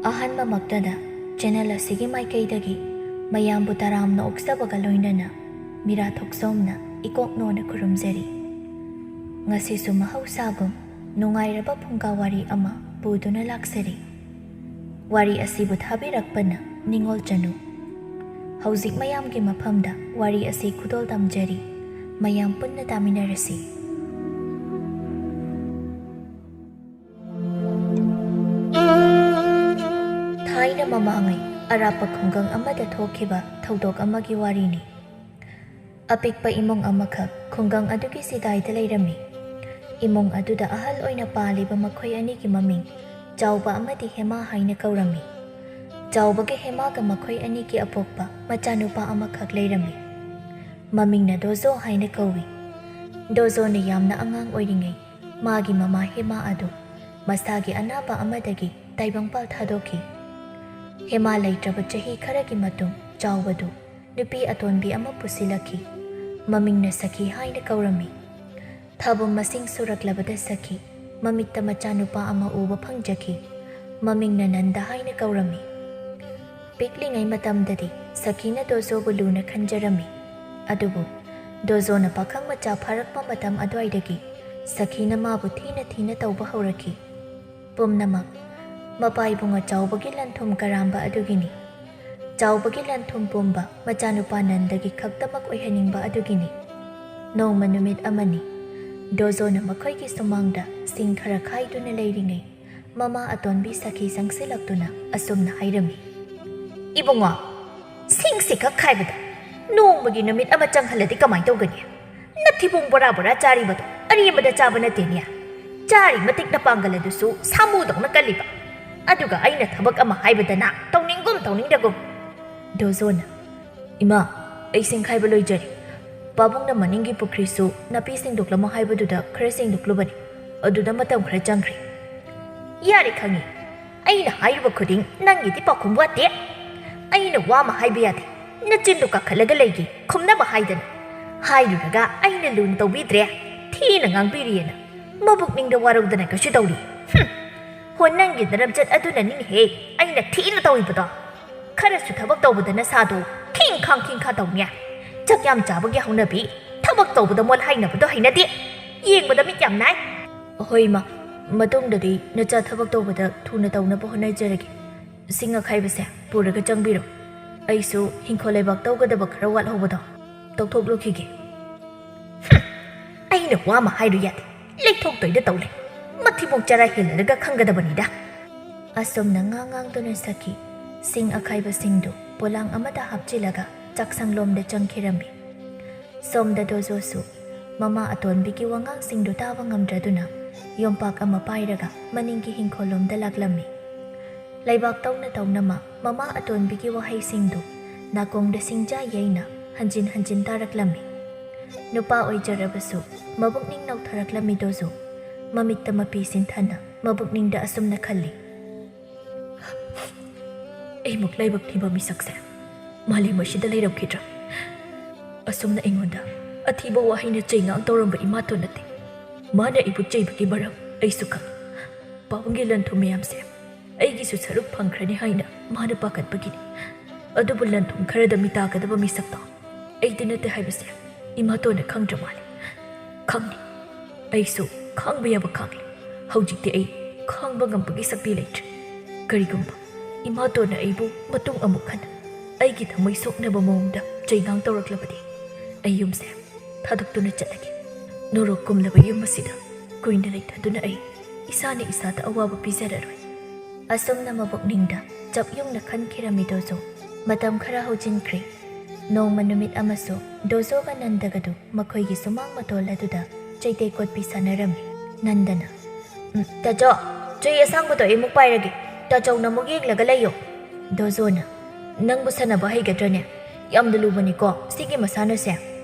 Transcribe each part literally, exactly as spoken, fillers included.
ꯑꯍꯥꯟꯕꯃꯛꯇꯗ channel ꯑꯁꯤꯒꯤ ꯃꯥꯏꯀꯩꯗꯒꯤ ꯃꯌꯥꯝꯕꯨ ꯇꯔꯥꯝꯅ ꯑꯣꯛꯆꯕꯒ ꯂꯣꯏꯅꯅ ꯃꯤꯔꯥ ꯊꯣꯛꯆꯣꯝꯅ ꯏꯀꯣꯛ ꯅꯣꯟꯅ ꯈꯨꯔꯨꯝꯖꯔꯤ꯫ ꯉꯁꯤꯁꯨ ꯃꯍꯧꯁꯥꯒꯨꯝ ꯅꯨꯡꯉꯥꯏꯔꯕ ꯐꯨꯡꯒꯥ ꯋꯥꯔꯤ ꯑꯃ ꯄꯨꯗꯨꯅ ꯂꯥꯛꯆꯔꯤ꯫ ꯋꯥꯔꯤ ꯑꯁꯤꯕꯨ ꯊꯥꯕꯤꯔꯛꯄꯅ ꯅꯤꯡꯉꯣꯜ ꯆꯅꯨ꯫ ꯍꯧꯖꯤꯛ ꯃꯌꯥꯝꯒꯤ ꯃꯐꯝꯗ ꯋꯥꯔꯤ ꯑꯁꯤ ꯈꯨꯗꯣꯜ ꯇꯝꯖꯔꯤ꯫ ꯃꯌꯥꯝ ꯄꯨꯟꯅ ꯇꯥꯃꯤꯟꯅꯔꯁꯤ꯫ ꯊꯥꯏꯅ ꯃꯃꯥꯡꯉꯩ ꯑꯔꯥꯞꯄ ꯈꯨꯡꯒꯪ ꯑꯃꯗ ꯊꯣꯛꯈꯤꯕ ꯊꯧꯗꯣꯛ ꯑꯃꯒꯤ ꯋꯥꯔꯤꯅꯤ꯫ ꯑꯄꯤꯛꯄ ꯏꯃꯨꯡ ꯑꯃꯈꯛ ꯈꯨꯡꯒꯪ ꯑꯗꯨꯒꯤ ꯆꯤꯗꯥꯏꯗ ꯂꯩꯔꯝꯃꯤ꯫ ꯏꯃꯨꯡ ꯑꯗꯨꯗ ꯑꯍꯜ ꯑꯣꯏꯅ ꯄꯥꯜꯂꯤꯕ ꯃꯈꯣꯏ ꯑꯅꯤꯒꯤ ꯃꯃꯤꯡ ꯆꯥꯎꯕ ꯑꯃꯗꯤ ꯍꯦꯃꯥ ꯍꯥꯏꯅ ꯀꯧꯔꯝꯃꯤ꯫ ꯆꯥꯎꯕꯒ ꯍꯦꯃꯥꯒ ꯃꯈꯣꯏ ꯑꯅꯤꯒꯤ ꯑꯄꯣꯛꯄ ꯃꯆꯥꯅꯨꯄꯥ ꯑꯃꯈꯛ ꯂꯩꯔꯝꯃꯤ꯫ ꯃꯃꯤꯡꯅ ꯗꯣꯖꯣ ꯍꯥꯏꯅ ꯀꯧꯏ꯫ ꯗꯣꯖꯣꯅ ꯌꯥꯝꯅ ꯑꯉꯥꯡ ꯑꯣꯏꯔꯤꯉꯩ ꯃꯥꯒꯤ ꯃꯃꯥ ꯍꯦꯃꯥ ꯑꯗꯨ ꯃꯁꯥꯒꯤ ꯑꯅꯥꯕ ꯑꯃꯗꯒꯤ ꯇꯥꯏꯕꯪꯄꯥꯜ ꯊꯥꯗꯣꯛꯈꯤ꯫ ꯍꯦꯃꯥ ꯂꯩꯇ꯭ꯔꯕ ꯆꯍꯤ ꯈꯔꯒꯤ ꯃꯇꯨꯡ ꯆꯥꯎꯕꯗꯨ ꯅꯨꯄꯤ ꯑꯇꯣꯟꯕꯤ ꯑꯃ ꯄꯨꯁꯤꯜꯂꯛꯈꯤ꯫ ꯃꯃꯤꯡꯅ ꯁꯈꯤ ꯍꯥꯏꯅ ꯀꯧꯔꯝꯃꯤ꯫ ꯊꯥꯕꯨꯝ ꯃꯁꯤꯡ ꯁꯨꯔꯛꯂꯕꯗ ꯁꯈꯤ ꯃꯃꯤꯠꯇ ꯃꯆꯥꯅꯨꯄꯥ ꯑꯃ ꯎꯕ ꯐꯪꯖꯈꯤ꯫ ꯃꯃꯤꯡꯅ ꯅꯟꯗ ꯍꯥꯏꯅ ꯀꯧꯔꯝꯃꯤ꯫ ꯄꯤꯛꯂꯤꯉꯩ ꯃꯇꯝꯗꯗꯤ ꯁꯈꯤꯅ ꯗꯣꯖꯣꯕꯨ ꯂꯨꯅ ꯈꯟꯖꯔꯝꯃꯤ꯫ ꯑꯗꯨꯕꯨ ꯗꯣꯖꯣꯅ ꯄꯥꯈꯪ ꯃꯆꯥ ꯐꯥꯔꯛꯄ ꯃꯇꯝ ꯑꯗꯨꯋꯥꯏꯗꯒꯤ ꯁꯈꯤꯅ ꯃꯥꯕꯨ ꯊꯤꯅ ꯊꯤꯅ ꯇꯧꯕ ꯍꯧꯔꯛꯈꯤ꯫ ꯄꯨꯝꯅꯃꯛ ꯃꯄꯥꯏꯕꯨꯡ ꯑꯆꯥꯎꯕꯒꯤ ꯂꯟꯊꯨꯝ ꯀꯔꯥꯝꯕ ꯑꯗꯨꯒꯤꯅꯤ꯫ ꯆꯥꯎꯕꯒꯤ ꯂꯟꯊꯨꯝ ꯄꯨꯝꯕ ꯃꯆꯥꯅꯨꯄꯥ ꯅꯟꯗꯒꯤ ꯈꯛꯇꯃꯛ ꯑꯣꯏꯍꯟꯅꯤꯡꯕ ꯑꯗꯨꯒꯤꯅꯤ꯫ ꯅꯣꯡꯃ ꯅꯨꯃꯤꯠ ꯑꯃꯅꯤ꯫ ꯗꯣꯖꯣꯅ ꯃꯈꯣꯏꯒꯤ ꯁꯨꯃꯥꯡꯗ ꯁꯤꯡ ꯈꯔ ꯈꯥꯏꯗꯨꯅ ꯂꯩꯔꯤꯉꯩ ꯃꯃꯥ ꯑꯇꯣꯟꯕꯤ ꯁꯈꯤ ꯆꯪꯁꯤꯜꯂꯛꯇꯨꯅ ꯑꯁꯨꯝꯅ ꯍꯥꯏꯔꯝꯃꯤ, "ꯏꯕꯨꯡꯉꯣ, ꯁꯤꯡꯁꯤ ꯈꯛ ꯈꯥꯏꯕꯗ ꯅꯣꯡꯃꯒꯤ ꯅꯨꯃꯤꯠ ꯑꯃ ꯆꯪꯍꯜꯂꯗꯤ ꯀꯃꯥꯏ ꯇꯧꯒꯅꯤ? ꯅꯊꯤꯕꯣꯡ ꯕꯣꯔꯥ ꯕꯣꯔꯥ ꯆꯥꯔꯤꯕꯗꯣ ꯑꯔꯦꯝꯕꯗ ꯆꯥꯕ ꯅꯠꯇꯦꯅꯦ꯫ ꯆꯥꯔꯤ ꯃꯇꯤꯛ ꯅꯄꯥꯡꯒꯜ ꯑꯗꯨꯁꯨ ꯁꯥꯃꯨꯗꯧꯅ ꯀꯜꯂꯤꯕ꯫ ꯑꯗꯨꯒ ꯑꯩꯅ ꯊꯕꯛ ꯑꯃ ꯍꯥꯏꯕꯗꯅ ꯇꯧꯅꯤꯡꯒꯨꯝ ꯇꯧꯅꯤꯡꯗꯒꯨꯝ꯫" ꯗꯣꯖꯣꯅ, "ꯏꯃꯥ, ꯑꯩ ꯁꯤꯡꯈꯥꯏꯕ ꯂꯣꯏꯖꯔꯦ꯫ ꯄꯥꯕꯨꯡꯅ ꯃꯅꯤꯡꯒꯤ ꯄꯨꯈ꯭ꯔꯤꯁꯨ ꯅꯥꯄꯤ ꯁꯦꯡꯗꯣꯛꯂꯝꯃꯣ ꯍꯥꯏꯕꯗꯨꯗ ꯈꯔ ꯁꯦꯡꯗꯣꯛꯂꯨꯕꯅꯤ꯫ ꯑꯗꯨꯗ ꯃꯇꯝ ꯈꯔ ꯆꯪꯈ꯭ꯔꯦ꯫" "ꯌꯥꯔꯦ, ꯈꯪꯉꯤ꯫ ꯑꯩꯅ ꯍꯥꯏꯔꯨꯕ ꯈꯨꯗꯤꯡ ꯅꯪꯒꯤꯗꯤ ꯄꯥꯎꯈꯨꯝ ꯋꯥꯠꯇꯦ꯫ ꯑꯩꯅ ꯋꯥ ꯑꯃ ꯍꯥꯏꯕ ꯌꯥꯗꯦ꯫ ꯅꯆꯤꯟꯗꯨ ꯀꯥꯈꯠꯂꯒ ꯂꯩꯒꯦ, ꯈꯨꯝꯅꯕ ꯍꯥꯏꯗꯅ꯫ ꯍꯥꯏꯔꯨꯔꯒ ꯑꯩꯅ ꯂꯨꯅ ꯇꯧꯕꯤꯗ꯭ꯔꯦ, ꯊꯤꯅ ꯉꯥꯡꯕꯤꯔꯤꯑꯅ ꯃꯕꯨꯛꯅꯤꯡꯗ ꯋꯥꯔꯧꯗꯅ ꯀꯩꯁꯨ ꯇꯧꯔꯤ꯫ ꯍꯨꯝ!" ꯍꯣ, ꯅꯪꯒꯤ ꯅꯔꯝꯆꯠ ꯑꯗꯨꯅꯅꯤꯅꯦꯍꯦ ꯑꯩꯅ ꯊꯤꯅ ꯇꯧꯔꯤꯕꯗꯣ꯫ ꯈꯔꯁꯨ ꯊꯕꯛ ꯇꯧꯕꯗ ꯅꯁꯥꯗꯣ ꯈꯤꯡꯈꯥꯡ ꯈꯤꯡꯈꯥ ꯇꯧꯅꯦ꯫ ꯆꯥꯛ ꯌꯥꯝ ꯆꯥꯕꯒꯤ ꯍꯧꯅꯕꯤ, ꯊꯕꯛ ꯇꯧꯕꯗ ꯃꯣꯜ ꯍꯥꯏꯅꯕꯗꯣ ꯍꯩꯅꯗꯦ꯫ ꯌꯦꯡꯕꯗ ꯃꯤꯠ ꯌꯥꯝ ꯅꯥꯏ꯫ ꯍꯣꯏ ꯏꯃꯥ, ꯃꯇꯨꯡꯗꯗꯤ ꯅꯆꯥ ꯊꯕꯛ ꯇꯧꯕꯗ ꯊꯨꯅ ꯇꯧꯅꯕ ꯍꯣꯠꯅꯖꯔꯒꯦ꯫ ꯁꯤꯡ ꯑꯈꯥꯏꯕꯁꯦ ꯄꯨꯔꯒ ꯆꯪꯕꯤꯔꯣ꯫ ꯑꯩꯁꯨ ꯍꯤꯡꯈꯣꯜ ꯂꯩꯕꯥꯛ ꯇꯧꯒꯗꯕ ꯈꯔ ꯋꯥꯠꯍꯧꯕꯗꯣ ꯇꯧꯊꯣꯛꯂꯨꯈꯤꯒꯦ꯫ ꯍꯨꯝ, ꯑꯩꯅ ꯋꯥ ꯑꯃ ꯍꯥꯏꯔꯨ ꯌꯥꯗꯦ꯫ ꯂꯩꯊꯣꯛꯇꯣꯏꯗ ꯇꯧ ꯂꯩ꯫ ꯃꯊꯤꯕꯣꯡ ꯆꯔꯥ ꯍꯦꯜꯂꯔꯒ ꯈꯪꯒꯗꯕꯅꯤꯗ꯫ ꯑꯁꯨꯝꯅ ꯉꯥꯡ ꯉꯥꯡꯗꯨꯅ ꯁꯛꯈꯤ꯫ ꯁꯤꯡ ꯑꯈꯥꯏꯕꯁꯤꯡꯗꯨ ꯄꯣꯂꯥꯡ ꯑꯃꯗ ꯍꯥꯞꯆꯤꯜꯂꯒ ꯆꯥꯛꯁꯪꯂꯣꯝꯗ ꯆꯪꯈꯤꯔꯝꯃꯤ꯫ ꯁꯣꯝꯗ ꯗꯣꯖꯣꯁꯨ ꯃꯃꯥ ꯑꯇꯣꯟꯕꯤꯒꯤ ꯋꯥꯉꯥꯡꯁꯤꯡꯗꯨ ꯇꯥꯕ ꯉꯝꯗ꯭ꯔꯗꯨꯅ ꯌꯣꯝꯄꯥꯛ ꯑꯃ ꯄꯥꯏꯔꯒ ꯃꯅꯤꯡꯒꯤ ꯍꯤꯡꯈꯣꯜꯂꯣꯝꯗ ꯂꯥꯛꯂꯝꯃꯤ꯫ ꯂꯩꯕꯥꯛ ꯇꯧꯅ ꯇꯧꯅ ꯃꯃꯥ ꯑꯇꯣꯟꯕꯤꯒꯤ ꯋꯥꯍꯩꯁꯤꯡꯗꯨ ꯅꯥꯀꯣꯡꯗ ꯁꯤꯡꯖꯥ ꯌꯩꯅ ꯍꯟꯖꯤꯟ ꯍꯟꯖꯤꯟ ꯇꯥꯔꯛꯂꯝꯃꯤ꯫ ꯅꯨꯄꯥ ꯑꯣꯏꯖꯔꯕꯁꯨ ꯃꯕꯨꯛꯅꯤꯡ ꯅꯧꯊꯔꯛꯂꯝꯃꯤꯗꯣꯁꯨ ꯃꯃꯤꯠꯇ ꯃꯄꯤ ꯁꯤꯟꯊꯅ ꯃꯕꯨꯛꯅꯤꯡꯗ ꯑꯁꯨꯝꯅ ꯈꯜꯂꯤ꯫ ꯑꯩꯃꯨꯛ ꯂꯥꯏꯕꯛ ꯊꯤꯕ ꯃꯤꯁꯛꯁꯦ ꯃꯥꯂꯦꯝ ꯑꯁꯤꯗ ꯂꯩꯔꯝꯈꯤꯗ꯭ꯔꯥ? ꯑꯁꯨꯝꯅ ꯑꯩꯉꯣꯟꯗ ꯑꯊꯤꯕ ꯋꯥꯍꯩꯅ ꯆꯩꯉꯥꯡ ꯇꯧꯔꯝꯕ ꯏꯃꯥꯇꯣꯟ ꯅꯠꯇꯦ꯫ ꯃꯥꯅ ꯑꯩꯕꯨ ꯆꯩꯕꯒꯤ ꯃꯔꯝ ꯑꯩꯁꯨ ꯈꯪꯏ꯫ ꯄꯥꯕꯨꯡꯒꯤ ꯂꯟ ꯊꯨꯝ ꯃꯌꯥꯝꯁꯦ ꯑꯩꯒꯤꯁꯨ ꯁꯔꯨꯛ ꯐꯪꯈ꯭ꯔꯅꯤ ꯍꯥꯏꯅ ꯃꯥꯅ ꯄꯥꯈꯠꯄꯒꯤꯅꯤ꯫ ꯑꯗꯨꯕꯨ ꯂꯟ ꯊꯨꯝ ꯈꯔꯗ ꯃꯤꯇꯥꯒꯗꯕ ꯃꯤꯁꯛꯇꯣ ꯑꯩꯗꯤ ꯅꯠꯇꯦ ꯍꯥꯏꯕꯁꯦ ꯏꯃꯥꯇꯣꯟꯅ ꯈꯪꯗ꯭ꯔ ꯃꯥꯜꯂꯦ꯫ ꯈꯪꯅꯤ꯫ ꯑꯩꯁꯨ ꯈꯥꯡꯕ ꯌꯥꯕ ꯈꯥꯡꯂꯦ꯫ ꯍꯧꯖꯤꯛꯇꯤ ꯑꯩ ꯈꯥꯡꯕ ꯉꯝꯕꯒꯤ ꯁꯛꯇꯤ ꯂꯩꯇ꯭ꯔꯦ꯫ ꯀꯔꯤꯒꯨꯝꯕ ꯏꯃꯥꯇꯣꯟꯅ ꯑꯩꯕꯨ ꯃꯇꯨꯡ ꯑꯃꯨꯛ ꯍꯟꯅ ꯑꯩꯒꯤ ꯊꯃꯣꯏ ꯁꯣꯛꯅꯕ ꯃꯑꯣꯡꯗ ꯆꯩꯉꯥꯡ ꯇꯧꯔꯛꯂꯕꯗꯤ ꯑꯩ ꯌꯨꯝꯁꯦ ꯊꯥꯗꯣꯛꯇꯨꯅ ꯆꯠꯂꯒꯦ꯫ ꯅꯣꯔꯣꯛ ꯀꯨꯝꯂꯕ ꯌꯨꯝ ꯑꯁꯤꯗ ꯀꯨꯏꯅ ꯂꯩꯊꯗꯨꯅ ꯑꯩ ꯏꯁꯥꯅ ꯏꯁꯥꯗ ꯑꯋꯥꯕ ꯄꯤꯖꯔꯔꯣꯏ꯫ ꯑꯁꯨꯝꯅ ꯃꯕꯨꯛꯅꯤꯡꯗ ꯆꯞ ꯌꯨꯡꯅ ꯈꯟꯈꯤꯔꯝꯃꯤ ꯗꯣꯖꯣ꯫ ꯃꯇꯝ ꯈꯔ ꯍꯧꯖꯤꯟꯈ꯭ꯔꯦ꯫ ꯅꯣꯡꯃ ꯅꯨꯃꯤꯠ ꯑꯃꯁꯨ ꯗꯣꯖꯣꯒ ꯅꯟꯗꯒꯗꯨ ꯃꯈꯣꯏꯒꯤ ꯁꯨꯃꯥꯡ ꯃꯇꯣꯜ ꯑꯗꯨꯗ ꯆꯩꯇꯦꯛ ꯀꯣꯠꯄꯤ ꯁꯥꯟꯅꯔꯝꯃꯤ꯫ ꯅꯟꯗꯅ, "ꯎꯝ, ꯇꯥꯆꯧ, ꯆꯩ ꯑꯁꯥꯡꯕꯗꯣ ꯑꯩ ꯑꯃꯨꯛ ꯄꯥꯏꯔꯒꯦ꯫ ꯇꯥꯆꯧꯅ ꯑꯃꯨꯛ ꯌꯦꯡꯂꯒ ꯂꯩꯌꯣ꯫" ꯗꯣꯖꯣꯅ, "ꯅꯪꯕꯨ ꯁꯥꯟꯅꯕ ꯍꯩꯒꯗ꯭ꯔꯅꯦ? ꯌꯥꯝꯅ ꯂꯨꯕꯅꯤꯀꯣ ꯁꯤꯒꯤ ꯃꯁꯥꯟꯅꯁꯦ꯫"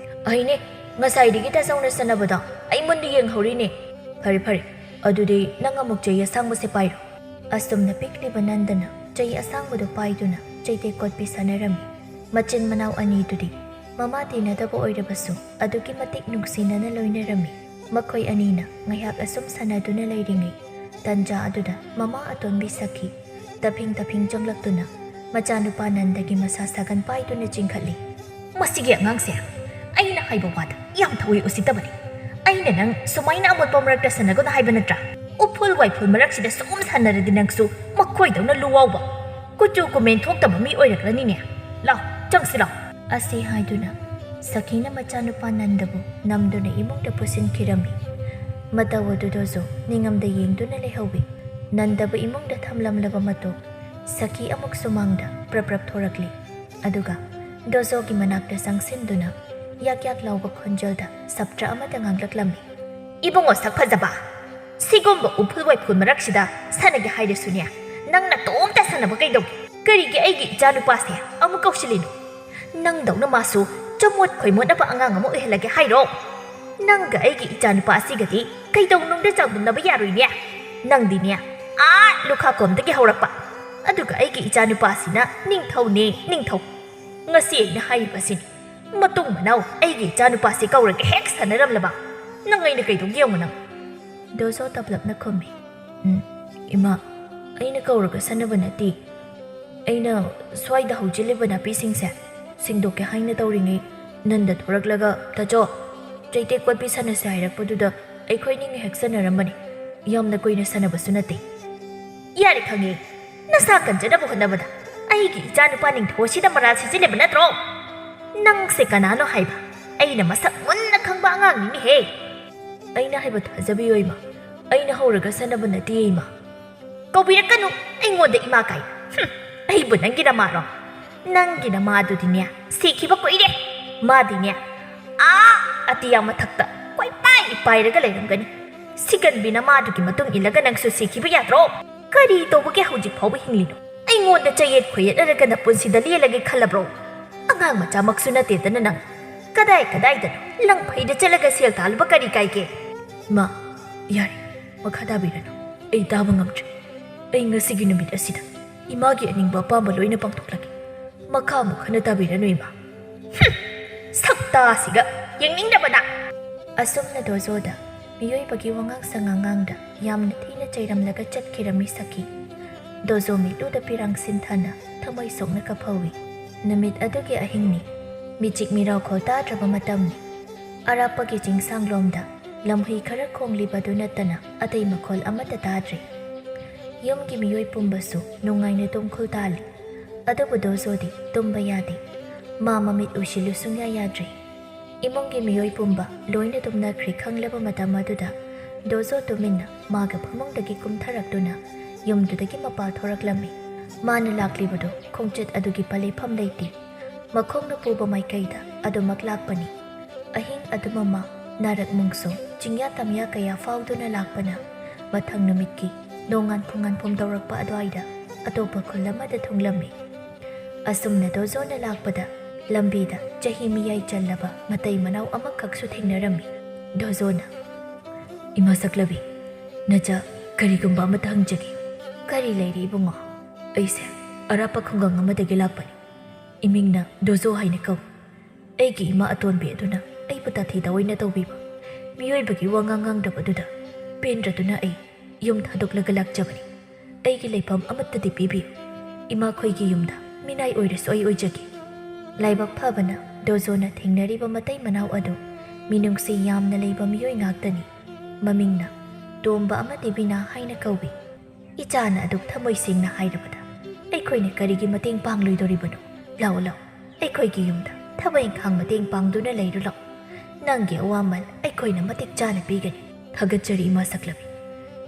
"ꯑꯩꯅꯦ, ꯉꯁꯥꯏꯗꯒꯤ ꯇꯥꯆꯧꯅ ꯁꯥꯟꯅꯕꯗꯣ ꯑꯩ ꯃꯨꯟꯅ ꯌꯦꯡꯍꯧꯔꯤꯅꯦ꯫" "ꯐꯔꯦ, ꯐꯔꯦ, ꯑꯗꯨꯗꯤ ꯅꯪ ꯑꯃꯨꯛ ꯆꯩ ꯑꯁꯥꯡꯕꯁꯦ ꯄꯥꯏꯔꯣ꯫" ꯑꯁꯨꯝꯅ ꯄꯤꯛꯂꯤꯕ ꯅꯟꯗꯅ ꯆꯩ ꯑꯁꯥꯡꯕꯗꯨ ꯄꯥꯏꯗꯨꯅ ꯆꯩꯇꯦꯛ ꯀꯣꯠꯄꯤ ꯁꯥꯟꯅꯔꯝꯃꯤ꯫ ꯃꯆꯤꯟ ꯃꯅꯥꯎ ꯑꯅꯤꯗꯨꯗꯤ ꯃꯃꯥ ꯇꯤꯟꯅꯗꯕ ꯑꯣꯏꯔꯕꯁꯨ ꯑꯗꯨꯛꯀꯤ ꯃꯇꯤꯛ ꯅꯨꯡꯁꯤꯅꯅ ꯂꯣꯏꯅꯔꯝꯃꯤ꯫ ꯃꯈꯣꯏ ꯑꯅꯤꯅ ꯉꯥꯏꯍꯥꯛ ꯑꯁꯨꯝ ꯁꯥꯟꯅꯗꯨꯅ ꯂꯩꯔꯤꯉꯩ, ꯇꯟꯖꯥ ꯑꯗꯨꯗ ꯃꯃꯥ ꯑꯇꯣꯟꯕꯤ ꯁꯈꯤ ꯇꯞꯐꯤꯡ ꯇꯞꯐꯤꯡ ꯆꯪꯂꯛꯇꯨꯅ ꯃꯆꯥꯅꯨꯄꯥ ꯅꯟꯗꯒꯤ ꯃꯁꯥ ꯁꯥꯒꯟ ꯄꯥꯏꯗꯨꯅ ꯆꯤꯡꯈꯠꯂꯤ꯫ "ꯃꯁꯤꯒꯤ ꯑꯉꯥꯡꯁꯦ ꯑꯩꯅ ꯍꯥꯏꯕ ꯋꯥꯗ ꯌꯥꯝ ꯊꯧꯏ ꯎꯁꯤꯠꯇꯕꯅꯤ꯫ ꯑꯩꯅ ꯅꯪ ꯁꯨꯃꯥꯏꯅ ꯑꯃꯣꯠꯄ ꯃꯔꯛꯇ ꯁꯥꯟꯅꯒꯅꯨ ꯍꯥꯏꯕ ꯅꯠꯇ꯭ꯔꯥ? ꯎꯐꯨꯜ ꯋꯥꯏꯐꯨꯜ ꯃꯔꯛꯁꯤꯗ ꯁꯨꯝ ꯁꯥꯟꯅꯔꯗꯤ ꯅꯪꯁꯨ ꯃꯈꯣꯏꯗꯧꯅ ꯂꯨꯋꯥꯎꯕ, ꯀꯨꯆꯨ ꯀꯨꯃꯦꯟ ꯊꯣꯛꯇꯕ ꯃꯤ ꯑꯣꯏꯔꯛꯂꯅꯤꯅꯦ꯫ ꯂꯥꯎ, ꯆꯪꯁꯤ ꯂꯥꯎ!" ꯑꯁꯤ ꯍꯥꯏꯗꯨꯅ ꯁꯈꯤꯅ ꯃꯆꯥꯅꯨꯄꯥ ꯅꯟꯗꯕꯨ ꯅꯝꯗꯨꯅ ꯏꯃꯨꯡꯗ ꯄꯨꯁꯤꯟꯈꯤꯔꯝꯃꯤ꯫ ꯃꯇꯧ ꯑꯗꯨꯗꯁꯨ ꯅꯤꯡꯉꯝꯗ ꯌꯦꯡꯗꯨꯅ ꯂꯩꯍꯧꯏ꯫ ꯅꯟꯗꯕꯨ ꯏꯃꯨꯡꯗ ꯊꯝꯂꯝꯂꯕ ꯃꯇꯨꯡ ꯁꯈꯤ ꯑꯃꯨꯛ ꯁꯨꯃꯥꯡꯗ ꯄ꯭ꯔꯞ ꯄ꯭ꯔꯞ ꯊꯣꯔꯛꯂꯤ꯫ ꯑꯗꯨꯒ ꯗꯣꯖꯣꯒꯤ ꯃꯅꯥꯛꯇ ꯆꯪꯁꯤꯟꯗꯨꯅ ꯌꯥꯛ ꯌꯥꯛ ꯂꯥꯎꯕ ꯈꯣꯟꯖꯦꯜꯗ ꯁꯞꯇ꯭ꯔ ꯑꯃꯗ ꯉꯥꯡꯂꯛꯂꯝꯃꯤ꯫ "ꯏꯕꯨꯡꯉꯣ ꯁꯛ ꯐꯖꯕ, ꯁꯤꯒꯨꯝꯕ ꯎꯐꯨꯜ ꯋꯥꯏꯐꯨꯜ ꯃꯔꯛꯁꯤꯗ ꯁꯥꯟꯅꯒꯦ ꯍꯥꯏꯔꯁꯨꯅꯦ, ꯅꯪ ꯅꯇꯣꯝꯇ ꯁꯥꯟꯅꯕ ꯀꯩꯗꯧꯒꯦ? ꯀꯔꯤꯒꯤ ꯑꯩꯒꯤ ꯏꯆꯥꯅꯨꯄꯥꯁꯦ ꯑꯃꯨꯛ ꯀꯧꯁꯤꯜꯂꯤꯅꯣ? ꯅꯪꯗꯧꯅ ꯃꯥꯁꯨ ꯆꯃꯣꯠ ꯈꯣꯏꯃꯣꯠꯅꯕ ꯑꯉꯥꯡ ꯑꯃ ꯑꯣꯏꯍꯜꯂꯒꯦ ꯍꯥꯏꯔꯣ? ꯅꯪꯒ ꯑꯩꯒꯤ ꯏꯆꯥꯅꯨꯄꯥ ꯑꯁꯤꯒꯗꯤ ꯀꯩꯗꯧꯅꯨꯡꯗ ꯆꯥꯡꯗꯝꯅꯕ ꯌꯥꯔꯣꯏꯅꯦ꯫ ꯅꯪꯗꯤꯅꯦ, ꯑꯥ ꯂꯨꯈꯥ ꯀꯣꯝꯗꯒꯤ ꯍꯧꯔꯛꯄ, ꯑꯗꯨꯒ ꯑꯩꯒꯤ ꯏꯆꯥꯅꯨꯄꯥꯁꯤꯅ ꯅꯤꯡꯊꯧꯅꯦ, ꯅꯤꯡꯊꯧ꯫ ꯉꯁꯤ ꯑꯩꯅ ꯍꯥꯏꯔꯤꯕꯁꯤꯅꯤ, ꯃꯇꯨꯡ ꯃꯅꯥꯎ ꯑꯩꯒꯤ ꯏꯆꯥꯅꯨꯄꯥꯁꯤ ꯀꯧꯔꯒ ꯍꯦꯛ ꯁꯥꯟꯅꯔꯝꯂꯕ ꯅꯪ ꯑꯩꯅ ꯀꯩꯗꯧꯒꯦ ꯌꯦꯡꯉꯨ ꯅꯪ!" ꯗꯣꯖꯣ ꯇꯞꯂꯞꯅ ꯈꯨꯝꯃꯤ꯫ "ꯎꯝ, ꯏꯃꯥ, ꯑꯩꯅ ꯀꯧꯔꯒ ꯁꯥꯟꯅꯕ ꯅꯠꯇꯦ꯫ ꯑꯩꯅ ꯁ꯭ꯋꯥꯏꯗ ꯍꯧꯖꯤꯜꯂꯤꯕ ꯅꯥꯄꯤꯁꯤꯡꯁꯦ ꯁꯦꯡꯗꯣꯛꯀꯦ ꯍꯥꯏꯅ ꯇꯧꯔꯤꯉꯩ ꯅꯟꯗ ꯊꯣꯔꯛꯂꯒ, 'ꯇꯥꯆꯧ, ꯆꯩꯇꯦꯛ ꯀꯣꯠꯄꯤ ꯁꯥꯟꯅꯁꯦ' ꯍꯥꯏꯔꯛꯄꯗꯨꯗ ꯑꯩꯈꯣꯏ ꯑꯅꯤ ꯉꯥꯏꯍꯥꯛ ꯁꯥꯟꯅꯔꯝꯕꯅꯤ꯫ ꯌꯥꯝꯅ ꯀꯨꯏꯅ ꯁꯥꯟꯅꯕꯁꯨ ꯅꯠꯇꯦ꯫" "ꯌꯥꯔꯦ, ꯈꯪꯉꯦ꯫ ꯅꯁꯥ ꯀꯟꯖꯅꯕ ꯍꯣꯠꯅꯕꯗ ꯑꯩꯒꯤ ꯏꯆꯥꯅꯨꯄꯥ ꯅꯤꯡꯊꯧ ꯑꯁꯤꯗ ꯃꯔꯥꯜ ꯁꯤꯖꯤꯜꯂꯤꯕ ꯅꯠꯇ꯭ꯔꯣ? ꯅꯪꯁꯦ ꯀꯅꯥꯅꯣ ꯍꯥꯏꯕ ꯑꯩꯅ ꯃꯁꯛ ꯃꯨꯟꯅ ꯈꯪꯕ ꯑꯉꯥꯡꯅꯤꯅꯦꯍꯦ!" "ꯑꯩꯅ ꯍꯥꯏꯕ ꯊꯥꯖꯕꯤꯌꯣ, ꯏꯃꯥ꯫ ꯑꯩꯅ ꯍꯧꯔꯒ ꯁꯥꯟꯅꯕ ꯅꯠꯇꯦ, ꯏꯃꯥ꯫" "ꯀꯧꯕꯤꯔꯛꯀꯅꯨ ꯑꯩꯉꯣꯟꯗ ꯏꯃꯥ ꯀꯥꯏ꯫ ꯍꯨꯝ, ꯑꯩꯕꯨ ꯅꯪꯒꯤ ꯅꯃꯥꯔꯣ? ꯅꯪꯒꯤ ꯅꯃꯥꯗꯨꯗꯤꯅꯦ, ꯁꯤꯈꯤꯕ ꯀꯨꯏꯔꯦ꯫ ꯃꯥꯗꯤꯅꯦ, ꯑꯥ ꯑꯇꯤꯌꯥ ꯃꯊꯛꯇ ꯀꯣꯏꯄꯥꯏ ꯄꯥꯏꯔꯒ ꯂꯩꯔꯝꯒꯅꯤ꯫ ꯁꯤꯒꯟꯕꯤ ꯅꯃꯥꯗꯨꯒꯤ ꯃꯇꯨꯡ ꯏꯜꯂꯒ ꯅꯪꯁꯨ ꯁꯤꯈꯤꯕ ꯌꯥꯗ꯭ꯔꯣ? ꯀꯔꯤ ꯇꯧꯕꯒꯤ ꯍꯧꯖꯤꯛ ꯐꯥꯎꯕ ꯍꯤꯡꯂꯤꯅꯣ? ꯑꯩꯉꯣꯟꯗ ꯆꯌꯦꯠ ꯈꯣꯏꯌꯦꯠꯅꯔꯒ ꯅꯄꯨꯟꯁꯤꯗ ꯂꯦꯜꯂꯒꯦ ꯈꯜꯂꯕ꯭ꯔꯣ? ꯑꯉꯥꯡ ꯃꯆꯥꯃꯛꯁꯨ ꯅꯠꯇꯦꯗꯅ ꯅꯪ꯫ ꯀꯗꯥꯏ ꯀꯗꯥꯏꯗꯅꯣ ꯂꯪꯐꯩꯗ ꯆꯠꯂꯒ ꯁꯦꯜ ꯇꯥꯜꯂꯨꯕ ꯀꯔꯤ ꯀꯥꯏꯒꯦ?" "ꯏꯃꯥ, ꯌꯥꯔꯦ, ꯃꯈꯥ ꯇꯥꯕꯤꯔꯅꯨ꯫ ꯑꯩ ꯇꯥꯕ ꯉꯝꯗ꯭ꯔꯦ꯫ ꯑꯩ ꯉꯁꯤꯒꯤ ꯅꯨꯃꯤꯠ ꯑꯁꯤꯗ ꯏꯃꯥꯒꯤ ꯑꯅꯤꯡꯕ ꯑꯄꯥꯝꯕ ꯂꯣꯏꯅ ꯄꯥꯡꯊꯣꯛꯂꯒꯦ꯫ ꯃꯈꯥ ꯑꯃꯨꯛ ꯍꯟꯅ ꯇꯥꯕꯤꯔꯅꯨ, ꯏꯃꯥ꯫" "ꯍꯨꯝ, ꯁꯛꯇꯥꯁꯤꯒ ꯌꯦꯡꯅꯤꯡꯗꯕꯅ!" ꯑꯁꯨꯝꯅ ꯗꯣꯖꯣꯗ ꯃꯤꯑꯣꯏꯕꯒꯤ ꯋꯥꯉꯥꯡ ꯁꯉꯥꯡ ꯉꯥꯡꯗ ꯌꯥꯝꯅ ꯊꯤꯅ ꯆꯩꯔꯝꯂꯒ ꯆꯠꯈꯤꯔꯝꯃꯤ ꯁꯈꯤ꯫ ꯗꯣꯖꯣ ꯃꯤꯠꯂꯨꯗ ꯄꯤꯔꯥꯡ ꯁꯤꯟꯊꯅ ꯊꯃꯣꯏ ꯁꯣꯛꯅ ꯀꯞꯍꯧꯏ꯫ ꯅꯨꯃꯤꯠ ꯑꯗꯨꯒꯤ ꯑꯍꯤꯡꯅꯤ꯫ ꯃꯤꯆꯤꯛ ꯃꯤꯔꯥꯎꯈꯣꯜ ꯇꯥꯗ꯭ꯔꯕ ꯃꯇꯝꯅꯤ꯫ ꯑꯔꯥꯞꯄꯒꯤ ꯆꯤꯡꯁꯥꯡꯂꯣꯝꯗ ꯂꯝꯍꯨꯏ ꯈꯔ ꯈꯣꯡꯂꯤꯕꯗꯨ ꯅꯠꯇꯅ ꯑꯇꯩ ꯃꯈꯣꯜ ꯑꯃꯠꯇ ꯇꯥꯗ꯭ꯔꯦ꯫ ꯌꯨꯝꯒꯤ ꯃꯤꯑꯣꯏ ꯄꯨꯝꯕꯁꯨ ꯅꯨꯡꯉꯥꯏꯅ ꯇꯨꯝꯈꯨꯜ ꯇꯥꯜꯂꯤ꯫ ꯑꯗꯨꯕꯨ ꯗꯣꯖꯣꯗꯤ ꯇꯨꯝꯕ ꯌꯥꯗꯦ꯫ ꯃꯥ ꯃꯃꯤꯠ ꯎꯏꯁꯤꯜꯂꯨ ꯁꯨꯡꯌꯥ ꯌꯥꯗ꯭ꯔꯦ꯫ ꯏꯃꯨꯡꯒꯤ ꯃꯤꯑꯣꯏ ꯄꯨꯝꯕ ꯂꯣꯏꯅ ꯇꯨꯝꯅꯈ꯭ꯔꯦ ꯈꯪꯂꯕ ꯃꯇꯝ ꯑꯗꯨꯗ ꯗꯣꯖꯣ ꯇꯨꯃꯤꯟꯅ ꯃꯥꯒ ꯐꯃꯨꯡꯗꯒꯤ ꯀꯨꯝꯊꯔꯛꯇꯨꯅ ꯌꯨꯝꯗꯨꯗꯒꯤ ꯃꯄꯥꯜ ꯊꯣꯔꯛꯂꯝꯃꯤ꯫ ꯃꯥꯅ ꯂꯥꯛꯂꯤꯕꯗꯨ ꯈꯣꯡꯆꯠ ꯑꯗꯨꯒꯤ ꯄꯂꯩꯐꯝ ꯂꯩꯇꯦ꯫ ꯃꯈꯣꯡꯅ ꯄꯨꯕ ꯃꯥꯏꯀꯩꯗ ꯑꯗꯨꯃꯛ ꯂꯥꯛꯄꯅꯤ꯫ ꯑꯍꯤꯡ ꯑꯗꯨꯃ ꯃꯥ ꯅꯥꯔꯛ ꯃꯣꯡꯁꯣꯡ ꯆꯤꯡꯌꯥ ꯇꯝꯌꯥ ꯀꯌꯥ ꯐꯥꯎꯗꯨꯅ ꯂꯥꯛꯄꯅ ꯃꯊꯪ ꯅꯨꯃꯤꯠꯀꯤ ꯅꯣꯡꯉꯥꯟ ꯄꯨꯡꯉꯥꯟꯐꯝ ꯇꯧꯔꯛꯄ ꯑꯗꯨꯋꯥꯏꯗ ꯑꯇꯣꯞꯄ ꯈꯨꯜ ꯑꯃꯗ ꯊꯨꯡꯂꯝꯃꯤ꯫ ꯑꯁꯨꯝꯅ ꯗꯣꯖꯣꯅ ꯂꯥꯛꯄꯗ ꯂꯝꯕꯤꯗ ꯆꯍꯤ ꯃꯤꯌꯥꯏ ꯆꯜꯂꯕ ꯃꯇꯩ ꯃꯅꯥꯎ ꯑꯃꯈꯛꯁꯨ ꯊꯦꯡꯅꯔꯝꯃꯤ꯫ ꯗꯣꯖꯣꯅ, "ꯏꯃꯥ ꯁꯛꯂꯕꯤ, ꯅꯆꯥ, ꯀꯔꯤꯒꯨꯝꯕ ꯑꯃꯇ ꯍꯪꯖꯒꯦ꯫" "ꯀꯔꯤ ꯂꯩꯔꯦ ꯏꯕꯨꯡꯉꯣ?" "ꯑꯩꯁꯦ ꯑꯔꯥꯞꯄ ꯈꯨꯡꯒꯪ ꯑꯃꯗꯒꯤ ꯂꯥꯛꯄꯅꯤ꯫ ꯏꯃꯤꯡꯅ ꯗꯣꯖꯣ ꯍꯥꯏꯅ ꯀꯧꯏ꯫ ꯑꯩꯒꯤ ꯏꯃꯥ ꯑꯇꯣꯟꯕꯤ ꯑꯗꯨꯅ ꯑꯩꯕꯨ ꯇꯥꯊꯤ ꯇꯥꯑꯣꯏꯅ ꯇꯧꯕꯤꯕ, ꯃꯤꯑꯣꯏꯕꯒꯤ ꯋꯥꯉꯥꯡ ꯉꯥꯡꯗꯕꯗꯨꯗ ꯄꯦꯟꯗ꯭ꯔꯗꯨꯅ ꯑꯩ ꯌꯨꯝ ꯊꯥꯗꯣꯛꯂꯒ ꯂꯥꯛꯆꯕꯅꯤ꯫ ꯑꯩꯒꯤ ꯂꯩꯐꯝ ꯑꯃꯠꯇꯗꯤ ꯄꯤꯕꯤꯌꯨ꯫ ꯏꯃꯥꯈꯣꯏꯒꯤ ꯌꯨꯝꯗ ꯃꯤꯅꯥꯏ ꯑꯣꯏꯔꯁꯨ ꯑꯩ ꯑꯣꯏꯖꯒꯦ꯫" ꯂꯥꯏꯕꯛ ꯐꯕꯅ ꯗꯣꯖꯣꯅ ꯊꯦꯡꯅꯔꯤꯕ ꯃꯇꯩ ꯃꯅꯥꯎ ꯑꯗꯨ ꯃꯤꯅꯨꯡꯁꯤ ꯌꯥꯝꯅ ꯂꯩꯕ ꯃꯤꯑꯣꯏ ꯉꯥꯛꯇꯅꯤ꯫ ꯃꯃꯤꯡꯅ ꯇꯣꯝꯕ ꯑꯃꯗꯤ ꯕꯤꯅꯥ ꯍꯥꯏꯅ ꯀꯧꯏ꯫ "ꯏꯆꯥꯅ ꯑꯗꯨꯛ ꯊꯃꯣꯏ ꯁꯦꯡꯅ ꯍꯥꯏꯔꯕꯗ ꯑꯩꯈꯣꯏꯅ ꯀꯔꯤꯒꯤ ꯃꯇꯦꯡ ꯄꯥꯡꯂꯣꯏꯗꯣꯔꯤꯕꯅꯣ? ꯂꯥꯛꯑꯣ, ꯂꯥꯛꯑꯣ, ꯑꯩꯈꯣꯏꯒꯤ ꯌꯨꯝꯗ ꯊꯕꯛ ꯏꯪꯈꯥꯡ ꯃꯇꯦꯡ ꯄꯥꯡꯗꯨꯅ ꯂꯩꯔꯨ ꯂꯥꯛꯑꯣ꯫ ꯅꯪꯒꯤ ꯑꯋꯥꯃꯜ ꯑꯩꯈꯣꯏꯅ ꯃꯇꯤꯛ ꯆꯥꯅ ꯄꯤꯒꯅꯤ꯫" "ꯊꯥꯒꯠꯆꯔꯤ ꯏꯃꯥ ꯁꯛꯂꯕꯤ꯫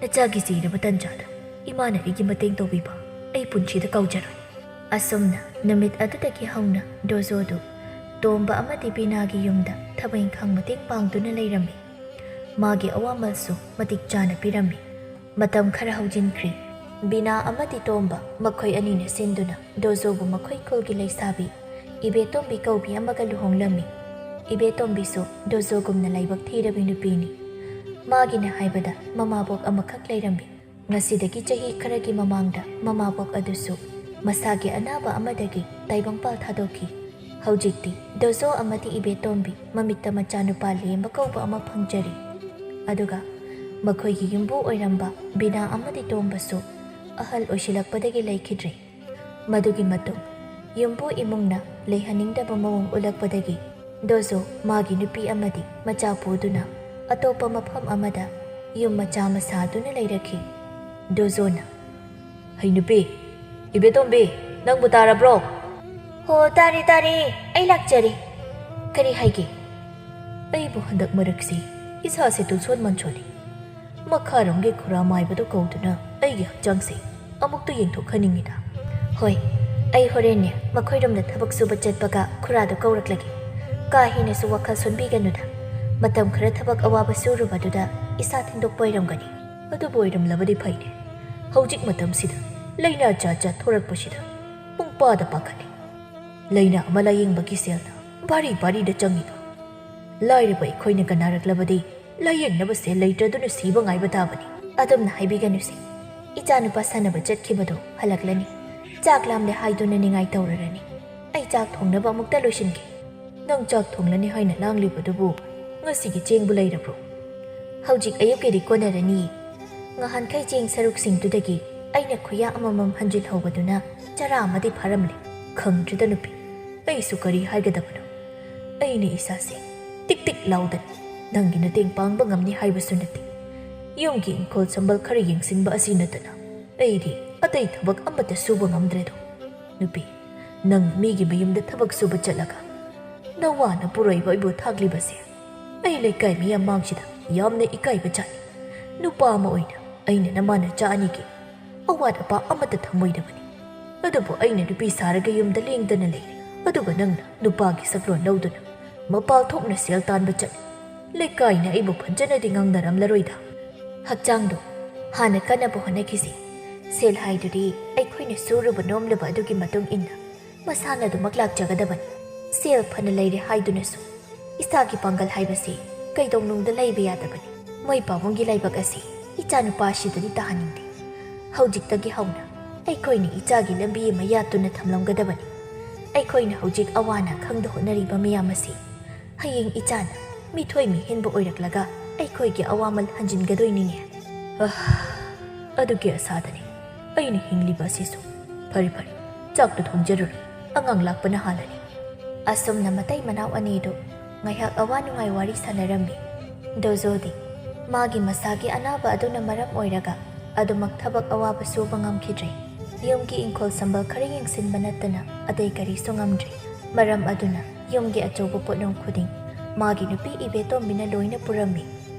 ꯅꯆꯥꯒꯤ ꯆꯤꯔꯕ ꯇꯟꯖꯥꯗ ꯏꯃꯥꯅ ꯑꯩꯒꯤ ꯃꯇꯦꯡ ꯇꯧꯕꯤꯕ ꯑꯩ ꯄꯨꯟꯁꯤꯗ ꯀꯥꯎꯖꯔꯣꯏ꯫" ꯑꯁꯨꯝꯅ ꯅꯨꯃꯤꯠ ꯑꯗꯨꯗꯒꯤ ꯍꯧꯅ ꯗꯣꯖꯣꯗꯨ ꯇꯣꯝꯕ ꯑꯃꯗꯤ ꯕꯤꯅꯥꯒꯤ ꯌꯨꯝꯗ ꯊꯕꯛ ꯏꯪꯈꯥꯡ ꯃꯇꯦꯡ ꯄꯥꯡꯗꯨꯅ ꯂꯩꯔꯝꯃꯤ꯫ ꯃꯥꯒꯤ ꯑꯋꯥꯃꯜꯁꯨ ꯃꯇꯤꯛ ꯆꯥꯅ ꯄꯤꯔꯝꯃꯤ꯫ ꯃꯇꯝ ꯈꯔ ꯍꯧꯖꯤꯟꯈ꯭ꯔꯦ꯫ ꯕꯤꯅꯥ ꯑꯃꯗꯤ ꯇꯣꯝꯕ ꯃꯈꯣꯏ ꯑꯅꯤꯅ ꯁꯤꯟꯗꯨꯅ ꯗꯣꯖꯣꯕꯨ ꯃꯈꯣꯏ ꯈꯨꯜꯒꯤ ꯂꯩꯁꯥꯕꯤ ꯏꯕꯦꯇꯣꯝꯕꯤ ꯀꯧꯕꯤ ꯑꯃꯒ ꯂꯨꯍꯣꯡꯂꯝꯃꯤ꯫ ꯏꯕꯦꯇꯣꯝꯕꯤꯁꯨ ꯗꯣꯖꯣꯒꯨꯝꯅ ꯂꯥꯏꯕꯛ ꯊꯤꯔꯕꯤ ꯅꯨꯄꯤꯅꯤ꯫ ꯃꯥꯒꯤꯅ ꯍꯥꯏꯕꯗ ꯃꯃꯥꯕꯣꯛ ꯑꯃꯈꯛ ꯂꯩꯔꯝꯃꯤ꯫ ꯉꯁꯤꯗꯒꯤ ꯆꯍꯤ ꯈꯔꯒꯤ ꯃꯃꯥꯡꯗ ꯃꯃꯥꯕꯣꯛ ꯑꯗꯨꯁꯨ ꯃꯁꯥꯒꯤ ꯑꯅꯥꯕ ꯑꯃꯗꯒꯤ ꯇꯥꯏꯕꯪꯄꯥꯜ ꯊꯥꯗꯣꯛꯈꯤ꯫ ꯍꯧꯖꯤꯛꯇꯤ ꯗꯣꯖꯣ ꯑꯃꯗꯤ ꯏꯕꯦꯇꯣꯝꯕꯤ ꯃꯃꯤꯠꯇ ꯃꯆꯥꯅꯨꯄꯥ ꯂꯦꯝꯕ ꯀꯧꯕ ꯑꯃ ꯐꯪꯖꯔꯤ꯫ ꯑꯗꯨꯒ ꯃꯈꯣꯏꯒꯤ ꯌꯨꯝꯕꯨ ꯑꯣꯏꯔꯝꯕ ꯕꯤꯅꯥ ꯑꯃꯗꯤ ꯇꯣꯝꯕꯁꯨ ꯑꯍꯜ ꯑꯣꯏꯁꯤꯜꯂꯛꯄꯗꯒꯤ ꯂꯩꯈꯤꯗ꯭ꯔꯦ꯫ ꯃꯗꯨꯒꯤ ꯃꯇꯨꯡ ꯌꯨꯝꯕꯨ ꯏꯃꯨꯡꯅ ꯂꯩꯍꯟꯅꯤꯡꯗꯕ ꯃꯑꯣꯡ ꯎꯠꯂꯛꯄꯗꯒꯤ ꯗꯣꯖꯣ ꯃꯥꯒꯤ ꯅꯨꯄꯤ ꯑꯃꯗꯤ ꯃꯆꯥ ꯄꯨꯗꯨꯅ ꯑꯇꯣꯞꯄ ꯃꯐꯝ ꯑꯃꯗ ꯌꯨꯝ ꯃꯆꯥ ꯑꯃ ꯁꯥꯗꯨꯅ ꯂꯩꯔꯛꯈꯤ꯫ ꯗꯣꯖꯣꯅ, "ꯍꯩ ꯅꯨꯄꯤ, ꯏꯕꯦꯇꯣꯝꯕꯤ, ꯅꯪꯕꯨ ꯇꯥꯔꯕ꯭ꯔꯣ?" "ꯍꯣ, ꯇꯥꯔꯦ, ꯇꯥꯔꯦ, ꯑꯩ ꯂꯥꯛꯆꯔꯦ꯫ ꯀꯔꯤ ꯍꯥꯏꯒꯦ?" "ꯑꯩꯕꯨ ꯍꯟꯗꯛ ꯃꯔꯛꯁꯤ ꯏꯁꯥꯁꯦ ꯇꯨꯡꯁꯣꯟ ꯃꯥꯟꯁꯣꯜꯂꯤ꯫ ꯃꯈꯥꯔꯣꯝꯒꯤ ꯈꯨꯔꯥ ꯃꯥꯏꯕꯗꯨ ꯀꯧꯗꯨꯅ ꯑꯩꯒꯤ ꯍꯛꯆꯥꯡꯁꯦ ꯑꯃꯨꯛꯇ ꯌꯦꯡꯊꯣꯛꯍꯟꯅꯤꯡꯉꯤꯗ꯫" "ꯍꯣꯏ, ꯑꯩ ꯍꯣꯔꯦꯟꯅꯦ ꯃꯈꯣꯏꯔꯣꯝꯗ ꯊꯕꯛ ꯁꯨꯕ ꯆꯠꯄꯒ ꯈꯨꯔꯥꯗꯨ ꯀꯧꯔꯛꯂꯒꯦ꯫ ꯀꯥ ꯍꯦꯟꯅꯁꯨ ꯋꯥꯈꯜ ꯁꯣꯟꯕꯤꯒꯅꯨꯗ꯫ ꯃꯇꯝ ꯈꯔ ꯊꯕꯛ ꯑꯋꯥꯕ ꯁꯨꯔꯨꯕꯗꯨꯗ ꯏꯁꯥ ꯊꯤꯟꯗꯣꯛꯄ ꯑꯣꯏꯔꯝꯒꯅꯤ꯫" "ꯑꯗꯨꯕꯨ ꯑꯣꯏꯔꯝꯂꯕꯗꯤ ꯐꯩꯅꯦ꯫ ꯍꯧꯖꯤꯛ ꯃꯇꯝꯁꯤꯗ ꯂꯥꯏꯅꯥ ꯖꯥꯠ ꯖꯥꯠ ꯊꯣꯔꯛꯄꯁꯤꯗ ꯄꯨꯡꯄꯥꯗ ꯄꯥꯈꯠꯂꯤ꯫ ꯂꯥꯏꯅꯥ ꯑꯃ ꯂꯥꯌꯦꯡꯕꯒꯤ ꯁꯦꯜꯅ ꯚꯥꯔꯤ ꯚꯥꯔꯤꯗ ꯆꯪꯉꯤꯕ꯫ ꯂꯥꯏꯔꯕ ꯑꯩꯈꯣꯏꯅꯒ ꯅꯥꯔꯛꯂꯕꯗꯤ ꯂꯥꯌꯦꯡꯅꯕ ꯁꯦꯜ ꯂꯩꯇ꯭ꯔꯗꯨꯅ ꯁꯤꯕ ꯉꯥꯏꯕ ꯇꯥꯕꯅꯤ꯫" "ꯑꯗꯨꯝꯅ ꯍꯥꯏꯕꯤꯒꯅꯨꯁꯦ꯫ ꯏꯆꯥꯅꯨꯄꯥ ꯁꯥꯟꯅꯕ ꯆꯠꯈꯤꯕꯗꯣ ꯍꯜꯂꯛꯂꯅꯤ꯫ ꯆꯥꯛ ꯂꯥꯝꯂꯦ ꯍꯥꯏꯗꯨꯅ ꯅꯤꯡꯉꯥꯏ ꯇꯧꯔꯔꯅꯤ꯫ ꯑꯩ ꯆꯥꯛ ꯊꯣꯡꯅꯕ ꯑꯃꯨꯛꯇ ꯂꯣꯏꯁꯤꯟꯒꯦ꯫" "ꯅꯪ ꯆꯥꯛ ꯊꯣꯡꯂꯅꯤ ꯍꯥꯏꯅ ꯂꯥꯡꯂꯤꯕꯗꯨꯕꯨ ꯉꯁꯤꯒꯤ ꯆꯦꯡꯕꯨ ꯂꯩꯔꯕ꯭ꯔꯣ?" "ꯍꯧꯖꯤꯛ ꯑꯌꯨꯛꯀꯤꯗꯤ ꯀꯣꯟꯅꯔꯅꯤ꯫ ꯉꯍꯥꯟꯈꯩ ꯆꯦꯡ ꯁꯔꯨꯛꯁꯤꯡꯗꯨꯗꯒꯤ ꯑꯩꯅ ꯈꯨꯌꯥ ꯑꯃꯃꯝ ꯍꯟꯖꯤꯜꯍꯧꯕꯗꯨꯅ ꯆꯔꯥ ꯑꯃꯗꯤ ꯐꯥꯔꯝꯂꯦ꯫" "ꯈꯪꯗ꯭ꯔꯦꯗ ꯅꯨꯄꯤ, ꯑꯩꯁꯨ ꯀꯔꯤ ꯍꯥꯏꯒꯗꯕꯅꯣ꯫ ꯑꯩꯅ ꯏꯁꯥꯁꯦ ꯇꯤꯛ ꯇꯤꯛ ꯂꯥꯎꯗꯅ ꯅꯪꯒꯤ ꯃꯇꯦꯡ ꯄꯥꯡꯕ ꯉꯝꯅꯤ ꯍꯥꯏꯕꯁꯨ ꯅꯠꯇꯦ꯫ ꯌꯨꯝꯒꯤ ꯏꯪꯈꯣꯜ ꯁꯝꯕꯜ ꯈꯔ ꯌꯦꯡꯁꯤꯟꯕ ꯑꯁꯤ ꯅꯠꯇꯅ ꯑꯩꯗꯤ ꯑꯇꯩ ꯊꯕꯛ ꯑꯃꯠꯇ ꯁꯨꯕ ꯉꯝꯗ꯭ꯔꯦꯗꯣ꯫ ꯅꯨꯄꯤ, ꯅꯪ ꯃꯤꯒꯤ ꯃꯌꯨꯝꯗ ꯊꯕꯛ ꯁꯨꯕ ꯆꯠꯂꯒ ꯅꯋꯥꯅ ꯄꯨꯔꯣꯏꯕ ꯑꯩꯕꯨ ꯊꯥꯛꯂꯤꯕꯁꯦ ꯑꯩ ꯂꯩꯀꯥꯏ ꯃꯤꯌꯥꯝ ꯃꯥꯡꯁꯤꯗ ꯌꯥꯝꯅ ꯏꯀꯥꯏꯕ ꯆꯥꯅꯤ꯫ ꯅꯨꯄꯥ ꯑꯃ ꯑꯣꯏꯅ ꯑꯩꯅ ꯅꯃꯥ ꯅꯆꯥ ꯑꯅꯤꯒꯤ ꯑꯋꯥꯠ ꯑꯄꯥ ꯑꯃꯠꯇ ꯊꯝꯃꯣꯏꯗꯕꯅꯤ꯫ ꯑꯗꯨꯕꯨ ꯑꯩꯅ ꯅꯨꯄꯤ ꯁꯥꯔꯒ ꯌꯨꯝꯗ ꯂꯦꯡꯗꯅ ꯂꯩꯔꯦ, ꯑꯗꯨꯒ ꯅꯪꯅ ꯅꯨꯄꯥꯒꯤ ꯁꯛꯂꯣꯟ ꯂꯧꯗꯨꯅ ꯃꯄꯥꯜ ꯊꯣꯛꯅ ꯁꯦꯜ ꯇꯥꯟꯕ ꯆꯠꯂꯤ꯫ ꯂꯩꯀꯥꯏꯅ ꯑꯩꯕꯨ ꯐꯖꯅꯗꯤ ꯉꯥꯡꯅꯔꯝꯂꯔꯣꯏꯗ꯫" "ꯍꯛꯆꯥꯡꯗꯣ ꯍꯥꯟꯅ ꯀꯟꯅꯕ ꯍꯣꯠꯅꯈꯤꯁꯤ꯫ ꯁꯦꯜ ꯍꯥꯏꯗꯨꯗꯤ ꯑꯩꯈꯣꯏꯅ ꯁꯨꯔꯨꯕ ꯅꯣꯝꯂꯨꯕ ꯑꯗꯨꯒꯤ ꯃꯇꯨꯡ ꯏꯟꯅ ꯃꯁꯥꯅ ꯑꯗꯨꯃꯛ ꯂꯥꯛꯆꯒꯗꯕꯅꯤ꯫ ꯁꯦꯜ ꯐꯅ ꯂꯩꯔꯦ ꯍꯥꯏꯗꯨꯅꯁꯨ ꯏꯁꯥꯒꯤ ꯄꯥꯡꯒꯜ ꯍꯥꯏꯕꯁꯤ ꯀꯩꯗꯧꯅꯨꯡꯗ ꯂꯩꯕ ꯌꯥꯗꯕꯅꯤ꯫ ꯃꯣꯏ ꯄꯥꯕꯨꯡꯒꯤ ꯂꯥꯏꯕꯛ ꯑꯁꯤ ꯏꯆꯥꯅꯨꯄꯥꯁꯤꯗꯗꯤ ꯇꯥꯍꯟꯅꯤꯡꯗꯦ꯫ ꯍꯧꯖꯤꯛꯇꯒꯤ ꯍꯧꯅ ꯑꯩꯈꯣꯏꯅ ꯏꯆꯥꯒꯤ ꯂꯝꯕꯤ ꯑꯃ ꯌꯥꯠꯇꯨꯅ ꯊꯝꯂꯝꯒꯗꯕꯅꯤ꯫ ꯑꯩꯈꯣꯏꯅ ꯍꯧꯖꯤꯛ ꯑꯋꯥ ꯑꯅꯥ ꯈꯪꯗ ꯍꯣꯠꯅꯔꯤꯕ ꯃꯌꯥꯝ ꯑꯁꯤ ꯍꯌꯦꯡ ꯏꯆꯥꯅ ꯃꯤꯊꯣꯏ ꯃꯤꯍꯦꯟꯕ ꯑꯣꯏꯔꯛꯂꯒ ꯑꯩꯈꯣꯏꯒꯤ ꯑꯋꯥꯃꯜ ꯍꯟꯖꯤꯟꯒꯗꯣꯏꯅꯤꯅꯦ꯫ ꯑꯍ, ꯑꯗꯨꯒꯤ ꯑꯁꯥꯗꯅꯤ ꯑꯩꯅ ꯍꯤꯡꯂꯤꯕ ꯑꯁꯤꯁꯨ꯫ ꯐꯔꯦ ꯐꯔꯦ, ꯆꯥꯛꯇꯨ ꯊꯣꯡꯖꯔꯨꯔꯣ, ꯑꯉꯥꯡ ꯂꯥꯛꯄꯅ ꯍꯥꯜꯂꯅꯤ꯫ ꯑꯁꯨꯝꯅ ꯃꯇꯩ ꯃꯅꯥꯎ ꯑꯅꯤꯗꯨ ꯉꯥꯏꯍꯥꯛ ꯑꯋꯥ ꯅꯨꯡꯉꯥꯏ ꯋꯥꯔꯤ ꯁꯥꯟꯅꯔꯝꯃꯤ꯫ ꯗꯣꯖꯣꯗꯤ ꯃꯥꯒꯤ ꯃꯁꯥꯒꯤ ꯑꯅꯥꯕ ꯑꯗꯨꯅ ꯃꯔꯝ ꯑꯣꯏꯔꯒ ꯑꯗꯨꯃꯛ ꯊꯕꯛ ꯑꯋꯥꯕ ꯁꯨꯕ ꯉꯝꯈꯤꯗ꯭ꯔꯦ꯫ ꯌꯨꯝꯒꯤ ꯏꯪꯈꯣꯜ ꯁꯝꯕꯜ ꯈꯔ ꯌꯦꯡꯁꯤꯟꯕ ꯅꯠꯇꯅ ꯑꯇꯩ ꯀꯔꯤꯁꯨ ꯉꯝꯗ꯭ꯔꯦ꯫ ꯃꯔꯝ ꯑꯗꯨꯅ ꯌꯨꯝꯒꯤ ꯑꯆꯧꯕ ꯄꯣꯠꯂꯨꯝ ꯈꯨꯗꯤꯡ ꯃꯥꯒꯤ ꯅꯨꯄꯤ ꯏꯕꯦꯇꯣꯝꯕꯤꯅ ꯂꯣꯏꯅ ꯄꯨꯔꯝꯃꯤ꯫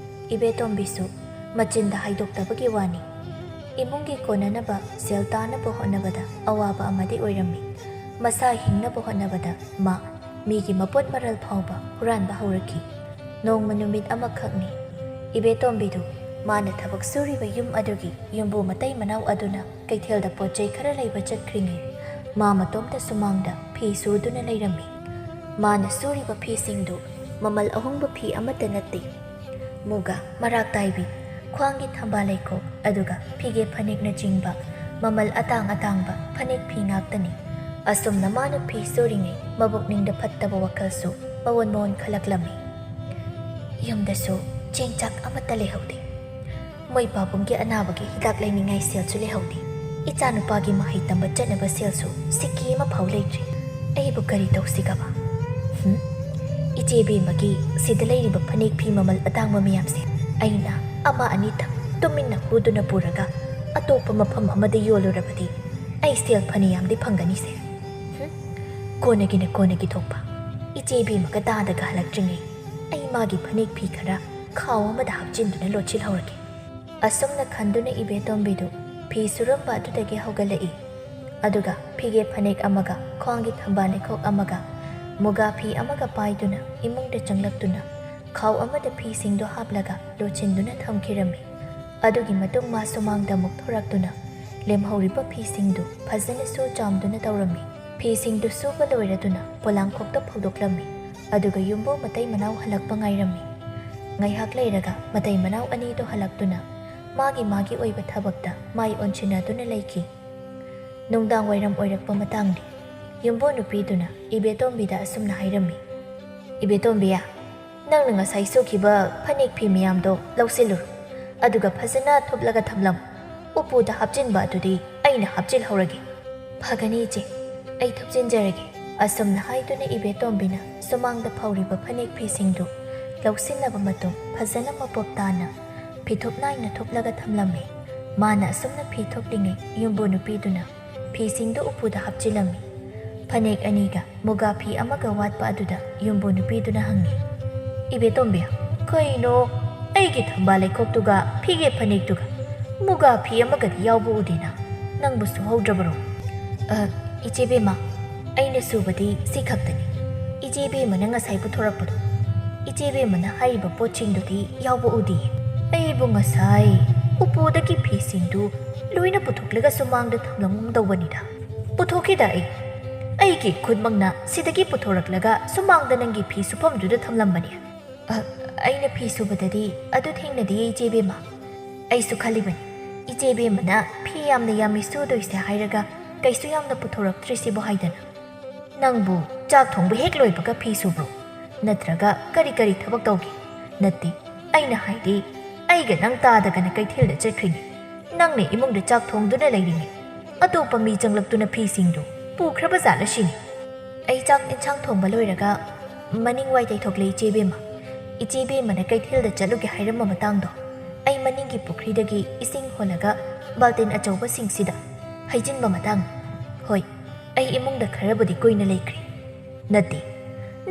ꯏꯕꯦꯇꯣꯝꯕꯤꯁꯨ ꯃꯆꯤꯟꯗ ꯍꯥꯏꯗꯣꯛꯇꯕꯒꯤ ꯋꯥꯅꯤ꯫ ꯏꯃꯨꯡꯒꯤ ꯀꯣꯟꯅꯅꯕ ꯁꯦꯜ ꯇꯥꯅꯕ ꯍꯣꯠꯅꯕꯗ ꯑꯋꯥꯕ ꯑꯃꯗꯤ ꯑꯣꯏꯔꯝꯃꯤ꯫ ꯃꯁꯥ ꯍꯤꯡꯅꯕ ꯍꯣꯠꯅꯕꯗ ꯃꯥ ꯃꯤꯒꯤ ꯃꯄꯣꯠ ꯃꯔꯜ ꯐꯥꯎꯕ ꯍꯨꯔꯥꯟꯕ ꯍꯧꯔꯛꯈꯤ꯫ ꯅꯣꯡꯃ ꯅꯨꯃꯤꯠ ꯑꯃꯈꯛꯅꯤ, ꯏꯕꯦꯇꯣꯝꯕꯤꯗꯨ ꯃꯥꯅ ꯊꯕꯛ ꯁꯨꯔꯤꯕ ꯌꯨꯝ ꯑꯗꯨꯒꯤ ꯌꯨꯝꯕꯨ ꯃꯇꯩ ꯃꯅꯥꯎ ꯑꯗꯨꯅ ꯀꯩꯊꯦꯜꯗ ꯄꯣꯠ ꯆꯩ ꯈꯔ ꯂꯩꯕ ꯆꯠꯈ꯭ꯔꯤꯉꯩ, ꯃꯥ ꯃꯇꯣꯝꯇ ꯁꯨꯃꯥꯡꯗ ꯐꯤ ꯁꯨꯗꯨꯅ ꯂꯩꯔꯝꯃꯤ꯫ ꯃꯥꯅ ꯁꯨꯔꯤꯕ ꯐꯤꯁꯤꯡꯗꯨ ꯃꯃꯜ ꯑꯍꯣꯡꯕ ꯐꯤ ꯑꯃꯠꯇ ꯅꯠꯇꯦ꯫ ꯃꯨꯒꯥ, ꯃꯔꯥꯛ ꯇꯥꯏꯕꯤ, ꯈ꯭ꯋꯥꯡꯒꯤ ꯊꯝꯕꯥꯜ ꯂꯩꯈꯣꯛ, ꯑꯗꯨꯒ ꯐꯤꯒꯦ ꯐꯅꯦꯛꯅꯆꯤꯡꯕ ꯃꯃꯜ ꯑꯇꯥꯡ ꯑꯇꯥꯡꯕ ꯐꯅꯦꯛ ꯐꯤ ꯉꯥꯛꯇꯅꯤ꯫ ꯑꯁꯨꯝꯅ ꯃꯥꯅ ꯐꯤ ꯁꯨꯔꯤꯉꯩ ꯃꯕꯨꯛꯅꯤꯡꯗ ꯐꯠꯇꯕ ꯋꯥꯈꯜꯁꯨ ꯃꯋꯣꯟ ꯃꯋꯣꯟ ꯈꯜꯂꯛꯂꯝꯃꯤ꯫ ꯌꯨꯝꯗꯁꯨ ꯆꯦꯡ ꯆꯥꯛ ꯑꯃꯠꯇ ꯂꯩꯍꯧꯗꯦ꯫ ꯃꯣꯏ ꯄꯥꯕꯨꯡꯒꯤ ꯑꯅꯥꯕꯒꯤ ꯍꯤꯗꯥꯛ ꯂꯩꯅꯤꯡꯉꯥꯏ ꯁꯦꯜꯁꯨ ꯂꯩꯍꯧꯗꯦ꯫ ꯏꯆꯥꯅꯨꯄꯥꯒꯤ ꯃꯍꯩ ꯇꯝꯕ ꯆꯠꯅꯕ ꯁꯦꯜꯁꯨ ꯁꯤꯀꯤ ꯑꯃ ꯐꯥꯎ ꯂꯩꯇ꯭ꯔꯤ꯫ ꯑꯩꯕꯨ ꯀꯔꯤ ꯇꯧꯁꯤꯒꯕ? ꯍꯨꯝ? ꯏꯆꯦ ꯕꯦꯝꯃꯒꯤ ꯁꯤꯗ ꯂꯩꯔꯤꯕ ꯐꯅꯦꯛ ꯐꯤ ꯃꯃꯜ ꯑꯇꯥꯡꯕ ꯃꯌꯥꯝꯁꯦ ꯑꯩꯅ ꯑꯃ ꯑꯅꯤꯇꯪ ꯇꯨꯃꯤꯟꯅ ꯍꯨꯗꯨꯅ ꯄꯨꯔꯒ ꯑꯇꯣꯞꯄ ꯃꯐꯝ ꯑꯃꯗ ꯌꯣꯜꯂꯨꯔꯕꯗꯤ ꯑꯩ ꯁꯦꯜ ꯐꯅꯌꯥꯝꯗꯤ ꯐꯪꯒꯅꯤꯁꯦ꯫ ꯍꯨꯝ? ꯀꯣꯟꯅꯒꯤꯅ ꯀꯣꯟꯅꯒꯤ ꯊꯣꯛꯄ꯫ ꯏꯆꯦ ꯕꯦꯝꯃꯒ ꯇꯥꯗꯒ ꯍꯜꯂꯛꯇ꯭ꯔꯤꯉꯩ ꯑꯩ ꯃꯥꯒꯤ ꯐꯅꯦꯛ ꯐꯤ ꯈꯔ ꯈꯥꯎ ꯑꯃꯗ ꯍꯥꯞꯆꯤꯟꯗꯨꯅ ꯂꯣꯠꯁꯤꯜꯍꯧꯔꯒꯦ꯫ ꯑꯁꯨꯝꯅ ꯈꯟꯗꯨꯅ ꯏꯕꯦꯇꯣꯝꯕꯤꯗꯨ ꯐꯤ ꯁꯨꯔꯝꯕ ꯑꯗꯨꯗꯒꯤ ꯍꯧꯒꯠꯂꯛꯏ꯫ ꯑꯗꯨꯒ ꯐꯤꯒꯦ ꯐꯅꯦꯛ ꯑꯃꯒ ꯈ꯭ꯋꯥꯡꯒꯤ ꯊꯝꯕꯥꯜ ꯂꯩꯈꯣꯛ ꯑꯃꯒ ꯃꯨꯒꯥ ꯐꯤ ꯑꯃꯒ ꯄꯥꯏꯗꯨꯅ ꯏꯃꯨꯡꯗ ꯆꯪꯂꯛꯇꯨꯅ ꯈꯥꯎ ꯑꯃꯗ ꯐꯤꯁꯤꯡꯗꯨ ꯍꯥꯞꯂꯒ ꯂꯣꯠꯁꯤꯟꯗꯨꯅ ꯊꯝꯈꯤꯔꯝꯃꯤ꯫ ꯑꯗꯨꯒꯤ ꯃꯇꯨꯡ ꯃꯥ ꯁꯨꯃꯥꯡꯗ ꯑꯃꯨꯛ ꯊꯣꯔꯛꯇꯨꯅ ꯂꯦꯝꯍꯧꯔꯤꯕ ꯐꯤꯁꯤꯡꯗꯨ ꯐꯖꯅ ꯁꯨ ꯆꯥꯝꯗꯨꯅ ꯇꯧꯔꯝꯃꯤ꯫ ꯐꯤꯁꯤꯡꯗꯨ ꯁꯨꯕ ꯂꯣꯏꯔꯗꯨꯅ ꯄꯣꯂꯥꯡꯈꯣꯛꯇ ꯐꯧꯗꯣꯛꯂꯝꯃꯤ꯫ ꯑꯗꯨꯒ ꯌꯨꯝꯕꯨ ꯃꯇꯩ ꯃꯅꯥꯎ ꯍꯜꯂꯛꯄ ꯉꯥꯏꯔꯝꯃꯤ꯫ ꯉꯥꯏꯍꯥꯛ ꯂꯩꯔꯒ ꯃꯇꯩ ꯃꯅꯥꯎ ꯑꯅꯤꯗꯨ ꯍꯜꯂꯛꯇꯨꯅ ꯃꯥꯒꯤ ꯃꯥꯒꯤ ꯑꯣꯏꯕ ꯊꯕꯛꯇ ꯃꯥꯏ ꯑꯣꯟꯁꯤꯟꯅꯗꯨꯅ ꯂꯩꯈꯤ꯫ ꯅꯨꯡꯗꯥꯡ ꯋꯥꯏꯔꯝ ꯑꯣꯏꯔꯛꯄ ꯃꯇꯥꯡꯗꯤ ꯌꯨꯝꯕꯨ ꯅꯨꯄꯤꯗꯨꯅ ꯏꯕꯦꯇꯣꯝꯕꯤꯗ ꯑꯁꯨꯝꯅ ꯍꯥꯏꯔꯝꯃꯤ, "ꯏꯕꯦꯇꯣꯝꯕꯤꯌꯥ, "ꯅꯪꯅ ꯉꯁꯥꯏ ꯁꯨꯈꯤꯕ ꯐꯅꯦꯛ ꯐꯤ ꯃꯌꯥꯝꯗꯣ ꯂꯧꯁꯤꯜꯂꯨꯔꯣ, ꯑꯗꯨꯒ ꯐꯖꯅ ꯊꯨꯞꯂꯒ ꯊꯝꯂꯝꯃꯨ꯫ ꯎꯄꯨꯗ ꯍꯥꯞꯆꯤꯟꯕ ꯑꯗꯨꯗꯤ ꯑꯩꯅ ꯍꯥꯞꯆꯤꯜꯍꯧꯔꯒꯦ꯫" "ꯐꯒꯅꯤ ꯏꯆꯦ, ꯑꯩ ꯊꯨꯞꯆꯤꯟꯖꯔꯒꯦ꯫" ꯑꯁꯨꯝꯅ ꯍꯥꯏꯗꯨꯅ ꯏꯕꯦꯇꯣꯝꯕꯤꯅ ꯁꯨꯃꯥꯡꯗ ꯐꯧꯔꯤꯕ ꯐꯅꯦꯛ ꯐꯤꯁꯤꯡꯗꯨ ꯂꯧꯁꯤꯟꯅꯕ ꯃꯇꯨꯡ ꯐꯖꯅ ꯃꯄꯣꯞ ꯇꯥꯅ ꯐꯤꯊꯨꯞ ꯅꯥꯏꯅ ꯊꯨꯞꯂꯒ ꯊꯝꯂꯝꯃꯤ꯫ ꯃꯥꯅ ꯑꯁꯨꯝꯅ ꯐꯤ ꯊꯨꯞꯂꯤꯉꯩ ꯌꯨꯝꯕꯨ ꯅꯨꯄꯤꯗꯨꯅ ꯐꯤꯁꯤꯡꯗꯨ ꯎꯄꯨꯗ ꯍꯥꯞꯆꯤꯜꯂꯝꯃꯤ꯫ ꯐꯅꯦꯛ ꯑꯅꯤꯒ ꯃꯨꯒꯥ ꯐꯤ ꯑꯃꯒ ꯋꯥꯠꯄ ꯑꯗꯨꯗ ꯌꯨꯝꯕꯨ ꯅꯨꯄꯤꯗꯨꯅ ꯍꯪꯉꯤ, "ꯏꯕꯦꯇꯣꯝꯕꯤ, ꯀꯩꯅꯣ, ꯑꯩꯒꯤ ꯊꯝꯕꯥꯜ ꯂꯩꯈꯣꯛꯇꯨꯒ ꯐꯤꯒꯦ ꯐꯅꯦꯛꯇꯨꯒ ꯃꯨꯒꯥ ꯐꯤ ꯑꯃꯒꯗꯤ ꯌꯥꯎꯕ ꯎꯗꯦꯅ? ꯅꯪꯕꯨ ꯁꯨꯍꯧꯗ꯭ꯔꯕꯔꯣ?" "ꯑ, ꯏꯆꯦ ꯕꯦꯝꯃ, ꯑꯩꯅ ꯁꯨꯕꯗꯤ ꯁꯤ ꯈꯛꯇꯅꯤ꯫ ꯏꯆꯦ ꯕꯦꯝꯃꯅ ꯉꯁꯥꯏ ꯄꯨꯊꯣꯔꯛꯄꯗꯣ, ꯏꯆꯦ ꯕꯦꯝꯃꯅ ꯍꯥꯏꯔꯤꯕ ꯄꯣꯠꯁꯤꯡꯗꯨꯗꯤ ꯌꯥꯎꯕ ꯎꯗꯦ꯫ ꯑꯩꯕꯨ ꯉꯁꯥꯏ ꯎꯄꯨꯗꯒꯤ ꯐꯤꯁꯤꯡꯗꯨ ꯂꯣꯏꯅ ꯄꯨꯊꯣꯛꯂꯒ ꯁꯨꯃꯥꯡꯗ ꯊꯝꯂꯝꯒꯨꯝ ꯇꯧꯕꯅꯤꯗ꯫ ꯄꯨꯊꯣꯛꯈꯤꯗ ꯑꯩ꯫ ꯑꯩꯒꯤ ꯈꯨꯠꯃꯛꯅ ꯁꯤꯗꯒꯤ ꯄꯨꯊꯣꯔꯛꯂꯒ ꯁꯨꯃꯥꯡꯗ ꯅꯪꯒꯤ ꯐꯤ ꯁꯨꯐꯝꯗꯨꯗ ꯊꯝꯂꯝꯕꯅꯤ꯫" "ꯑ, ꯑꯩꯅ ꯐꯤ ꯁꯨꯕꯗꯗꯤ ꯑꯗꯨ ꯊꯦꯡꯅꯗꯤꯌꯦ ꯏꯆꯦ ꯕꯦꯝꯃ꯫ ꯑꯩꯁꯨ ꯈꯜꯂꯤꯕꯅꯤ, ꯏꯆꯦ ꯕꯦꯝꯃꯅ ꯐꯤ ꯌꯥꯝꯅ ꯌꯥꯝꯃꯤ ꯁꯨꯗꯣꯏꯁꯦ ꯍꯥꯏꯔꯒ ꯀꯩꯁꯨ ꯌꯥꯝꯅ ꯄꯨꯊꯣꯔꯛꯇ꯭ꯔꯤꯁꯤꯕꯨ ꯍꯥꯏꯗꯅ꯫ ꯅꯪꯕꯨ ꯆꯥꯛ ꯊꯣꯡꯕ ꯍꯦꯛ ꯂꯣꯏꯕꯒ ꯐꯤ ꯁꯨꯕ꯭ꯔꯣ? ꯅꯠꯇ꯭ꯔꯒ ꯀꯔꯤ ꯀꯔꯤ ꯊꯕꯛ ꯇꯧꯒꯦ?" "ꯅꯠꯇꯦ, ꯑꯩꯅ ꯍꯥꯏꯗꯤ ꯑꯩꯒ ꯅꯪ ꯇꯥꯗꯒꯅ ꯀꯩꯊꯦꯜꯗ ꯆꯠꯈ꯭ꯔꯤꯅꯤ꯫ ꯅꯪꯅ ꯏꯃꯨꯡꯗ ꯆꯥꯛ ꯊꯣꯡꯗꯨꯅ ꯂꯩꯔꯤꯉꯩ ꯑꯇꯣꯞꯄ ꯃꯤ ꯆꯪꯂꯛꯇꯨꯅ ꯐꯤꯁꯤꯡꯗꯨ ꯄꯨꯈ꯭ꯔꯕ ꯖꯥꯠꯂ ꯁꯤꯅꯤ꯫" "ꯑꯩ ꯆꯥꯛ ꯏꯟꯁꯥꯡ ꯊꯣꯡꯕ ꯂꯣꯏꯔꯒ ꯃꯅꯤꯡ ꯋꯥꯏ ꯇꯩꯊꯣꯛꯂꯦ ꯏꯆꯦ ꯕꯦꯝꯃ꯫ ꯏꯆꯦ ꯕꯦꯝꯃꯅ ꯀꯩꯊꯦꯜꯗ ꯆꯠꯂꯨꯒꯦ ꯍꯥꯏꯔꯝꯕ ꯃꯇꯥꯡꯗꯣ, ꯑꯩ ꯃꯅꯤꯡꯒꯤ ꯄꯨꯈ꯭ꯔꯤꯗꯒꯤ ꯏꯁꯤꯡ ꯍꯣꯜꯂꯒ ꯕꯥꯜꯇꯤꯟ ꯑꯆꯧꯕꯁꯤꯡꯁꯤꯗ ꯍꯩꯖꯤꯟꯕ ꯃꯇꯥꯡ꯫ ꯍꯣꯏ, ꯑꯩ ꯏꯃꯨꯡꯗ ꯈꯔꯕꯨꯗꯤ ꯀꯨꯏꯅ ꯂꯩꯈ꯭ꯔꯦ꯫" "ꯅꯠꯇꯦ,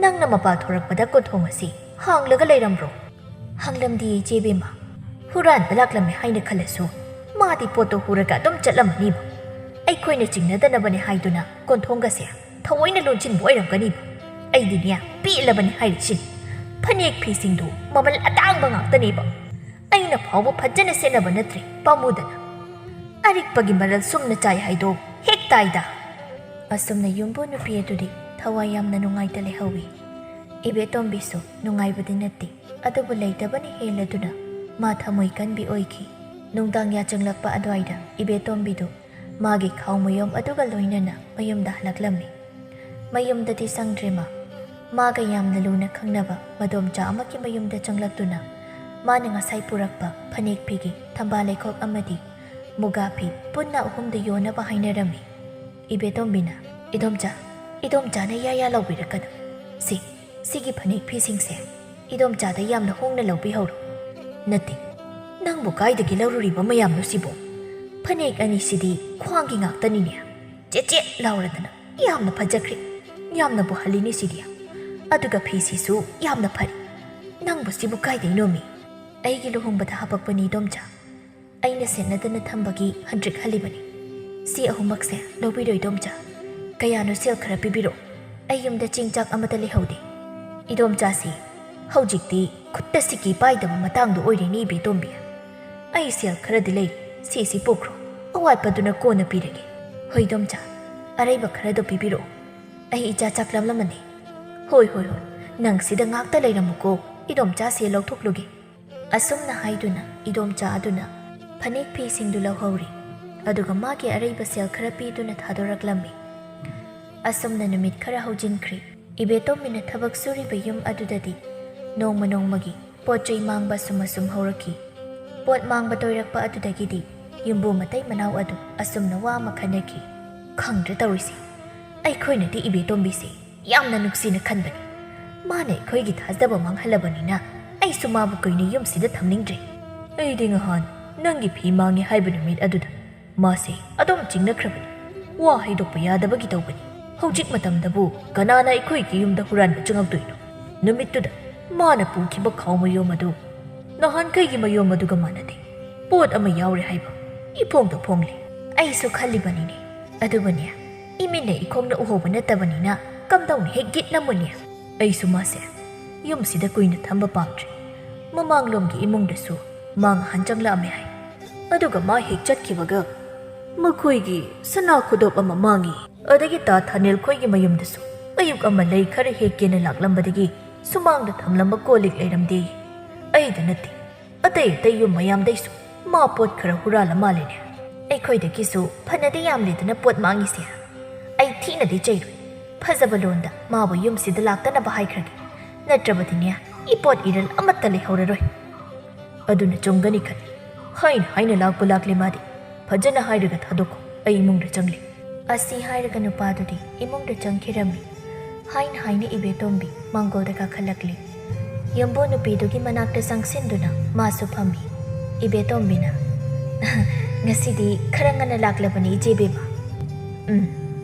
ꯅꯪꯅ ꯃꯄꯥ ꯊꯣꯔꯛꯄꯗ ꯀꯣꯟꯊꯣꯡ ꯑꯁꯤ ꯍꯥꯡꯂꯒ ꯂꯩꯔꯝꯕ꯭ꯔꯣ?" "ꯍꯥꯡꯂꯝꯗꯦ ꯏꯆꯦ ꯕꯦꯝꯃ꯫ ꯍꯨꯔꯥꯟꯕ ꯂꯥꯛꯂꯝꯃꯦ ꯍꯥꯏꯅ ꯈꯜꯂꯁꯨ ꯃꯥꯗꯤ ꯄꯣꯠꯇꯣ ꯍꯨꯔꯒ ꯑꯗꯨꯝ ꯆꯠꯂꯝꯃꯅꯤꯕ꯫ ꯑꯩꯈꯣꯏꯅ ꯆꯤꯡꯅꯗꯅꯕꯅꯦ ꯍꯥꯏꯗꯨꯅ ꯀꯣꯟꯊꯣꯡꯒꯁꯦ ꯊꯑꯣꯏꯅ ꯂꯣꯟꯁꯤꯟꯕ ꯑꯣꯏꯔꯝꯒꯅꯤꯕ꯫ ꯑꯩꯗꯤꯅꯦ, ꯄꯦꯜꯂꯕꯅꯦ ꯍꯥꯏꯔꯤꯁꯤꯅꯤ꯫ ꯐꯅꯦꯛ ꯐꯤꯁꯤꯡꯗꯨ ꯃꯃꯜ ꯑꯇꯥꯡꯕ ꯉꯥꯛꯇꯅꯦꯕ꯫ ꯑꯩꯅ ꯐꯥꯎꯕ ꯐꯖꯅ ꯁꯦꯠꯅꯕ ꯅꯠꯇ꯭ꯔꯦ, ꯄꯥꯝꯃꯨꯗꯅ꯫ ꯑꯔꯤꯛꯄꯒꯤ ꯃꯔꯜ ꯁꯨꯝꯅ ꯆꯥꯏ ꯍꯥꯏꯗꯣ ꯍꯦꯛ ꯇꯥꯏꯗ꯫" ꯑꯁꯨꯝꯅ ꯌꯨꯝꯕꯨ ꯅꯨꯄꯤ ꯑꯗꯨꯗꯤ ꯊꯋꯥꯏ ꯌꯥꯝꯅ ꯅꯨꯡꯉꯥꯏꯇ ꯂꯩꯍꯧꯏ꯫ ꯏꯕꯦꯇꯣꯝꯕꯤꯁꯨ ꯅꯨꯡꯉꯥꯏꯕꯗꯤ ꯅꯠꯇꯦ, ꯑꯗꯨꯕꯨ ꯂꯩꯇꯕꯅ ꯍꯦꯜꯂꯗꯨꯅ ꯃꯥ ꯊꯃꯣꯏ ꯀꯟꯕꯤ ꯑꯣꯏꯈꯤ꯫ ꯅꯨꯡꯗꯥꯡ ꯌꯥꯆꯪꯂꯛꯄ ꯑꯗꯨꯋꯥꯏꯗ ꯏꯕꯦꯇꯣꯝꯕꯤꯗꯨ ꯃꯥꯒꯤ ꯈꯥꯎ ꯃꯌꯨꯝ ꯑꯗꯨꯒ ꯂꯣꯏꯅꯅ ꯃꯌꯨꯝꯗ ꯍꯜꯂꯛꯂꯝꯃꯤ꯫ ꯃꯌꯨꯝꯗꯗꯤ ꯆꯪꯗ꯭ꯔꯦ ꯃꯥ꯫ ꯃꯥꯒ ꯌꯥꯝꯅ ꯂꯨꯅ ꯈꯪꯅꯕ ꯃꯗꯣꯝꯆꯥ ꯑꯃꯒꯤ ꯃꯌꯨꯝꯗ ꯆꯪꯂꯛꯇꯨꯅ ꯃꯥꯅ ꯉꯁꯥꯏ ꯄꯨꯔꯛꯄ ꯐꯅꯦꯛ ꯐꯤꯒꯤ ꯊꯝꯕꯥꯜ ꯂꯩꯈꯣꯛ ꯑꯃꯗꯤ ꯃꯨꯒꯥ ꯐꯤ ꯄꯨꯟꯅ ꯑꯍꯨꯝꯗꯨ ꯌꯣꯟꯅꯕ ꯍꯥꯏꯅꯔꯝꯃꯤ꯫ ꯏꯕꯦꯇꯣꯝꯕꯤꯅ, "ꯏꯗꯣꯝꯆꯥ, ꯏꯗꯣꯝꯆꯥꯅ ꯌꯥ ꯌꯥ ꯂꯧꯕꯤꯔꯛꯀꯅꯨ꯫ ꯁꯤ, ꯁꯤꯒꯤ ꯐꯅꯦꯛ ꯐꯤꯁꯤꯡꯁꯦ ꯏꯗꯣꯝꯆꯥꯗ ꯌꯥꯝꯅ ꯍꯣꯡꯅ ꯂꯧꯕꯤꯍꯧꯔꯣ꯫ ꯅꯠꯇꯦ, ꯅꯪꯕꯨ ꯀꯥꯏꯗꯒꯤ ꯂꯧꯔꯨꯔꯤꯕ ꯃꯌꯥꯝꯅꯣ ꯁꯤꯕꯣ? ꯐꯅꯦꯛ ꯑꯅꯤꯁꯤꯗꯤ ꯈ꯭ꯋꯥꯡꯒꯤ ꯉꯥꯛꯇꯅꯤꯅꯦ꯫ ꯆꯦꯠ ꯆꯦꯠ ꯂꯥꯎꯔꯗꯅ ꯌꯥꯝꯅ ꯐꯖꯈ꯭ꯔꯦ꯫ ꯌꯥꯝꯅꯕꯨ ꯍꯜꯂꯤꯅꯦ ꯁꯤꯗꯤ꯫ ꯑꯗꯨꯒ ꯐꯤꯁꯤꯁꯨ ꯌꯥꯝꯅ ꯐꯔꯤ꯫ ꯅꯪꯕꯨ ꯁꯤꯕꯨ ꯀꯥꯏꯗꯩꯅꯣꯃꯤ?" "ꯑꯩꯒꯤ ꯂꯨꯍꯣꯡꯕꯗ ꯍꯥꯄꯛꯄꯅꯤ, ꯏꯗꯣꯝꯆꯥ꯫ ꯑꯩꯅ ꯁꯦꯠꯅꯗꯅ ꯊꯝꯕꯒꯤ ꯍꯟꯇ꯭ꯔꯤꯛ ꯍꯜꯂꯤꯕꯅꯤ꯫ ꯁꯤ ꯑꯍꯨꯝꯃꯛꯁꯦ ꯂꯧꯕꯤꯔꯣ, ꯏꯗꯣꯝꯆꯥ꯫ ꯀꯌꯥꯅꯣ, ꯁꯦꯜ ꯈꯔ ꯄꯤꯕꯤꯔꯣ꯫ ꯑꯩ ꯌꯨꯝꯗ ꯆꯦꯡ ꯆꯥꯛ ꯑꯃꯠꯇ ꯂꯩꯍꯧꯗꯦ꯫" "ꯏꯗꯣꯝꯆꯥꯁꯤ ꯍꯧꯖꯤꯛꯇꯤ ꯈꯨꯠꯇ ꯁꯤꯀꯤ ꯄꯥꯏꯗꯕ ꯃꯇꯥꯡꯗꯣ ꯑꯣꯏꯔꯦꯅꯦ, ꯏꯕꯦꯇꯣꯝꯕꯤ꯫ ꯑꯩ ꯁꯦꯜ ꯈꯔꯗꯤ ꯂꯩꯔꯤ, ꯁꯤꯁꯤ ꯄꯨꯈ꯭ꯔꯣ, ꯑꯋꯥꯠꯄꯗꯨꯅ ꯀꯣꯟꯅ ꯄꯤꯔꯒꯦ꯫" "ꯍꯣꯏ, ꯏꯗꯣꯝꯆꯥ, ꯑꯔꯩꯕ ꯈꯔꯗꯣ ꯄꯤꯕꯤꯔꯛꯑꯣ꯫ ꯑꯩ ꯏꯆꯥ ꯆꯥꯛ ꯂꯥꯝꯂꯝꯃꯅꯤ꯫" "ꯍꯣꯏ, ꯍꯣꯏ, ꯍꯣꯏ, ꯅꯪ ꯁꯤꯗ ꯉꯥꯛꯇ ꯂꯩꯔꯝꯃꯨꯀꯣ, ꯏꯗꯣꯝꯆꯥ ꯁꯦꯜ ꯂꯧꯊꯣꯛꯂꯨꯒꯦ꯫" ꯑꯁꯨꯝꯅ ꯍꯥꯏꯗꯨꯅ ꯏꯗꯣꯝꯆꯥ ꯑꯗꯨꯅ ꯐꯅꯦꯛ ꯐꯤꯁꯤꯡꯗꯨ ꯂꯧꯍꯧꯔꯤ꯫ ꯑꯗꯨꯒ ꯃꯥꯒꯤ ꯑꯔꯩꯕ ꯁꯦꯜ ꯈꯔ ꯄꯤꯗꯨꯅ ꯊꯥꯗꯣꯔꯛꯂꯝꯃꯤ꯫ ꯑꯁꯨꯝꯅ ꯅꯨꯃꯤꯠ ꯈꯔ ꯍꯧꯖꯤꯟꯈ꯭ꯔꯤ꯫ ꯏꯕꯦꯇꯣꯝꯕꯤꯅ ꯊꯕꯛ ꯁꯨꯔꯤꯕ ꯌꯨꯝ ꯑꯗꯨꯗꯗꯤ ꯅꯣꯡꯃ ꯅꯣꯡꯃꯒꯤ ꯄꯣꯠ ꯆꯩ ꯃꯥꯡꯕ ꯑꯁꯨꯝ ꯑꯁꯨꯝ ꯍꯧꯔꯛꯈꯤ꯫ ꯄꯣꯠ ꯃꯥꯡꯕ ꯇꯣꯏꯔꯛꯄ ꯑꯗꯨꯗꯒꯤꯗꯤ ꯌꯨꯝꯕꯨ ꯃꯇꯩ ꯃꯅꯥꯎ ꯑꯗꯨ ꯑꯁꯨꯝꯅ ꯋꯥ ꯑꯃ ꯈꯟꯅꯈꯤ꯫ "ꯈꯪꯗ꯭ꯔꯦ ꯇꯧꯔꯤꯁꯦ, ꯑꯩꯈꯣꯏꯅꯗꯤ ꯏꯕꯦꯇꯣꯝꯕꯤꯁꯦ ꯌꯥꯝꯅ ꯅꯨꯡꯁꯤꯅ ꯈꯟꯕꯅꯤ꯫ ꯃꯥꯅ ꯑꯩꯈꯣꯏꯒꯤ ꯊꯥꯖꯕ ꯃꯥꯡꯍꯜꯂꯕꯅꯤꯅ ꯑꯩꯁꯨ ꯃꯥꯕꯨ ꯀꯨꯏꯅ ꯌꯨꯝꯁꯤꯗ ꯊꯝꯅꯤꯡꯗ꯭ꯔꯦ꯫" "ꯑꯩꯗꯤ ꯉꯍꯥꯟ ꯅꯪꯒꯤ ꯐꯤ ꯃꯥꯡꯉꯦ ꯍꯥꯏꯕ ꯅꯨꯃꯤꯠ ꯑꯗꯨꯗ ꯃꯥꯁꯦ ꯑꯗꯨꯝ ꯆꯤꯡꯅꯈ꯭ꯔꯕꯅꯤ꯫ ꯋꯥ ꯍꯥꯏꯗꯣꯛꯄ ꯌꯥꯗꯕꯒꯤ ꯇꯧꯕꯅꯤ꯫ ꯍꯧꯖꯤꯛ ꯃꯇꯝꯗꯕꯨ ꯀꯅꯥꯅ ꯑꯩꯈꯣꯏꯒꯤ ꯌꯨꯝꯗ ꯍꯨꯔꯥꯟꯕ ꯆꯪꯉꯛꯇꯣꯏꯅꯣ? ꯅꯨꯃꯤꯠꯇꯨꯗ ꯃꯥꯅ ꯄꯨꯈꯤꯕ ꯈꯥꯎ ꯃꯌꯣꯝ ꯑꯗꯨ ꯅꯍꯥꯟꯈꯩꯒꯤ ꯃꯌꯣꯝ ꯑꯗꯨꯒ ꯃꯥꯟꯅꯗꯦ꯫ ꯄꯣꯠ ꯑꯃ ꯌꯥꯎꯔꯦ ꯍꯥꯏꯕ ꯏꯐꯣꯡꯗ ꯐꯣꯡꯂꯦ꯫" "ꯑꯩꯁꯨ ꯈꯜꯂꯤꯕꯅꯤꯅꯦ꯫ ꯑꯗꯨꯕꯨꯅꯦ, ꯏꯃꯤꯠꯅ ꯏꯈꯣꯡꯅ ꯎꯍꯧꯕ ꯅꯠꯇꯕꯅꯤꯅ ꯀꯝꯗꯧꯅ ꯍꯦꯛ ꯌꯦꯠ ꯅꯝꯃꯨꯅꯤ? ꯑꯩꯁꯨ ꯃꯥꯁꯦ ꯌꯨꯝꯁꯤꯗ ꯀꯨꯏꯅ ꯊꯝꯕ ꯄꯥꯝꯗ꯭ꯔꯦ꯫ ꯃꯃꯥꯡꯂꯣꯝꯒꯤ ꯏꯃꯨꯡꯗꯁꯨ ꯃꯥ ꯉꯍꯥꯟ ꯆꯪꯂꯛꯑꯝꯃꯦ ꯍꯥꯏ꯫ ꯑꯗꯨꯒ ꯃꯥ ꯍꯦꯛ ꯆꯠꯈꯤꯕꯒ ꯃꯈꯣꯏꯒꯤ ꯁꯅꯥ ꯈꯨꯗꯣꯞ ꯑꯃ ꯃꯥꯡꯉꯤ꯫ ꯑꯗꯒꯤ ꯇꯥ ꯊꯥꯅꯦꯜ ꯈꯣꯏꯒꯤ ꯃꯌꯨꯝꯗꯁꯨ ꯑꯌꯨꯛ ꯑꯃ ꯂꯩ ꯈꯔ ꯍꯦꯛꯀꯦꯅ ꯂꯥꯛꯂꯝꯕꯗꯒꯤ ꯁꯨꯃꯥꯡꯗ ꯊꯝꯂꯝꯕ ꯀꯣꯜ ꯂꯤꯛ ꯂꯩꯔꯝꯗꯦ꯫ ꯑꯩꯗ ꯅꯠꯇꯦ, ꯑꯇꯩ ꯑꯇꯩ ꯌꯨꯝ ꯃꯌꯥꯝꯗꯩꯁꯨ ꯃꯥ ꯄꯣꯠ ꯈꯔ ꯍꯨꯔꯥꯜꯂ ꯃꯥꯜꯂꯦꯅꯦ꯫ ꯑꯩꯈꯣꯏꯗꯒꯤꯁꯨ ꯐꯅꯗꯤ ꯌꯥꯝꯂꯦꯗꯅ ꯄꯣꯠ ꯃꯥꯡꯉꯤꯁꯦ꯫ ꯑꯩ ꯊꯤꯅꯗꯤ ꯆꯩꯔꯨꯏ꯫ ꯐꯖꯕ ꯂꯣꯟꯗ ꯃꯥꯕꯨ ꯌꯨꯝꯁꯤꯗ ꯂꯥꯛꯇꯅꯕ ꯍꯥꯏꯈ꯭ꯔꯒꯦ, ꯅꯠꯇ꯭ꯔꯕꯗꯤꯅꯦ, ꯏꯄꯣꯠ ꯏꯔꯜ ꯑꯃꯠꯇ ꯂꯩꯍꯧꯔꯔꯣꯏ꯫ ꯑꯗꯨꯅ ꯆꯨꯝꯒꯅꯤ ꯈꯜꯂꯤ꯫ ꯍꯥꯏꯅ ꯍꯥꯏꯅ ꯂꯥꯛꯄꯨ ꯂꯥꯛꯂꯦ ꯃꯥꯗꯤ꯫ ꯐꯖꯅ ꯍꯥꯏꯔꯒ ꯊꯥꯗꯣꯛꯈꯣ, ꯑꯩ ꯏꯃꯨꯡꯗ ꯆꯪꯂꯦ꯫ ꯑꯁꯤ ꯍꯥꯏꯔꯒ ꯅꯨꯄꯥꯗꯨꯗꯤ ꯏꯃꯨꯡꯗ ꯆꯪꯈꯤꯔꯝꯃꯤ꯫ ꯍꯥꯏꯅ ꯍꯥꯏꯅ ꯏꯕꯦꯇꯣꯝꯕꯤ ꯃꯥꯡꯒꯣꯜꯗ ꯀꯥꯈꯠꯂꯛꯂꯤ꯫ ꯌꯨꯝꯕꯨ ꯅꯨꯄꯤꯗꯨꯒꯤ ꯃꯅꯥꯛꯇ ꯆꯪꯁꯤꯟꯗꯨꯅ ꯃꯥꯁꯨ ꯐꯝꯃꯤ꯫ ꯏꯕꯦꯇꯣꯝꯕꯤꯅ, "ꯉꯁꯤꯗꯤ ꯈꯔ ꯉꯟꯅ ꯂꯥꯛꯂꯕꯅꯤ, ꯏꯆꯦ ꯕꯦꯝꯃ꯫" "ꯎꯝ,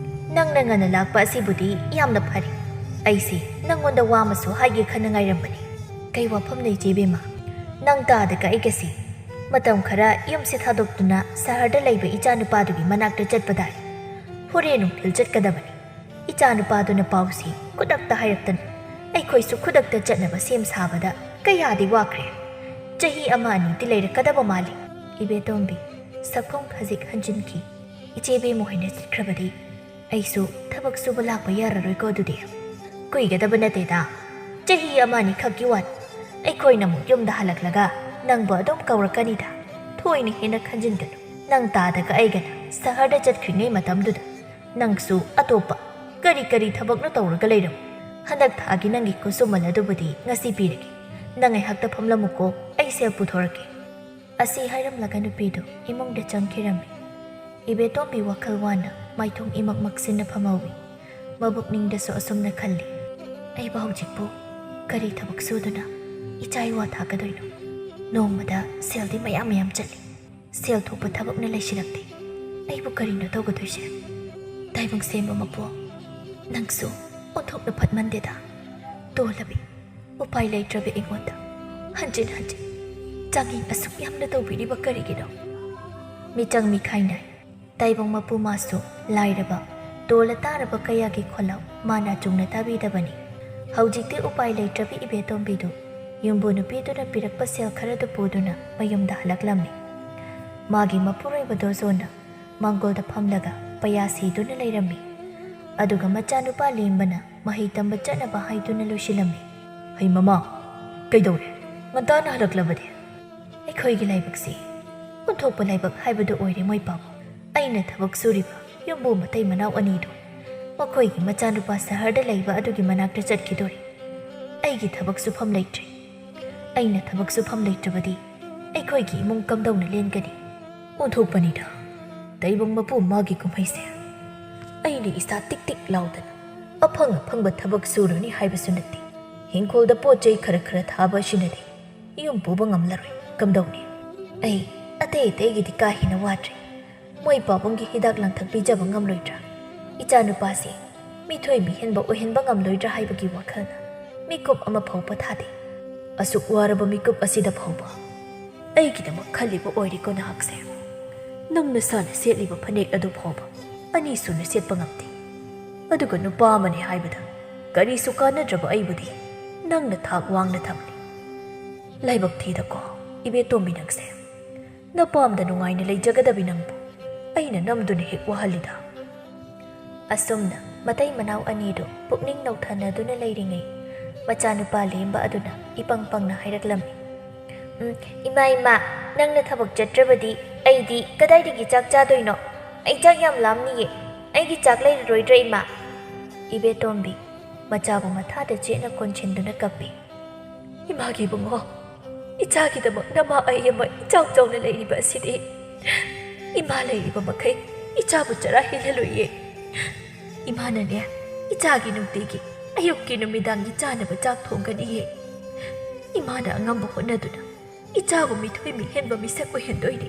ꯅꯪꯅ ꯉꯟꯅ ꯂꯥꯛꯄ ꯑꯁꯤꯕꯨꯗꯤ ꯌꯥꯝꯅ ꯐꯔꯦ꯫ ꯑꯩꯁꯦ ꯅꯪꯉꯣꯟꯗ ꯋꯥ ꯑꯃꯁꯨ ꯍꯥꯏꯒꯦ ꯈꯟꯅ ꯉꯥꯏꯔꯝꯕꯅꯤ꯫" "ꯀꯩ ꯋꯥꯐꯝꯅꯣ, ꯏꯆꯦ ꯕꯦꯝꯃ?" "ꯅꯪ ꯇꯥꯗ ꯀꯛꯏꯒꯁꯤ ꯃꯇꯝ ꯈꯔ ꯌꯨꯝꯁꯦ ꯊꯥꯗꯣꯛꯇꯨꯅ ꯁꯍꯔꯗ ꯂꯩꯕ ꯏꯆꯥ ꯅꯨꯄꯥꯗꯨꯒꯤ ꯃꯅꯥꯛꯇ ꯆꯠꯄ ꯇꯥꯏ꯫ ꯍꯣꯔꯦꯟ ꯅꯨꯡꯊꯤꯜ ꯆꯠꯀꯗꯕꯅꯤ꯫" ꯏꯆꯥ ꯅꯨꯄꯥꯗꯨꯅ ꯄꯥꯎꯁꯤ ꯈꯨꯗꯛꯇ ꯍꯥꯏꯔꯛꯇꯅ ꯑꯩꯈꯣꯏꯁꯨ ꯈꯨꯗꯛꯇ ꯆꯠꯅꯕ ꯁꯦꯝ ꯁꯥꯕꯗ ꯀꯌꯥꯗꯤ ꯋꯥꯈ꯭ꯔꯦ꯫ ꯆꯍꯤ ꯑꯃ ꯑꯅꯤꯗꯤ ꯂꯩꯔꯛꯀꯗꯕ ꯃꯥꯜꯂꯤ꯫ ꯏꯕꯦꯇꯣꯝꯕꯤ ꯁꯛꯈꯣꯡ ꯈꯖꯤꯛ ꯍꯟꯖꯤꯟꯈꯤ꯫ "ꯏꯆꯦ ꯕꯦꯝꯃ ꯍꯣꯏꯅ ꯆꯠꯈ꯭ꯔꯕꯗꯤ ꯑꯩꯁꯨ ꯊꯕꯛ ꯁꯨꯕ ꯂꯥꯛꯄ ꯌꯥꯔꯔꯣꯏꯀꯣ ꯑꯗꯨꯗꯤ?" "ꯀꯨꯏꯒꯗꯕ ꯅꯠꯇꯦꯗ, ꯆꯍꯤ ꯑꯃ ꯑꯅꯤꯈꯛꯀꯤ ꯋꯥꯅꯤ꯫ ꯑꯩꯈꯣꯏꯅ ꯑꯃꯨꯛ ꯌꯨꯝꯗ ꯍꯜꯂꯛꯂꯒ ꯅꯪꯕꯨ ꯑꯗꯨꯝ ꯀꯧꯔꯛꯀꯅꯤꯗ꯫ ꯊꯣꯏꯅ ꯍꯦꯟꯅ ꯈꯟꯖꯤꯟꯒꯅꯨ꯫ ꯅꯪ ꯇꯥꯗꯒ ꯑꯩꯒꯅ ꯁꯍꯔꯗ ꯆꯠꯈ꯭ꯔꯤꯉꯩ ꯃꯇꯝꯗꯨꯗ ꯅꯪꯁꯨ ꯑꯇꯣꯞꯄ ꯀꯔꯤ ꯀꯔꯤ ꯊꯕꯛꯅꯣ ꯇꯧꯔꯒ ꯂꯩꯔꯝꯃꯤ꯫ ꯍꯟꯗꯛ ꯊꯥꯒꯤ ꯅꯪꯒꯤ ꯈꯨꯠꯁꯨꯃꯜ ꯑꯗꯨꯕꯨꯗꯤ ꯉꯁꯤ ꯄꯤꯔꯒꯦ꯫ ꯅꯪ ꯉꯥꯏꯍꯥꯛꯇ ꯐꯝꯂꯝꯃꯨꯀꯣ, ꯑꯩ ꯁꯦꯜ ꯄꯨꯊꯣꯔꯛꯀꯦ꯫" ꯑꯁꯤ ꯍꯥꯏꯔꯝꯂꯒ ꯅꯨꯄꯤꯗꯨ ꯏꯃꯨꯡꯗ ꯆꯪꯈꯤꯔꯝꯃꯤ꯫ ꯏꯕꯦꯇꯣꯝꯕꯤ ꯋꯥꯈꯜ ꯋꯥꯅ ꯃꯥꯏꯊꯣꯡ ꯏꯃꯛ ꯃꯛꯁꯤꯟꯅ ꯐꯝꯍꯧꯏ꯫ ꯃꯕꯨꯛꯅꯤꯡꯗꯁꯨ ꯑꯁꯨꯝꯅ ꯈꯜꯂꯤ, "ꯑꯩꯕꯨ ꯍꯧꯖꯤꯛꯄꯨ ꯀꯔꯤ ꯊꯕꯛ ꯁꯨꯗꯨꯅ ꯏꯆꯥ ꯏꯋꯥ ꯊꯥꯛꯀꯗꯣꯏꯅꯣ? ꯅꯣꯡꯃꯗ ꯁꯦꯜꯗꯤ ꯃꯌꯥꯝ ꯃꯌꯥꯝ ꯆꯠꯂꯤ꯫ ꯁꯦꯜ ꯊꯣꯛꯄ ꯊꯕꯛꯅ ꯂꯩꯁꯤꯜꯂꯛꯇꯦ꯫ ꯑꯩꯕꯨ ꯀꯔꯤꯅꯣ ꯇꯧꯒꯗꯣꯏꯁꯦ? ꯇꯥꯏꯕꯪ ꯁꯦꯝꯕ ꯃꯄꯨ, ꯅꯪꯁꯨ ꯑꯣꯟꯊꯣꯛꯅ ꯐꯠꯃꯟꯗꯦꯗ꯫ ꯇꯣꯜꯂꯕꯤ, ꯎꯄꯥꯏ ꯂꯩꯇ꯭ꯔꯕꯤ ꯑꯩꯉꯣꯟꯗ ꯍꯟꯖꯤꯟ ꯍꯟꯖꯤꯟ ꯆꯥꯡꯌꯦꯡ ꯑꯁꯨꯛ ꯌꯥꯝꯅ ꯇꯧꯕꯤꯔꯤꯕ ꯀꯔꯤꯒꯤꯅꯣ?" ꯃꯤꯆꯪ ꯃꯤꯈꯥꯏ ꯅꯥꯏ꯫ ꯇꯥꯏꯕꯪ ꯃꯄꯨ ꯃꯥꯁꯨ ꯂꯥꯏꯔꯕ, ꯇꯣꯜꯂ ꯇꯥꯔꯕ ꯀꯌꯥꯒꯤ ꯈꯣꯜꯂꯥꯎ ꯃꯥꯅ ꯆꯨꯝꯅ ꯇꯥꯕꯤꯗꯕꯅꯤ꯫ ꯍꯧꯖꯤꯛꯇꯤ ꯎꯄꯥꯏ ꯂꯩꯇ꯭ꯔꯕꯤ ꯏꯕꯦꯇꯣꯝꯕꯤꯗꯨ ꯌꯨꯝꯕꯨ ꯅꯨꯄꯤꯗꯨꯅ ꯄꯤꯔꯛꯄ ꯁꯦꯜ ꯈꯔꯗꯨ ꯄꯨꯗꯨꯅ ꯃꯌꯨꯝꯗ ꯍꯜꯂꯛꯂꯝꯃꯤ꯫ ꯃꯥꯒꯤ ꯃꯄꯨꯔꯣꯏꯕ ꯗꯣꯖꯣꯟꯅ ꯃꯥꯡꯒꯣꯜꯗ ꯐꯝꯂꯒ ꯄꯩꯌꯥ ꯁꯤꯗꯨꯅ ꯂꯩꯔꯝꯃꯤ꯫ ꯑꯗꯨꯒ ꯃꯆꯥꯅꯨꯄꯥ ꯂꯦꯝꯕꯅ ꯃꯍꯩ ꯇꯝꯕ ꯆꯠꯅꯕ ꯍꯥꯏꯗꯨꯅ ꯂꯣꯏꯁꯤꯜꯂꯝꯃꯤ꯫ "ꯍꯩ ꯃꯃꯥ, ꯀꯩꯗꯧꯔꯦ? ꯉꯟꯇꯥꯅ ꯍꯜꯂꯛꯂꯕꯗꯤ?" "ꯑꯩꯈꯣꯏꯒꯤ ꯂꯥꯏꯕꯛꯁꯤ ꯑꯣꯟꯊꯣꯛꯄ ꯂꯥꯏꯕꯛ ꯍꯥꯏꯕꯗꯨ ꯑꯣꯏꯔꯦ ꯃꯣꯏ ꯄꯥꯕꯨꯡ꯫ ꯑꯩꯅ ꯊꯕꯛ ꯁꯨꯔꯤꯕ ꯌꯨꯝꯕꯨ ꯃꯇꯩ ꯃꯅꯥꯎ ꯑꯅꯤꯗꯨ ꯃꯈꯣꯏꯒꯤ ꯃꯆꯥꯅꯨꯄꯥ ꯁꯍꯔꯗ ꯂꯩꯕ ꯑꯗꯨꯒꯤ ꯃꯅꯥꯛꯇ ꯆꯠꯈꯤꯗꯣꯔꯤ꯫ ꯑꯩꯒꯤ ꯊꯕꯛ ꯁꯨꯐꯝ ꯂꯩꯇ꯭ꯔꯦ꯫ ꯑꯩꯅ ꯊꯕꯛ ꯁꯨꯐꯝ ꯂꯩꯇ꯭ꯔꯕꯗꯤ ꯑꯩꯈꯣꯏꯒꯤ ꯏꯃꯨꯡ ꯀꯝꯗꯧꯅ ꯂꯦꯟꯒꯅꯤ? ꯑꯣꯟꯊꯣꯛꯄꯅꯤꯗ, ꯇꯥꯏꯕꯪ ꯃꯄꯨ ꯃꯥꯒꯤ ꯀꯨꯝꯍꯩꯁꯦ꯫ ꯑꯩꯅ ꯏꯁꯥ ꯇꯤꯛ ꯇꯤꯛ ꯂꯥꯎꯗꯅ ꯑꯐꯪ ꯑꯐꯪꯕ ꯊꯕꯛ ꯁꯨꯔꯨꯅꯤ ꯍꯥꯏꯕꯁꯨ ꯅꯠꯇꯦ꯫ ꯍꯤꯡꯈꯣꯜꯗ ꯄꯣꯠ ꯆꯩ ꯈꯔ ꯈꯔ ꯊꯥꯕ ꯑꯁꯤꯅꯗꯤ ꯌꯨꯝ ꯄꯨꯕ ꯉꯝꯂꯔꯣꯏ꯫ ꯀꯝꯗꯧꯅꯤ? ꯑꯩ ꯑꯇꯩ ꯑꯇꯩꯒꯤꯗꯤ ꯀꯥ ꯍꯦꯟꯅ ꯋꯥꯗ꯭ꯔꯦ꯫ ꯃꯣꯏ ꯄꯥꯕꯨꯡꯒꯤ ꯍꯤꯗꯥꯛ ꯂꯥꯡꯊꯛ ꯄꯤꯖꯕ ꯉꯝꯂꯣꯏꯗ꯭ꯔꯥ? ꯏꯆꯥꯅꯨꯄꯥꯁꯤ ꯃꯤꯊꯣꯏ ꯃꯤꯍꯦꯟꯕ ꯑꯣꯏꯍꯟꯕ ꯉꯝꯂꯣꯏꯗ꯭ꯔꯥ ꯍꯥꯏꯕꯒꯤ ꯋꯥꯈꯜꯅ ꯃꯤꯀꯨꯞ ꯑꯃ ꯐꯥꯎꯕ ꯊꯥꯗꯦ꯫ ꯑꯁꯨꯛ ꯋꯥꯔꯕ ꯃꯤꯀꯨꯞ ꯑꯁꯤꯗ ꯐꯥꯎꯕ ꯑꯩꯒꯤꯗꯃꯛ ꯈꯜꯂꯤꯕ ꯑꯣꯏꯔꯦꯀꯣ ꯅꯍꯥꯛꯁꯦ꯫ ꯅꯪ ꯅꯁꯥꯅ ꯁꯦꯠꯂꯤꯕ ꯐꯅꯦꯛ ꯑꯗꯨ ꯐꯥꯎꯕ ꯑꯅꯤ ꯁꯨꯅ ꯁꯦꯠꯄ ꯉꯝꯗꯦ꯫ ꯑꯗꯨꯒ ꯅꯨꯄꯥ ꯑꯃꯅꯤ ꯍꯥꯏꯕꯗ ꯀꯔꯤꯁꯨ ꯀꯥꯟꯅꯗ꯭ꯔꯕ ꯑꯩꯕꯨꯗꯤ ꯅꯪꯅ ꯊꯥꯛ ꯋꯥꯡꯅ ꯊꯝꯂꯤ꯫ ꯂꯥꯏꯕꯛ ꯊꯤꯗꯀꯣ, ꯏꯕꯦꯇꯣꯝꯕꯤ ꯅꯪꯁꯦ꯫ ꯅꯄꯥꯝꯗ ꯅꯨꯡꯉꯥꯏꯅ ꯂꯩꯖꯒꯗꯕꯤ ꯅꯪꯕꯨ ꯑꯩꯅ ꯅꯝꯗꯨꯅ ꯍꯦꯛ ꯋꯥꯍꯜꯂꯤꯗ꯫ ꯑꯁꯨꯝꯅ ꯃꯇꯩ ꯃꯅꯥꯎ ꯑꯅꯤꯗꯨ ꯄꯨꯛꯅꯤꯡ ꯅꯧꯊꯅꯗꯨꯅ ꯂꯩꯔꯤꯉꯩ, ꯃꯆꯥꯅꯨꯄꯥ ꯂꯦꯝꯕ ꯑꯗꯨꯅ ꯏꯄꯪ ꯄꯪꯅ ꯍꯥꯏꯔꯛꯂꯝꯃꯤ꯫ "ꯎꯝ, ꯏꯃꯥ, ꯏꯃꯥ, ꯅꯪꯅ ꯊꯕꯛ ꯆꯠꯇ꯭ꯔꯕꯗꯤ ꯑꯩꯗꯤ ꯀꯗꯥꯏꯗꯒꯤ ꯆꯥꯛ ꯆꯥꯗꯣꯏꯅꯣ? ꯑꯩ ꯆꯥꯛ ꯌꯥꯝ ꯂꯥꯝꯅꯤꯌꯦ꯫ ꯑꯩꯒꯤ ꯆꯥꯛ ꯂꯩꯔꯔꯣꯏꯗ꯭ꯔꯥ, ꯏꯃꯥ?" ꯏꯕꯦꯇꯣꯝꯕꯤ ꯃꯆꯥꯕꯨ ꯃꯊꯥꯗ ꯆꯦꯠꯅ ꯀꯣꯟꯁꯤꯟꯗꯨꯅ ꯀꯞꯄꯤ꯫ "ꯏꯃꯥꯒꯤ ꯏꯕꯨꯡꯉꯣ, ꯏꯆꯥꯒꯤꯗꯃꯛ ꯅꯃꯥ ꯑꯩ ꯑꯃ ꯏꯆꯥꯎ ꯆꯥꯎꯅ ꯂꯩꯔꯤꯕ ꯑꯁꯤꯗꯤ ꯏꯃꯥ ꯂꯩꯔꯤꯕ ꯃꯈꯩ ꯏꯆꯥꯕꯨ ꯆꯔꯥ ꯍꯦꯜꯍꯜꯂꯣꯏꯌꯦ꯫ ꯏꯃꯥꯅꯅꯦ, ꯏꯆꯥꯒꯤ ꯅꯨꯡꯇꯤꯒꯤ ꯑꯌꯨꯛꯀꯤ ꯅꯨꯃꯤꯗꯥꯡꯒꯤ ꯆꯥꯅꯕ ꯆꯥꯛ ꯊꯣꯡꯒꯅꯤꯌꯦ꯫ ꯏꯃꯥꯅ ꯑꯉꯝꯕ ꯍꯣꯠꯅꯗꯨꯅ ꯏꯆꯥꯕꯨ ꯃꯤꯊꯣꯏ ꯃꯤꯍꯦꯟꯕ ꯃꯤꯁꯛ ꯑꯣꯏꯍꯟꯗꯣꯏꯅꯤ꯫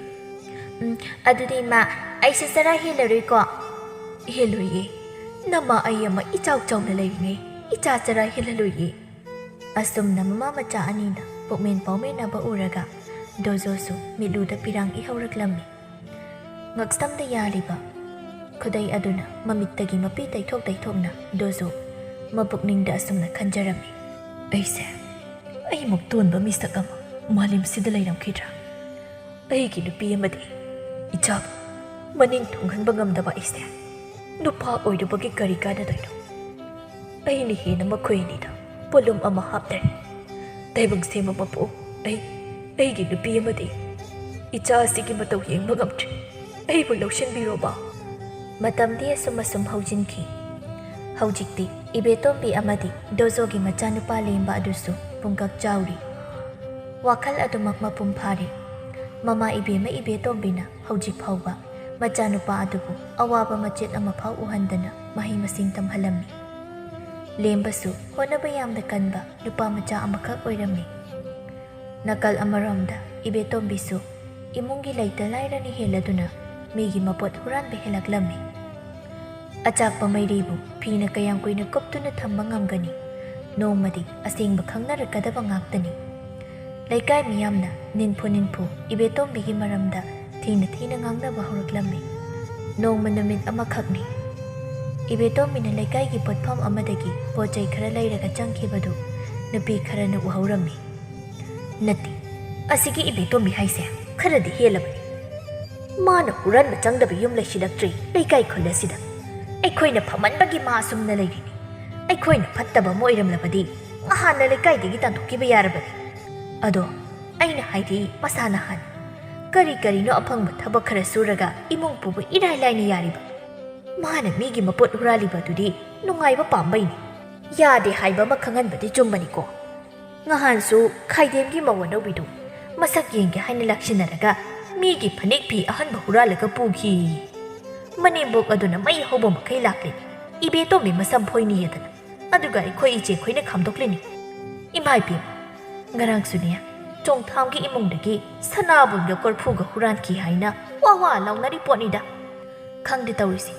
ꯎꯝ, ꯑꯗꯨꯗꯤ ꯏꯃꯥ, ꯑꯩꯁꯦ ꯆꯔꯥ ꯍꯦꯜꯂꯔꯣꯏꯀꯣ?" "ꯍꯦꯜꯂꯣꯏꯌꯦ꯫ ꯅꯃꯥ ꯑꯩ ꯑꯃ ꯏꯆꯥꯎ ꯆꯥꯎꯅ ꯂꯩꯔꯤꯉꯩ ꯏꯆꯥ ꯆꯔꯥ ꯍꯦꯜꯍꯜꯂꯣꯏꯌꯦ꯫" ꯑꯁꯨꯝꯅ ꯃꯃꯥ ꯃꯆꯥ ꯑꯅꯤꯅ ꯄꯨꯛꯃꯦꯟ ꯄꯥꯎꯃꯦꯟꯅꯕ ꯎꯔꯒ ꯗꯣꯖꯣꯁꯨ ꯃꯤꯠꯂꯨꯗ ꯄꯤꯔꯥꯡ ꯏꯍꯧꯔꯛꯂꯝꯃꯤ꯫ ꯉꯛꯁꯝꯗ ꯌꯥꯜꯂꯤꯕ ꯈꯨꯗꯩ ꯑꯗꯨꯅ ꯃꯃꯤꯠꯇꯒꯤ ꯃꯄꯤ ꯇꯩꯊꯣꯛ ꯇꯩꯊꯣꯛꯅ ꯗꯣꯖꯣ ꯃꯄꯨꯛꯅꯤꯡꯗ ꯑꯁꯨꯝꯅ ꯈꯟꯖꯔꯝꯃꯤ꯫ "ꯑꯩꯁꯦ ꯑꯩꯃꯨꯛ ꯇꯣꯟꯕ ꯃꯤꯁꯛ ꯑꯃ ꯃꯥꯂꯦꯝꯁꯤꯗ ꯂꯩꯔꯝꯈꯤꯗ꯭ꯔꯥ? ꯑꯩꯒꯤ ꯅꯨꯄꯤ ꯑꯃꯗꯤ ꯏꯆꯥꯕꯨ ꯃꯅꯤꯡ ꯊꯨꯡꯍꯟꯕ ꯉꯝꯗꯕ ꯑꯩꯁꯦ ꯅꯨꯄꯥ ꯑꯣꯏꯔꯨꯕꯒꯤ ꯀꯔꯤ ꯀꯥꯟꯅꯗꯣꯏꯅꯣ? ꯑꯩꯅ ꯍꯦꯟꯅ ꯃꯈꯣꯏ ꯑꯅꯤꯗ ꯄꯣꯠꯂꯨꯝ ꯑꯃ ꯍꯥꯞꯇꯔꯤ꯫ ꯇꯥꯏꯕꯪ ꯁꯦꯝꯕ ꯃꯄꯨ, ꯑꯩ, ꯑꯩꯒꯤ ꯅꯨꯄꯤ ꯑꯃꯗꯤ ꯏꯆꯥ ꯑꯁꯤꯒꯤ ꯃꯇꯧ ꯌꯦꯡꯕ ꯉꯝꯗ꯭ꯔꯦ꯫ ꯑꯩꯕꯨ ꯂꯧꯁꯤꯟꯕꯤꯔꯣꯕ꯫" ꯃꯇꯝꯗꯤ ꯑꯁꯨꯝ ꯑꯁꯨꯝ ꯍꯧꯖꯤꯟꯈꯤ꯫ ꯍꯧꯖꯤꯛꯇꯤ ꯏꯕꯦꯇꯣꯝꯕꯤ ꯑꯃꯗꯤ ꯗꯣꯖꯣꯒꯤ ꯃꯆꯥꯅꯨꯄꯥ ꯂꯦꯝꯕ ꯑꯗꯨꯁꯨ ꯄꯨꯡꯀꯛ ꯆꯥꯎꯔꯤ꯫ ꯋꯥꯈꯜ ꯑꯗꯨꯃꯛ ꯃꯄꯨꯡ ꯐꯥꯔꯦ꯫ ꯃꯃꯥ ꯏꯕꯦꯝꯃ ꯏꯕꯦꯇꯣꯝꯕꯤꯅ ꯍꯧꯖꯤꯛ ꯐꯥꯎꯕ ꯃꯆꯥꯅꯨꯄꯥ ꯑꯗꯨꯕꯨ ꯑꯋꯥꯕ ꯃꯆꯦꯠ ꯑꯃꯐꯥꯎ ꯎꯍꯟꯗꯅ ꯃꯍꯩ ꯃꯁꯤꯡ ꯇꯝꯍꯜꯂꯝꯃꯤ꯫ ꯂꯦꯝꯕꯁꯨ ꯍꯣꯠꯅꯕ ꯌꯥꯝꯅ ꯀꯟꯕ ꯅꯨꯄꯥ ꯃꯆꯥ ꯑꯃꯈꯛ ꯑꯣꯏꯔꯝꯃꯤ꯫ ꯅꯥꯀꯜ ꯑꯃꯔꯣꯝꯗ ꯏꯕꯦꯇꯣꯝꯕꯤꯁꯨ ꯏꯃꯨꯡꯒꯤ ꯂꯩꯇ ꯂꯥꯏꯔꯅ ꯍꯦꯜꯂꯗꯨꯅ ꯃꯤꯒꯤ ꯃꯄꯣꯠ ꯍꯨꯔꯥꯟꯕ ꯍꯦꯜꯂꯛꯂꯝꯃꯤ꯫ ꯑꯆꯥꯛꯄ ꯃꯩꯔꯤꯕꯨ ꯐꯤꯅ ꯀꯌꯥꯝ ꯀꯨꯏꯅ ꯀꯨꯞꯇꯨꯅ ꯊꯝꯕ ꯉꯝꯒꯅꯤ? ꯅꯣꯡꯃꯗꯤ ꯑꯁꯦꯡꯕ ꯈꯪꯅꯔꯛꯀꯗꯕ ꯉꯥꯛꯇꯅꯤ꯫ ꯂꯩꯀꯥꯏ ꯃꯤꯌꯥꯝꯅ ꯅꯤꯟꯐꯨ ꯅꯤꯟꯐꯨ ꯏꯕꯦꯇꯣꯝꯕꯤꯒꯤ ꯃꯔꯝꯗ ꯊꯤꯅ ꯊꯤꯅ ꯉꯥꯡꯅꯕ ꯍꯧꯔꯛꯂꯝꯃꯤ꯫ ꯅꯣꯡꯃ ꯅꯨꯃꯤꯠ ꯑꯃꯈꯛꯅꯤ꯫ ꯏꯕꯦꯇꯣꯝꯕꯤꯅ ꯂꯩꯀꯥꯏꯒꯤ ꯄꯣꯠꯐꯝ ꯑꯃꯗꯒꯤ ꯄꯣꯠ ꯆꯩ ꯈꯔ ꯂꯩꯔꯒ ꯆꯪꯈꯤꯕꯗꯨ ꯅꯨꯄꯤ ꯈꯔꯅ ꯎꯍꯧꯔꯝꯃꯤ꯫ "ꯅꯠꯇꯦ, ꯑꯁꯤꯒꯤ ꯏꯕꯦꯇꯣꯝꯕꯤ ꯍꯥꯏꯁꯦ ꯈꯔꯗꯤ ꯍꯦꯜꯂꯕꯅꯤ꯫ ꯃꯥꯅ ꯍꯨꯔꯥꯟꯕ ꯆꯪꯗꯕ ꯌꯨꯝ ꯂꯩꯁꯤꯜꯂꯛꯇ꯭ꯔꯦ ꯂꯩꯀꯥꯏ ꯈꯨꯜ ꯑꯁꯤꯗ꯫ ꯑꯩꯈꯣꯏꯅ ꯐꯝꯃꯟꯕꯒꯤ ꯃꯥ ꯑꯁꯨꯝꯅ ꯂꯩꯔꯤꯅꯤ꯫ ꯑꯩꯈꯣꯏꯅ ꯐꯠꯇꯕ ꯑꯃ ꯑꯣꯏꯔꯝꯂꯕꯗꯤ ꯉꯍꯥꯟꯅ ꯂꯩꯀꯥꯏꯗꯒꯤ ꯇꯥꯟꯊꯣꯛꯈꯤꯕ ꯌꯥꯔꯕꯅꯤ꯫ ꯑꯗꯣ ꯑꯩꯅ ꯍꯥꯏꯗꯤ ꯃꯁꯥꯅ ꯍꯥꯟꯅ ꯀꯔꯤ ꯀꯔꯤꯅꯣ ꯑꯐꯪꯕ ꯊꯕꯛ ꯈꯔ ꯁꯨꯔꯒ ꯏꯃꯨꯡ ꯄꯨꯕ ꯏꯔꯥꯏ ꯂꯥꯏꯅ ꯌꯥꯔꯤꯕ꯫ ꯃꯥꯅ ꯃꯤꯒꯤ ꯃꯄꯣꯠ ꯍꯨꯔꯥꯜꯂꯤꯕ ꯑꯗꯨꯗꯤ ꯅꯨꯡꯉꯥꯏꯕ ꯄꯥꯝꯕꯩꯅꯤ꯫ ꯌꯥꯗꯦ ꯍꯥꯏꯕ ꯑꯃ ꯈꯪꯍꯟꯕꯗꯤ ꯆꯨꯝꯕꯅꯤꯀꯣ꯫ ꯉꯍꯥꯟꯁꯨ ꯈꯥꯏꯗꯦꯝꯒꯤ ꯃꯧ ꯑꯅꯧꯕꯤꯗꯨ ꯃꯁꯛ ꯌꯦꯡꯒꯦ ꯍꯥꯏꯅ ꯂꯥꯛꯁꯤꯟꯅꯔꯒ ꯃꯤꯒꯤ ꯐꯅꯦꯛ ꯐꯤ ꯑꯍꯟꯕ ꯍꯨꯔꯥꯜꯂꯒ ꯄꯨꯈꯤ꯫ ꯃꯅꯦꯝꯕꯣꯛ ꯑꯗꯨꯅ ꯃꯩ ꯍꯧꯕ ꯃꯈꯩ ꯂꯥꯛꯂꯦ꯫ ꯏꯕꯦꯇꯣꯝꯕꯤ ꯃꯁꯝ ꯐꯣꯏꯅꯤꯌꯦꯗꯅ꯫ ꯑꯗꯨꯒ ꯑꯩꯈꯣꯏ ꯏꯆꯦꯈꯣꯏꯅ ꯈꯥꯝꯗꯣꯛꯂꯤꯅꯤ꯫ ꯏꯃꯥ ꯏꯕꯦꯝꯃ, ꯉꯔꯥꯡꯁꯨꯅꯦ, ꯆꯣꯡꯊꯥꯝꯒꯤ ꯏꯃꯨꯡꯗꯒꯤ ꯁꯅꯥꯕꯨꯟꯒ ꯀꯣꯔꯐꯨꯒ ꯍꯨꯔꯥꯟꯈꯤ ꯍꯥꯏꯅ ꯋꯥ ꯋꯥ ꯂꯥꯎꯅꯔꯤ ꯄꯣꯠꯅꯤꯗ꯫ ꯈꯪꯗꯦ ꯇꯧꯔꯤꯁꯦ꯫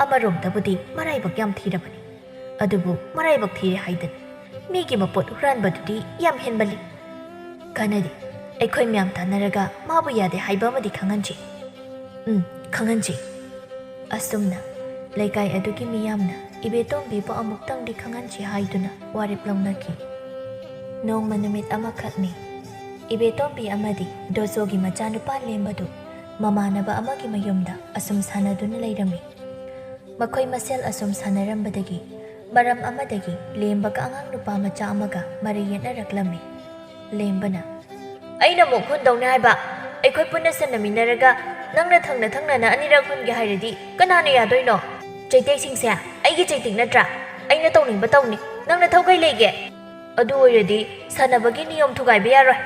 ꯑꯃꯔꯣꯝꯗꯕꯨꯗꯤ ꯃꯔꯥꯏꯕꯛ ꯌꯥꯝ ꯊꯤꯔꯕꯅꯤ꯫ ꯑꯗꯨꯕꯨ ꯃꯔꯥꯏꯕꯛ ꯊꯤꯔꯦ ꯍꯥꯏꯗꯅ ꯃꯤꯒꯤ ꯃꯄꯣꯠ ꯍꯨꯔꯥꯟꯕꯗꯨꯗꯤ ꯌꯥꯝ ꯍꯦꯟꯃꯜꯂꯤ꯫ ꯀꯥꯟꯅꯗꯦ꯫ ꯑꯩꯈꯣꯏ ꯃꯌꯥꯝ ꯇꯥꯟꯅꯔꯒ ꯃꯥꯕꯨ ꯌꯥꯗꯦ ꯍꯥꯏꯕ ꯑꯃꯗꯤ ꯈꯪꯍꯟꯁꯤ꯫ ꯎꯝ, ꯈꯪꯍꯟꯁꯤ꯫ ꯑꯁꯨꯝꯅ ꯂꯩꯀꯥꯏ ꯑꯗꯨꯒꯤ ꯃꯤꯌꯥꯝꯅ ꯏꯕꯦꯇꯣꯝꯕꯤꯕꯨ ꯑꯃꯨꯛꯇꯪꯗꯤ ꯈꯪꯍꯟꯁꯤ ꯍꯥꯏꯗꯨꯅ ꯋꯥꯔꯦꯞ ꯂꯧꯅꯈꯤ꯫ ꯅꯣꯡꯃ ꯅꯨꯃꯤꯠ ꯑꯃꯈꯛꯅꯤ꯫ ꯏꯕꯦꯇꯣꯝꯕꯤ ꯑꯃꯗꯤ ꯗꯣꯖꯣꯒꯤ ꯃꯆꯥꯅꯨꯄꯥ ꯂꯦꯝꯕꯗꯨ ꯃꯃꯥꯟꯅꯕ ꯑꯃꯒꯤ ꯃꯌꯨꯝꯗ ꯑꯁꯨꯝ ꯁꯥꯟꯅꯗꯨꯅ ꯂꯩꯔꯝꯃꯤ꯫ ꯃꯈꯣꯏ ꯃꯁꯦꯜ ꯑꯁꯨꯝ ꯁꯥꯟꯅꯔꯝꯕꯗꯒꯤ ꯃꯔꯝ ꯑꯃꯗꯒꯤ ꯂꯦꯝꯕꯒ ꯑꯉꯥꯡ ꯅꯨꯄꯥ ꯃꯆꯥ ꯑꯃꯒ ꯃꯔꯩ ꯌꯦꯠꯅꯔꯛꯂꯝꯃꯤ꯫ ꯂꯦꯝꯕꯅ, "ꯑꯩꯅ ꯑꯃꯨꯛ ꯍꯨꯟꯗꯧꯅꯦ ꯍꯥꯏꯕ꯫ ꯑꯩꯈꯣꯏ ꯄꯨꯟꯅ ꯁꯥꯟꯅꯃꯤꯟꯅꯔꯒ ꯅꯪꯅ ꯊꯪꯅ ꯊꯪꯅꯅ ꯑꯅꯤꯔꯛ ꯍꯨꯟꯒꯦ ꯍꯥꯏꯔꯗꯤ ꯀꯅꯥꯅ ꯌꯥꯗꯣꯏꯅꯣ? ꯆꯩꯇꯦꯛꯁꯤꯡꯁꯦ ꯑꯩ ꯑꯩꯒꯤ ꯆꯩꯇꯦꯛ ꯅꯠꯇ꯭ꯔꯥ? ꯑꯩꯅ ꯇꯧꯅꯤꯡꯕ ꯇꯧꯅꯤ꯫ ꯅꯪ ꯅꯊꯧ ꯀꯩ ꯂꯩꯒꯦ? ꯑꯗꯨ ꯑꯣꯏꯔꯗꯤ ꯁꯥꯟꯅꯕꯒꯤ ꯅꯤꯌꯣꯝ ꯊꯨꯒꯥꯏꯕ ꯌꯥꯔꯣꯏ꯫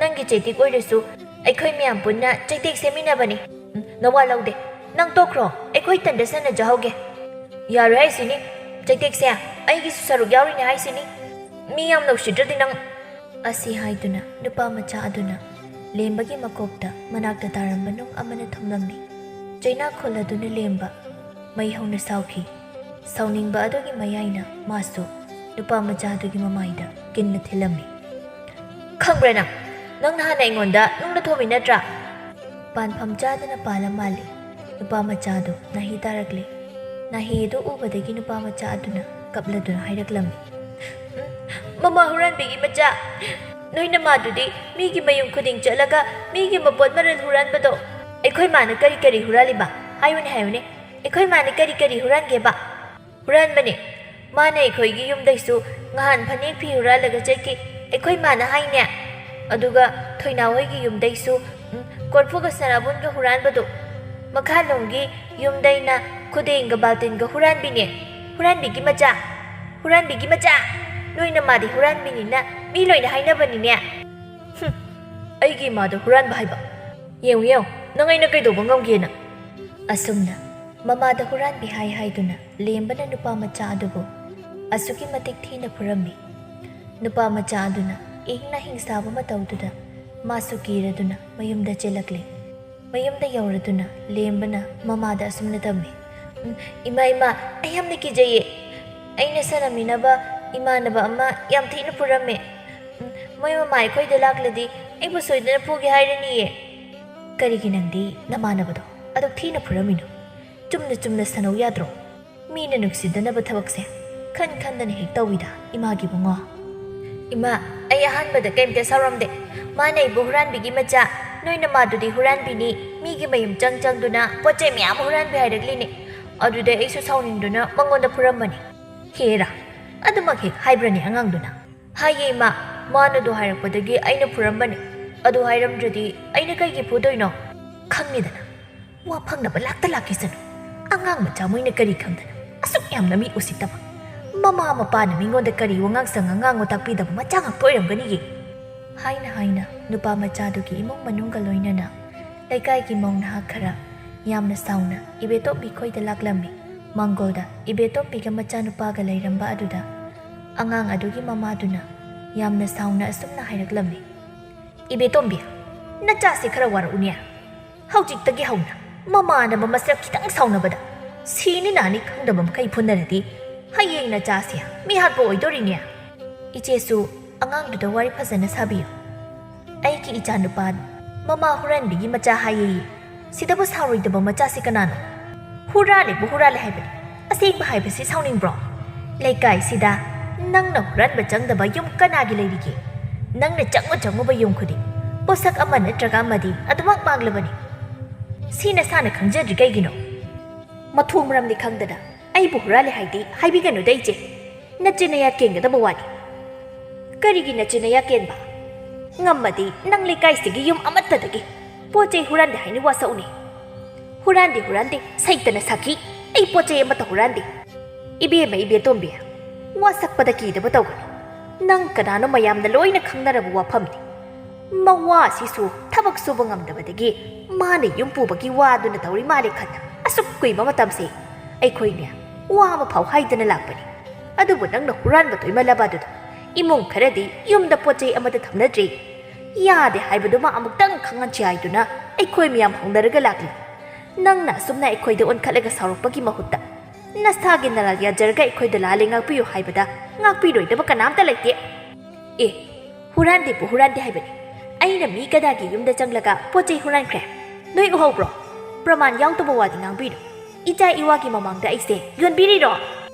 ꯅꯪꯒꯤ ꯆꯩꯇꯦꯛ ꯑꯣꯏꯔꯁꯨ ꯑꯩꯈꯣꯏ ꯃꯌꯥꯝ ꯄꯨꯟꯅ ꯆꯩꯇꯦꯛ ꯁꯦꯝꯃꯤꯟꯅꯕꯅꯤ꯫ ꯎꯝ, ꯅꯋꯥ ꯂꯧꯗꯦ꯫ ꯅꯪ ꯇꯣꯛꯈ꯭ꯔꯣ, ꯑꯩꯈꯣꯏ ꯏꯊꯟꯗ ꯁꯥꯟꯅꯖꯍꯧꯒꯦ꯫ ꯌꯥꯔꯣꯏ ꯍꯥꯏꯁꯤꯅꯤ꯫ ꯆꯩꯇꯦꯛꯁꯦ ꯑꯩꯒꯤꯁꯨ ꯁꯔꯨꯛ ꯌꯥꯎꯔꯤꯅꯦ ꯍꯥꯏꯁꯤꯅꯤ꯫ ꯃꯤ ꯌꯥꯝꯅ ꯎꯁꯤꯠꯇ꯭ꯔꯗꯤ ꯅꯪ꯫ ꯑꯁꯤ ꯍꯥꯏꯗꯨꯅ ꯅꯨꯄꯥ ꯃꯆꯥ ꯑꯗꯨꯅ ꯂꯦꯝꯕꯒꯤ ꯃꯀꯣꯛꯇ ꯃꯅꯥꯛꯇ ꯇꯥꯔꯝꯕ ꯅꯨꯡ ꯑꯃꯅ ꯊꯣꯝꯂꯝꯃꯤ꯫ ꯆꯩꯅꯥ ꯈꯣꯜꯂꯗꯨꯅ ꯂꯦꯝꯕ ꯃꯩ ꯍꯧꯅ ꯁꯥꯎꯈꯤ꯫ ꯁꯥꯎꯅꯤꯡꯕ ꯑꯗꯨꯒꯤ ꯃꯌꯥꯏꯅ ꯃꯥꯁꯨ ꯅꯨꯄꯥ ꯃꯆꯥ ꯑꯗꯨꯒꯤ ꯃꯃꯥꯏꯗ ꯀꯤꯟꯅ ꯊꯤꯜꯂꯝꯃꯤ꯫ "ꯈꯪꯕ꯭ꯔꯥ ꯅꯪ? ꯅꯪ ꯅꯍꯥꯟ ꯑꯩꯉꯣꯟꯗ ꯅꯨꯡꯅ ꯊꯣꯝꯃꯤ ꯅꯠꯇ꯭ꯔꯥ?" ꯄꯥꯟꯐꯝ ꯆꯥꯗꯅ ꯄꯥꯜꯂ ꯃꯥꯜꯂꯤ꯫ ꯅꯨꯄꯥ ꯃꯆꯥꯗꯨ ꯅꯥꯍꯤ ꯇꯥꯔꯛꯂꯦ꯫ ꯅꯥꯍꯤ ꯑꯗꯨ ꯎꯕꯗꯒꯤ ꯅꯨꯄꯥ ꯃꯆꯥ ꯑꯗꯨꯅ ꯀꯞꯂꯗꯨꯅ ꯍꯥꯏꯔꯛꯂꯝꯃꯤ, "ꯎꯝ, ꯃꯃꯥ ꯍꯨꯔꯥꯟꯕꯤꯒꯤ ꯃꯆꯥ, ꯅꯣꯏ ꯅꯃꯥꯗꯨꯗꯤ ꯃꯤꯒꯤ ꯃꯌꯨꯝ ꯈꯨꯗꯤꯡ ꯆꯠꯂꯒ ꯃꯤꯒꯤ ꯃꯄꯣꯠ ꯃꯔꯜ ꯍꯨꯔꯥꯟꯕꯗꯣ꯫ ꯑꯩꯈꯣꯏ ꯃꯥꯅ ꯀꯔꯤ ꯀꯔꯤ ꯍꯨꯔꯥꯜꯂꯤꯕ? ꯍꯥꯏꯌꯨꯅꯦ, ꯍꯥꯏꯌꯨꯅꯦ꯫ ꯑꯩꯈꯣꯏ ꯃꯥꯅ ꯀꯔꯤ ꯀꯔꯤ ꯍꯨꯔꯥꯟꯒꯦꯕ?" "ꯍꯨꯔꯥꯟꯕꯅꯦ꯫ ꯃꯥꯅ ꯑꯩꯈꯣꯏꯒꯤ ꯌꯨꯝꯗꯩꯁꯨ ꯉꯍꯥꯟ ꯐꯅꯦꯛ ꯐꯤ ꯍꯨꯔꯥꯜꯂꯒ ꯆꯠꯈꯤ꯫ ꯑꯩꯈꯣꯏ ꯃꯥꯅ ꯍꯥꯏꯅꯦ꯫ ꯑꯗꯨꯒ ꯊꯣꯏꯅꯥꯎ ꯍꯣꯏꯒꯤ ꯌꯨꯝꯗꯩꯁꯨ, ꯎꯝ, ꯀꯣꯔꯐꯨꯒ ꯁꯅꯥꯕꯨꯟꯒ ꯍꯨꯔꯥꯟꯕꯗꯣ꯫ ꯃꯈꯥꯂꯣꯝꯒꯤ ꯌꯨꯝꯗꯩꯅ ꯈꯨꯗꯦꯡꯒ ꯕꯥꯜꯇꯤꯟꯒ ꯍꯨꯔꯥꯟꯕꯤꯅꯦ꯫ ꯍꯨꯔꯥꯟꯕꯤꯒꯤ ꯃꯆꯥ꯫ ꯍꯨꯔꯥꯟꯕꯤꯒꯤ ꯃꯆꯥ꯫ ꯅꯣꯏ ꯅꯃꯥꯗꯤ ꯍꯨꯔꯥꯟꯕꯤꯅꯤꯅ ꯃꯤ ꯂꯣꯏꯅ ꯍꯥꯏꯅꯕꯅꯤꯅꯦ꯫ ꯍꯨꯝ, ꯑꯩꯒꯤ ꯏꯃꯥꯗ ꯍꯨꯔꯥꯟꯕ ꯍꯥꯏꯕ? ꯌꯦꯡꯉꯨ, ꯌꯦꯡꯉꯨ, ꯅꯪ ꯑꯩꯅ ꯀꯩꯗꯧꯕ ꯉꯝꯒꯦꯅ?" ꯑꯁꯨꯝꯅ ꯃꯃꯥꯗ ꯍꯨꯔꯥꯟꯕꯤ ꯍꯥꯏ ꯍꯥꯏꯗꯨꯅ ꯂꯦꯝꯕꯅ ꯅꯨꯄꯥ ꯃꯆꯥ ꯑꯗꯨꯕꯨ ꯑꯁꯨꯛꯀꯤ ꯃꯇꯤꯛ ꯊꯤꯅ ꯐꯨꯔꯝꯃꯤ꯫ ꯅꯨꯄꯥ ꯃꯆꯥ ꯑꯗꯨꯅ ꯏꯪꯅ ꯍꯤꯡꯁꯥꯕ ꯃꯇꯧꯗꯨꯗ ꯃꯥꯁꯨ ꯀꯤꯔꯗꯨꯅ ꯃꯌꯨꯝꯗ ꯆꯦꯜꯂꯛꯂꯦ꯫ ꯃꯌꯨꯝꯗ ꯌꯧꯔꯗꯨꯅ ꯂꯦꯝꯕꯅ ꯃꯃꯥꯗ ꯑꯁꯨꯝꯅ ꯇꯝꯃꯤ, "ꯎꯝ, ꯏꯃꯥ, ꯏꯃꯥ, ꯑꯩ ꯌꯥꯝꯅ ꯀꯤꯖꯩꯌꯦ꯫ ꯑꯩꯅ ꯁꯥꯟꯅꯃꯤꯟꯅꯕ ꯏꯃꯥꯟꯅꯕ ꯑꯃ ꯌꯥꯝ ꯊꯤꯅ ꯐꯨꯔꯝꯃꯦ꯫ ꯎꯝ, ꯃꯣꯏ ꯃꯃꯥ ꯑꯩꯈꯣꯏꯗ ꯂꯥꯛꯂꯗꯤ ꯑꯩꯕꯨ ꯁꯣꯏꯗꯅ ꯐꯨꯒꯦ ꯍꯥꯏꯔꯅꯤꯌꯦ꯫" "ꯀꯔꯤꯒꯤ ꯅꯪꯗꯤ ꯅꯃꯥꯟꯅꯕꯗꯣ ꯑꯗꯨꯛ ꯊꯤꯅ ꯐꯨꯔꯝꯃꯤꯅꯣ? ꯆꯨꯝꯅ ꯆꯨꯝꯅ ꯁꯥꯟꯅꯧ ꯌꯥꯗ꯭ꯔꯣ? ꯃꯤꯅ ꯅꯨꯡꯁꯤꯗꯅꯕ ꯊꯕꯛꯁꯦ ꯈꯟ ꯈꯟꯗꯅ ꯍꯦꯛ ꯇꯧꯏꯗ, ꯏꯃꯥꯒꯤ ꯏꯕꯨꯡꯉꯣ꯫" "ꯏꯃꯥ, ꯑꯩ ꯑꯍꯥꯟꯕꯗ ꯀꯩꯝꯇ ꯁꯥꯎꯔꯝꯗꯦ꯫ ꯃꯥꯅ ꯑꯩꯕꯨ ꯍꯨꯔꯥꯟꯕꯤꯒꯤ ꯃꯆꯥ, ꯅꯣꯏ ꯅꯃꯥꯗꯨꯗꯤ ꯍꯨꯔꯥꯟꯕꯤꯅꯤ, ꯃꯤꯒꯤ ꯃꯌꯨꯝ ꯆꯪ ꯆꯪꯗꯨꯅ ꯄꯣꯠ ꯆꯩ ꯃꯌꯥꯝ ꯍꯨꯔꯥꯟꯕꯤ ꯍꯥꯏꯔꯛꯂꯤꯅꯤ꯫ ꯑꯗꯨꯗ ꯑꯩꯁꯨ ꯁꯥꯎꯅꯤꯡꯗꯨꯅ ꯃꯉꯣꯟꯗ ꯐꯨꯔꯝꯕꯅꯤ꯫" "ꯍꯦꯔꯥ, ꯑꯗꯨꯃꯛ ꯍꯦꯛ ꯍꯥꯏꯕ꯭ꯔꯅꯦ ꯑꯉꯥꯡꯗꯨꯅ?" "ꯍꯥꯏꯌꯦ ꯏꯃꯥ, ꯃꯥꯅ ꯑꯗꯨ ꯍꯥꯏꯔꯛꯄꯗꯒꯤ ꯑꯩꯅ ꯐꯨꯔꯝꯕꯅꯤ꯫ ꯑꯗꯨ ꯍꯥꯏꯔꯝꯗ꯭ꯔꯗꯤ ꯑꯩꯅ ꯀꯩꯒꯤ ꯐꯨꯗꯣꯏꯅꯣ?" "ꯈꯪꯉꯦꯗꯅ, ꯋꯥ ꯐꯪꯅꯕ ꯂꯥꯛꯇ ꯂꯥꯛꯈꯤꯁꯅꯨ꯫ ꯑꯉꯥꯡ ꯃꯆꯥ ꯃꯣꯏꯅ ꯀꯔꯤ ꯈꯪꯗꯅ?" ꯑꯁꯨꯛ ꯌꯥꯝꯅ ꯃꯤ ꯎꯁꯤꯠꯇꯕ꯫ ꯃꯃꯥ ꯃꯄꯥꯅ ꯃꯤꯉꯣꯟꯗ ꯀꯔꯤ ꯋꯥꯉꯥꯡ ꯁꯉꯥꯡ ꯉꯥꯡꯉꯣ ꯇꯥꯛꯄꯤꯗꯕ ꯃꯆꯥ ꯉꯥꯛꯇ ꯑꯣꯏꯔꯝꯒꯅꯤꯒꯦ?" ꯍꯥꯏꯅ ꯍꯥꯏꯅ ꯅꯨꯄꯥ ꯃꯆꯥꯗꯨꯒꯤ ꯏꯃꯨꯡ ꯃꯅꯨꯡꯒ ꯂꯣꯏꯅꯅ ꯂꯩꯀꯥꯏꯒꯤ ꯃꯧ ꯅꯍꯥ ꯈꯔ ꯌꯥꯝꯅ ꯁꯥꯎꯅ ꯏꯕꯦꯇꯣꯝꯕꯤ ꯈꯣꯏꯗ ꯂꯥꯛꯂꯝꯃꯤ꯫ ꯃꯥꯡꯒꯣꯜꯗ ꯏꯕꯦꯇꯣꯝꯕꯤꯒ ꯃꯆꯥꯅꯨꯄꯥꯒ ꯂꯩꯔꯝꯕ ꯑꯗꯨꯗ ꯑꯉꯥꯡ ꯑꯗꯨꯒꯤ ꯃꯃꯥꯗꯨꯅ ꯌꯥꯝꯅ ꯁꯥꯎꯅ ꯑꯁꯨꯝꯅ ꯍꯥꯏꯔꯛꯂꯝꯃꯤ, "ꯏꯕꯦꯇꯣꯝꯕꯤ, ꯅꯆꯥꯁꯦ ꯈꯔ ꯋꯥꯔꯛꯎꯅꯦ꯫ ꯍꯧꯖꯤꯛꯇꯒꯤ ꯍꯧꯅ ꯃꯃꯥꯟꯅꯕ ꯃꯁꯦꯜ ꯈꯤꯇꯪ ꯁꯥꯎꯅꯕꯗ ꯁꯤꯅꯤ ꯅꯥꯅꯤ ꯈꯪꯗꯕ ꯃꯈꯩ ꯐꯨꯅꯔꯗꯤ ꯍꯌꯦꯡ ꯅꯆꯥꯁꯦ ꯃꯤꯍꯥꯠꯄ ꯑꯣꯏꯗꯣꯔꯤꯅꯦ꯫ ꯏꯆꯦꯁꯨ ꯑꯉꯥꯡꯗꯨꯗ ꯋꯥꯔꯤ ꯐꯖꯅ ꯁꯥꯕꯤꯌꯨ꯫ ꯑꯩꯒꯤ ꯏꯆꯥꯅꯨꯄꯥ ꯃꯃꯥ ꯍꯨꯔꯥꯟꯕꯤꯒꯤ ꯃꯆꯥ ꯍꯥꯏꯌꯦ꯫ ꯁꯤꯗꯕꯨ ꯁꯥꯎꯔꯣꯏꯗꯕ ꯃꯆꯥꯁꯤ ꯀꯅꯥꯅꯣ? ꯍꯨꯔꯥꯜꯂꯦꯕꯨ ꯍꯨꯔꯥꯜꯂꯦ ꯍꯥꯏꯕꯅꯤ꯫ ꯑꯁꯦꯡꯕ ꯍꯥꯏꯕꯁꯤ ꯁꯥꯎꯅꯤꯡꯕ꯭ꯔꯣ? ꯂꯩꯀꯥꯏꯁꯤꯗ ꯅꯪꯅ ꯍꯨꯔꯥꯟꯕ ꯆꯪꯗꯕ ꯌꯨꯝ ꯀꯅꯥꯒꯤ ꯂꯩꯔꯤꯒꯦ? ꯅꯪꯅ ꯆꯪꯉꯨ ꯆꯪꯉꯨꯕ ꯌꯨꯝ ꯈꯨꯗꯤꯡ ꯄꯣꯠꯁꯛ ꯑꯃ ꯅꯠꯇ꯭ꯔꯒ ꯑꯃꯗꯤ ꯑꯗꯨꯃꯛ ꯃꯥꯡꯂꯕꯅꯤ꯫ ꯁꯤ ꯅꯁꯥꯅ ꯈꯪꯖꯗ꯭ꯔꯤ ꯀꯩꯒꯤꯅꯣ? ꯃꯊꯣꯡ ꯃꯔꯝꯗꯤ ꯈꯪꯗꯅ ꯑꯩꯕꯨ ꯍꯨꯔꯥꯜꯂꯦ ꯍꯥꯏꯗꯤ ꯍꯥꯏꯕꯤꯒꯅꯨꯗ ꯏꯆꯦ꯫ ꯅꯆꯤꯟ ꯅꯌꯥ ꯀꯦꯟꯒꯗꯕ ꯋꯥꯅꯤ꯫ ꯀꯔꯤꯒꯤ ꯅꯆꯤꯟ ꯅꯌꯥ ꯀꯦꯟꯕ? ꯉꯝꯃꯗꯤ ꯅꯪ ꯂꯩꯀꯥꯏꯁꯤꯒꯤ ꯌꯨꯝ ꯑꯃꯠꯇꯗꯒꯤ ꯄꯣꯠ ꯆꯩ ꯍꯨꯔꯥꯟꯗꯦ ꯍꯥꯏꯅ ꯋꯥꯁꯛꯎꯅꯦ꯫ ꯍꯨꯔꯥꯟꯗꯦ, ꯍꯨꯔꯥꯟꯗꯦ, ꯁꯩꯇꯅ ꯁꯥꯈꯤ꯫ ꯑꯩ ꯄꯣꯠ ꯆꯩ ꯑꯃꯠꯇ ꯍꯨꯔꯥꯟꯗꯦ꯫ ꯏꯕꯦꯝꯃ, ꯏꯕꯦꯇꯣꯝꯕꯤ, ꯋꯥꯁꯛꯄꯗ ꯀꯤꯗꯕ ꯇꯧꯒꯅꯨ꯫ ꯅꯪ ꯀꯅꯥꯅꯣ ꯃꯌꯥꯝꯅ ꯂꯣꯏꯅ ꯈꯪꯅꯔꯕ ꯋꯥꯐꯝꯅꯤ꯫ ꯃꯋꯥ ꯑꯁꯤꯁꯨ ꯊꯕꯛ ꯁꯨꯕ ꯉꯝꯗꯕꯗꯒꯤ ꯃꯥꯅ ꯌꯨꯝ ꯄꯨꯕꯒꯤ ꯋꯥꯗꯨꯅ ꯇꯧꯔꯤ ꯃꯥꯜꯂꯦ ꯈꯟꯅ ꯑꯁꯨꯛ ꯀꯨꯏꯕ ꯃꯇꯝꯁꯦ ꯑꯩꯈꯣꯏꯅꯦ ꯋꯥꯕ ꯐꯥꯎ ꯍꯥꯏꯗꯅ ꯂꯥꯛꯄꯅꯤ꯫ ꯑꯗꯨꯕꯨ ꯅꯪꯅ ꯍꯨꯔꯥꯟꯕ ꯇꯣꯏꯃꯜꯂꯕ ꯑꯗꯨꯗ ꯏꯃꯨꯡ ꯈꯔꯗꯤ ꯌꯨꯝꯗ ꯄꯣꯠ ꯆꯩ ꯑꯃꯠꯇ ꯊꯝꯅꯗ꯭ꯔꯦ꯫ ꯌꯥꯗꯦ ꯍꯥꯏꯕꯗꯨꯃ ꯑꯃꯨꯛꯇꯪ ꯈꯪꯍꯟꯁꯤ ꯍꯥꯏꯗꯨꯅ ꯑꯩꯈꯣꯏ ꯃꯌꯥꯝ ꯍꯧꯅꯔꯒ ꯂꯥꯛꯂꯤ꯫ ꯅꯪꯅ ꯑꯁꯨꯝꯅ ꯑꯩꯈꯣꯏꯗ ꯑꯣꯟꯈꯠꯂꯒ ꯁꯥꯎꯔꯛꯄꯒꯤ ꯃꯍꯨꯠꯇ ꯅꯁꯥꯒꯤ ꯅꯔꯥꯜ ꯌꯥꯖꯔꯒ ꯑꯩꯈꯣꯏꯗ ꯂꯥꯜꯂꯦ ꯉꯥꯛꯄꯤꯌꯨ ꯍꯥꯏꯕꯗ ꯉꯥꯛꯄꯤꯔꯣꯏꯗꯕ ꯀꯅꯥꯝꯇ ꯂꯩꯇꯦ꯫ ꯑꯦ, ꯍꯨꯔꯥꯟꯗꯦꯕꯨ ꯍꯨꯔꯥꯟꯗꯦ ꯍꯥꯏꯕꯅꯤ꯫ ꯑꯩꯅ ꯃꯤ ꯀꯗꯥꯒꯤ ꯌꯨꯝꯗ ꯆꯪꯂꯒ ꯄꯣꯠ ꯆꯩ ꯍꯨꯔꯥꯟꯈ꯭ꯔꯦ? ꯅꯣꯏ ꯎꯍꯧꯕ꯭ꯔꯣ? ꯄ꯭ꯔꯃꯥꯟ ꯌꯥꯎꯗꯕ ꯋꯥꯗꯤ ꯉꯥꯡꯕꯤꯅꯨ꯫ ꯏꯆꯥ ꯏꯋꯥꯒꯤ ꯃꯃꯥꯡꯗ ꯑꯩꯁꯦ ꯌꯣꯟꯕꯤꯔꯤꯔꯣ?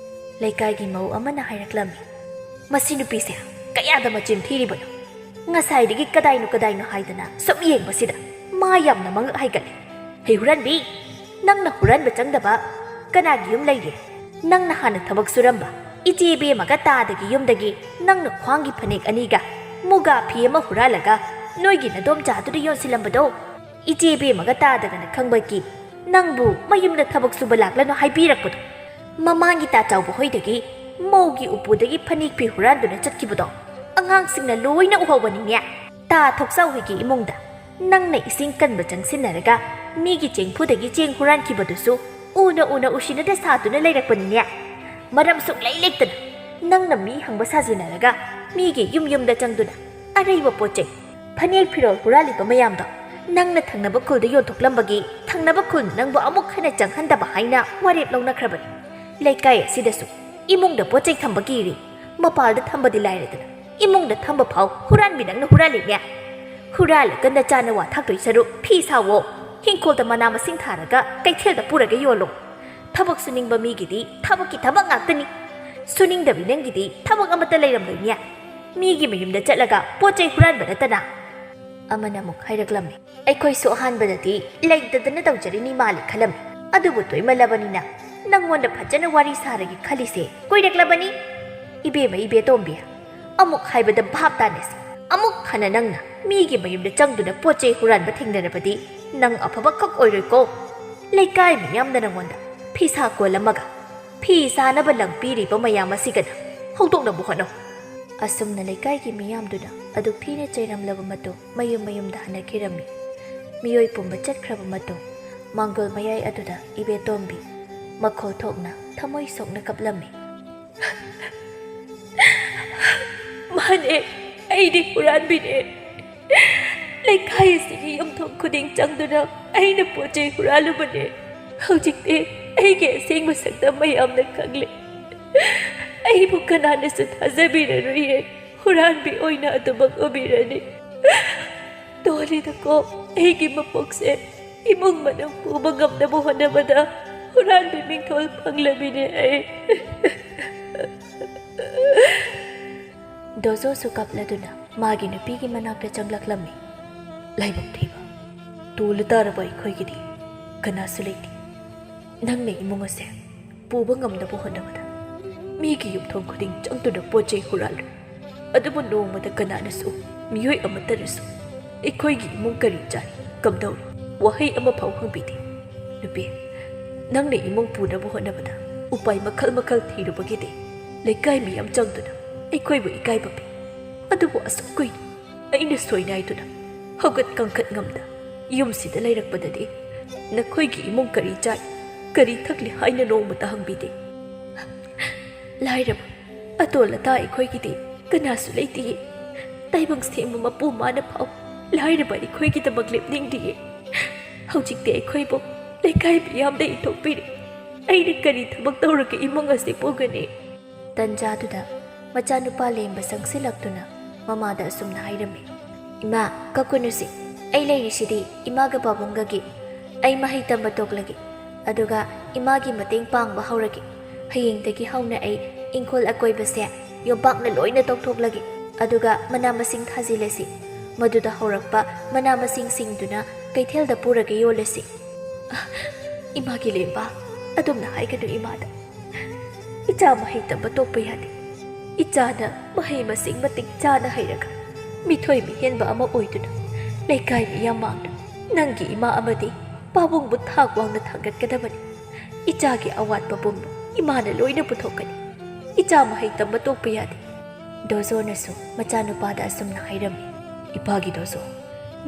ꯂꯩꯀꯥꯏꯒꯤ ꯃꯧ ꯑꯃꯅ ꯍꯥꯏꯔꯛꯂꯝꯃꯤ, "ꯃꯁꯤ ꯅꯨꯄꯤꯁꯦ ꯀꯌꯥꯗ ꯃꯆꯤꯟ ꯊꯤꯔꯤꯕꯅꯣ? ꯉꯁꯥꯏꯗꯒꯤ ꯀꯗꯥꯏꯅꯣ ꯀꯗꯥꯏꯅꯣ ꯍꯥꯏꯗꯅ ꯁꯨꯝ ꯌꯦꯡꯕꯁꯤꯗ ꯃꯥ ꯌꯥꯝꯅ ꯃꯉꯛ ꯍꯥꯏꯒꯠꯂꯦ꯫ ꯍꯩ ꯍꯨꯔꯥꯟꯕꯤ, ꯅꯪꯅ ꯍꯨꯔꯥꯟꯕ ꯆꯪꯗꯕ ꯀꯅꯥꯒꯤ ꯌꯨꯝ ꯂꯩꯒꯦ? ꯅꯪꯅ ꯍꯥꯟꯅ ꯊꯕꯛ ꯁꯨꯔꯝꯕ ꯏꯆꯦ ꯏꯕꯦꯝꯃꯒ ꯇꯥꯗꯒꯤ ꯌꯨꯝꯗꯒꯤ ꯅꯪꯅ ꯈ꯭ꯋꯥꯡꯒꯤ ꯐꯅꯦꯛ ꯑꯅꯤꯒ ꯃꯨꯒꯥ ꯐꯤ ꯑꯃ ꯍꯨꯔꯥꯜꯂꯒ ꯅꯣꯏꯒꯤ ꯅꯗꯣꯝꯆꯥꯗꯨꯗ ꯌꯣꯟꯁꯤꯜꯂꯝꯕꯗꯣ ꯏꯆꯦ ꯏꯕꯦꯝꯃꯒ ꯇꯥꯗꯒꯅ ꯈꯪꯕꯒꯤ ꯅꯪꯕꯨ ꯃꯌꯨꯝꯗ ꯊꯕꯛ ꯁꯨꯕ ꯂꯥꯛꯂꯅꯨ ꯍꯥꯏꯕꯤꯔꯛꯄꯗꯣ꯫ ꯃꯃꯥꯡꯒꯤ ꯇꯥ ꯆꯥꯎꯕ ꯍꯣꯏꯗꯒꯤ ꯃꯧꯒꯤ ꯎꯄꯨꯗꯒꯤ ꯐꯅꯦꯛ ꯐꯤ ꯍꯨꯔꯥꯟꯗꯨꯅ ꯆꯠꯈꯤꯕꯗꯣ ꯑꯉꯥꯡꯁꯤꯡꯅ ꯂꯣꯏꯅ ꯎꯍꯧꯕꯅꯤꯅꯦ꯫ ꯇꯥ ꯊꯣꯛꯆꯥꯎ ꯍꯣꯏꯒꯤ ꯏꯃꯨꯡꯗ ꯅꯪꯅ ꯏꯁꯤꯡ ꯀꯟꯕ ꯆꯪꯁꯤꯟꯅꯔꯒ ꯃꯤꯒꯤ ꯆꯦꯡꯐꯨꯗꯒꯤ ꯆꯦꯡ ꯍꯨꯔꯥꯟꯈꯤꯕꯗꯨꯁꯨ ꯎꯅ ꯎꯅ ꯎꯁꯤꯟꯅꯗ ꯁꯥꯗꯨꯅ ꯂꯩꯔꯛꯄꯅꯤꯅꯦ꯫ ꯃꯔꯝ ꯁꯨꯡꯂꯩ ꯂꯩꯇꯅ ꯅꯪꯅ ꯃꯤ ꯍꯪꯕ ꯁꯥꯖꯤꯟꯅꯔꯒ ꯃꯤꯒꯤ ꯌꯨꯝ ꯌꯨꯝꯗ ꯆꯪꯗꯨꯅ ꯑꯔꯩꯕ ꯄꯣꯠ ꯆꯩ, ꯐꯅꯦꯛ ꯐꯤꯔꯣꯜ ꯍꯨꯔꯥꯜꯂꯤꯕ ꯃꯌꯥꯝꯗꯣ ꯅꯪꯅ ꯊꯪꯅꯕ ꯈꯨꯜꯗ ꯌꯣꯟꯊꯣꯛꯂꯝꯕꯒꯤ ꯊꯪꯅꯕ ꯈꯨꯜꯅ ꯅꯪꯕꯨ ꯑꯃꯨꯛ ꯍꯟꯅ ꯆꯪꯍꯟꯗꯕ ꯍꯥꯏꯅ ꯋꯥꯔꯦꯞ ꯂꯧꯅꯈ꯭ꯔꯕꯅꯤ꯫ ꯂꯩꯀꯥꯏ ꯑꯁꯤꯗꯁꯨ ꯏꯃꯨꯡꯗ ꯄꯣꯠ ꯆꯩ ꯊꯝꯕ ꯀꯤꯔꯦ, ꯃꯄꯥꯜꯗ ꯊꯝꯕꯗꯤ ꯂꯥꯏꯔꯗꯅ ꯏꯃꯨꯡꯗ ꯊꯝꯕ ꯐꯥꯎ ꯍꯨꯔꯥꯟꯕꯤ ꯅꯪꯅ ꯍꯨꯔꯥꯜꯂꯤꯅꯦ꯫ ꯍꯨꯔꯥꯜꯂꯒ ꯅꯆꯥꯅ ꯋꯥ ꯊꯥꯛꯇꯣꯏ ꯁꯔꯨꯛ ꯐꯤ ꯁꯥꯋꯣ, ꯍꯤꯡꯈꯣꯜꯗ ꯃꯅꯥ ꯃꯁꯤꯡ ꯊꯥꯔꯒ ꯀꯩꯊꯦꯜꯗ ꯄꯨꯔꯒ ꯌꯣꯜꯂꯣ꯫ ꯊꯕꯛ ꯁꯨꯅꯤꯡꯕ ꯃꯤꯒꯤꯗꯤ ꯊꯕꯛꯀꯤ ꯊꯕꯛ ꯉꯥꯛꯇꯅꯤ꯫ ꯁꯨꯅꯤꯡꯗꯕꯤ ꯅꯪꯒꯤꯗꯤ ꯊꯕꯛ ꯑꯃꯠꯇ ꯂꯩꯔꯝꯂꯣꯏꯅꯦ꯫ ꯃꯤꯒꯤ ꯃꯌꯨꯝꯗ ꯆꯠꯂꯒ ꯄꯣꯠ ꯆꯩ ꯍꯨꯔꯥꯟꯕ ꯅꯠꯇꯅ꯫ ꯑꯃꯅ ꯑꯃꯨꯛ ꯍꯥꯏꯔꯛꯂꯝꯃꯤ, ꯑꯩꯈꯣꯏꯁꯨ ꯑꯍꯥꯟꯕꯗꯗꯤ ꯂꯩꯇꯗꯅ ꯇꯧꯖꯔꯤꯅꯤ ꯃꯥꯜꯂꯤ ꯈꯜꯂꯝꯃꯤ, ꯑꯗꯨꯕꯨ ꯇꯣꯏꯃꯜꯂꯕꯅꯤꯅ ꯅꯪꯉꯣꯟꯗ ꯐꯖꯅ ꯋꯥꯔꯤ ꯁꯥꯔꯒꯦ ꯈꯜꯂꯤꯁꯦ ꯀꯨꯏꯔꯛꯂꯕꯅꯤ꯫ ꯏꯕꯦꯝꯃ ꯏꯕꯦꯇꯣꯝꯕꯤ, ꯑꯃꯨꯛ ꯍꯥꯏꯕꯗ ꯚꯥꯞ ꯇꯥꯅꯁꯤ꯫ ꯑꯃꯨꯛ ꯍꯟꯅ ꯅꯪꯅ ꯃꯤꯒꯤ ꯃꯌꯨꯝꯗ ꯆꯪꯗꯨꯅ ꯄꯣꯠ ꯆꯩ ꯍꯨꯔꯥꯟꯕ ꯊꯦꯡꯅꯔꯕꯗꯤ ꯅꯪ ꯑꯐꯕ ꯈꯛ ꯑꯣꯏꯔꯣꯏꯀꯣ꯫ ꯂꯩꯀꯥꯏ ꯃꯤꯌꯥꯝꯅ ꯅꯪꯉꯣꯟꯗ ꯐꯤꯁꯥ ꯀꯣꯜꯂꯝꯃꯒ ꯐꯤ ꯁꯥꯅꯕ ꯂꯪ ꯄꯤꯔꯤꯕ ꯃꯌꯥꯝ ꯑꯁꯤꯒꯅ ꯍꯧꯗꯣꯛꯅꯕ ꯍꯣꯠꯅꯧ꯫ ꯑꯁꯨꯝꯅ ꯂꯩꯀꯥꯏꯒꯤ ꯃꯤꯌꯥꯝꯗꯨꯅ ꯑꯗꯨꯛ ꯊꯤꯅ ꯆꯩꯔꯝꯂꯕ ꯃꯇꯨꯡ ꯃꯌꯨꯝ ꯃꯌꯨꯝꯗ ꯍꯟꯅꯈꯤꯔꯝꯃꯤ꯫ ꯃꯤꯑꯣꯏ ꯄꯨꯝꯕ ꯆꯠꯈ꯭ꯔꯕ ꯃꯇꯨꯡ ꯃꯥꯡꯒꯣꯜ ꯃꯌꯥꯏ ꯑꯗꯨꯗ ꯏꯕꯦꯇꯣꯝꯕꯤ ꯃꯈꯣꯜ ꯊꯣꯛꯅ ꯊꯃꯣꯏ ꯁꯣꯛꯅ ꯀꯞꯂꯝꯃꯤ꯫ ꯃꯥꯅꯦ, ꯑꯩꯗꯤ ꯍꯨꯔꯥꯟꯕꯤꯅꯦ꯫ ꯂꯩꯀꯥꯏ ꯑꯁꯤꯒꯤ ꯌꯨꯝꯊꯣꯡ ꯈꯨꯗꯤꯡ ꯆꯪꯗꯨꯅ ꯑꯩꯅ ꯄꯣꯠ ꯆꯩ ꯍꯨꯔꯥꯜꯂꯨꯕꯅꯦ꯫ ꯍꯧꯖꯤꯛꯇꯤ ꯑꯩꯒꯤ ꯑꯁꯦꯡꯕ ꯁꯛꯇꯝ ꯃꯌꯥꯝꯅ ꯈꯪꯂꯦ꯫ ꯑꯩꯕꯨ ꯀꯅꯥꯅꯁꯨ ꯊꯥꯖꯕꯤꯔꯔꯣꯏꯌꯦ꯫ ꯍꯨꯔꯥꯟꯕꯤ ꯑꯣꯏꯅ ꯑꯗꯨꯃꯛ ꯎꯕꯤꯔꯅꯤ꯫ ꯇꯣꯜꯂꯤꯗꯀꯣ, ꯑꯩꯒꯤ ꯃꯄꯣꯛꯁꯦ ꯏꯃꯨꯡ ꯃꯅꯨꯡ ꯄꯨꯕ ꯉꯝꯅꯕ ꯍꯣꯠꯅꯕꯗ ꯍꯨꯔꯥꯟꯕꯤ ꯃꯤꯡꯊꯣꯜ ꯐꯪꯂꯕꯤꯅꯦ ꯑꯩ꯫ ꯗꯣꯖꯣꯁꯨ ꯀꯞꯂꯗꯨꯅ ꯃꯥꯒꯤ ꯅꯨꯄꯤꯒꯤ ꯃꯅꯥꯛꯇ ꯆꯪꯂꯛꯂꯝꯃꯤ꯫ ꯂꯥꯏꯕꯛ ꯊꯤꯕ, ꯇꯣꯜꯂ ꯇꯥꯔꯕ ꯑꯩꯈꯣꯏꯒꯤꯗꯤ ꯀꯅꯥꯁꯨ ꯂꯩꯇꯦ꯫ ꯅꯪꯅ ꯏꯃꯨꯡ ꯑꯁꯦ ꯄꯨꯕ ꯉꯝꯅꯕ ꯍꯣꯠꯅꯕꯗ ꯃꯤꯒꯤ ꯌꯨꯝꯊꯣꯡ ꯈꯨꯗꯤꯡ ꯆꯪꯗꯨꯅ ꯄꯣꯠ ꯆꯩ ꯍꯨꯔꯥꯜꯂꯨ꯫ ꯑꯗꯨꯕꯨ ꯅꯣꯡꯃꯗ ꯀꯅꯥꯅꯁꯨ, ꯃꯤꯑꯣꯏ ꯑꯃꯠꯇꯅꯁꯨ ꯑꯩꯈꯣꯏꯒꯤ ꯏꯃꯨꯡ ꯀꯔꯤ ꯆꯥꯏ, ꯀꯝꯗꯧꯏ, ꯋꯥꯍꯩ ꯑꯃ ꯐꯥꯎ ꯍꯪꯕꯤꯗꯦ꯫ ꯅꯨꯄꯤ, ꯅꯪꯅ ꯏꯃꯨꯡ ꯄꯨꯅꯕ ꯍꯣꯠꯅꯕꯗ ꯎꯄꯥꯏ ꯃꯈꯜ ꯃꯈꯜ ꯊꯤꯔꯨꯕꯒꯤꯗꯤ ꯂꯩꯀꯥꯏ ꯃꯤꯌꯥꯝ ꯆꯪꯗꯨꯅ ꯑꯩꯈꯣꯏꯕꯨ ꯏꯀꯥꯏꯕ ꯄꯤ꯫ ꯑꯗꯨꯕꯨ ꯑꯁꯨꯛ ꯀꯨꯏꯅ ꯑꯩꯅ ꯁꯣꯏꯅꯥꯏꯗꯨꯅ ꯍꯧꯒꯠ ꯀꯥꯡꯈꯠ ꯉꯝꯗ ꯌꯨꯝꯁꯤꯗ ꯂꯩꯔꯛꯄꯗꯗꯤ ꯅꯈꯣꯏꯒꯤ ꯏꯃꯨꯡ ꯀꯔꯤ ꯆꯥꯏ, ꯀꯔꯤ ꯊꯛꯂꯤ ꯍꯥꯏꯅ ꯅꯣꯡꯃꯇ ꯍꯪꯕꯤꯗꯦ꯫ ꯂꯥꯏꯔꯕ ꯑꯇꯣꯜ ꯑꯇꯥ ꯑꯩꯈꯣꯏꯒꯤꯗꯤ ꯀꯅꯥꯁꯨ ꯂꯩꯇꯦꯌꯦ꯫ ꯇꯥꯏꯕꯪ ꯁꯦꯝꯕ ꯃꯄꯨ ꯃꯥꯅ ꯐꯥꯎ ꯂꯥꯏꯔꯕ ꯑꯩꯈꯣꯏꯒꯤꯗꯃꯛ ꯂꯦꯞꯅꯤꯡꯗꯦꯌꯦ꯫ ꯍꯧꯖꯤꯛꯇꯤ ꯑꯩꯈꯣꯏꯕꯨ ꯂꯩꯀꯥꯏ ꯃꯤꯌꯥꯝꯗ ꯏꯟꯊꯣꯛꯄꯤꯔꯦ꯫ ꯑꯩꯅ ꯀꯔꯤ ꯊꯕꯛ ꯇꯧꯔꯒ ꯏꯃꯨꯡ ꯑꯁꯤ ꯄꯨꯒꯅꯤ? ꯇꯟꯖꯥꯗꯨꯗ ꯃꯆꯥꯅꯨꯄꯥ ꯂꯦꯝꯕ ꯆꯪꯁꯤꯜꯂꯛꯇꯨꯅ ꯃꯃꯥꯗ ꯑꯁꯨꯝꯅ ꯍꯥꯏꯔꯝꯃꯤ, "ꯏꯃꯥ, ꯀꯞꯀꯅꯨꯁꯤ꯫ ꯑꯩ ꯂꯩꯔꯤꯁꯤꯗꯤ ꯏꯃꯥꯒ ꯄꯥꯕꯨꯡꯒꯒꯤ꯫ ꯑꯩ ꯃꯍꯩ ꯇꯝꯕ ꯇꯣꯛꯂꯒꯦ, ꯑꯗꯨꯒ ꯏꯃꯥꯒꯤ ꯃꯇꯦꯡ ꯄꯥꯡꯕ ꯍꯧꯔꯒꯦ꯫ ꯍꯌꯦꯡꯗꯒꯤ ꯍꯧꯅ ꯑꯩ ꯏꯪꯈꯣꯜ ꯑꯀꯣꯏꯕꯁꯦ ꯌꯣꯝꯄꯥꯛꯅ ꯂꯣꯏꯅ ꯇꯧꯊꯣꯛꯂꯒꯦ, ꯑꯗꯨꯒ ꯃꯅꯥ ꯃꯁꯤꯡ ꯊꯥꯖꯤꯜꯂꯁꯤ꯫ ꯃꯗꯨꯗ ꯍꯧꯔꯛꯄ ꯃꯅꯥ ꯃꯁꯤꯡꯁꯤꯡꯗꯨꯅ ꯀꯩꯊꯦꯜꯗ ꯄꯨꯔꯒ ꯌꯣꯜꯂꯁꯤ꯫" "ꯑ, ꯏꯃꯥꯒꯤ ꯂꯦꯝꯕ, ꯑꯗꯨꯝꯅ ꯍꯥꯏꯒꯅꯨ ꯏꯃꯥꯗ꯫ ꯏꯆꯥ ꯃꯍꯩ ꯇꯝꯕ ꯇꯣꯛꯄ ꯌꯥꯗꯦ꯫ ꯏꯆꯥꯅ ꯃꯍꯩ ꯃꯁꯤꯡ ꯃꯇꯤꯛ ꯆꯥꯅ ꯍꯩꯔꯒ ꯃꯤꯊꯣꯏ ꯃꯤꯍꯦꯟꯕ ꯑꯃ ꯑꯣꯏꯗꯨꯅ ꯂꯩꯀꯥꯏ ꯃꯤꯌꯥꯝ ꯃꯥꯡꯗ ꯅꯪꯒꯤ ꯏꯃꯥ ꯑꯃꯗꯤ ꯄꯥꯕꯨꯡꯕꯨ ꯊꯥꯛ ꯋꯥꯡꯅ ꯊꯥꯡꯒꯠꯀꯗꯕꯅꯤ꯫ ꯏꯆꯥꯒꯤ ꯑꯋꯥꯠꯄ ꯄꯨꯝꯕ ꯏꯃꯥꯅ ꯂꯣꯏꯅ ꯄꯨꯊꯣꯛꯀꯅꯤ꯫ ꯏꯆꯥ ꯃꯍꯩ ꯇꯝꯕ ꯇꯣꯛꯄ ꯌꯥꯗꯦ꯫" ꯗꯣꯖꯣꯅꯁꯨ ꯃꯆꯥꯅꯨꯄꯥꯗ ꯑꯁꯨꯝꯅ ꯍꯥꯏꯔꯝꯃꯤ, "ꯏꯄꯥꯒꯤ ꯗꯣꯖꯣ,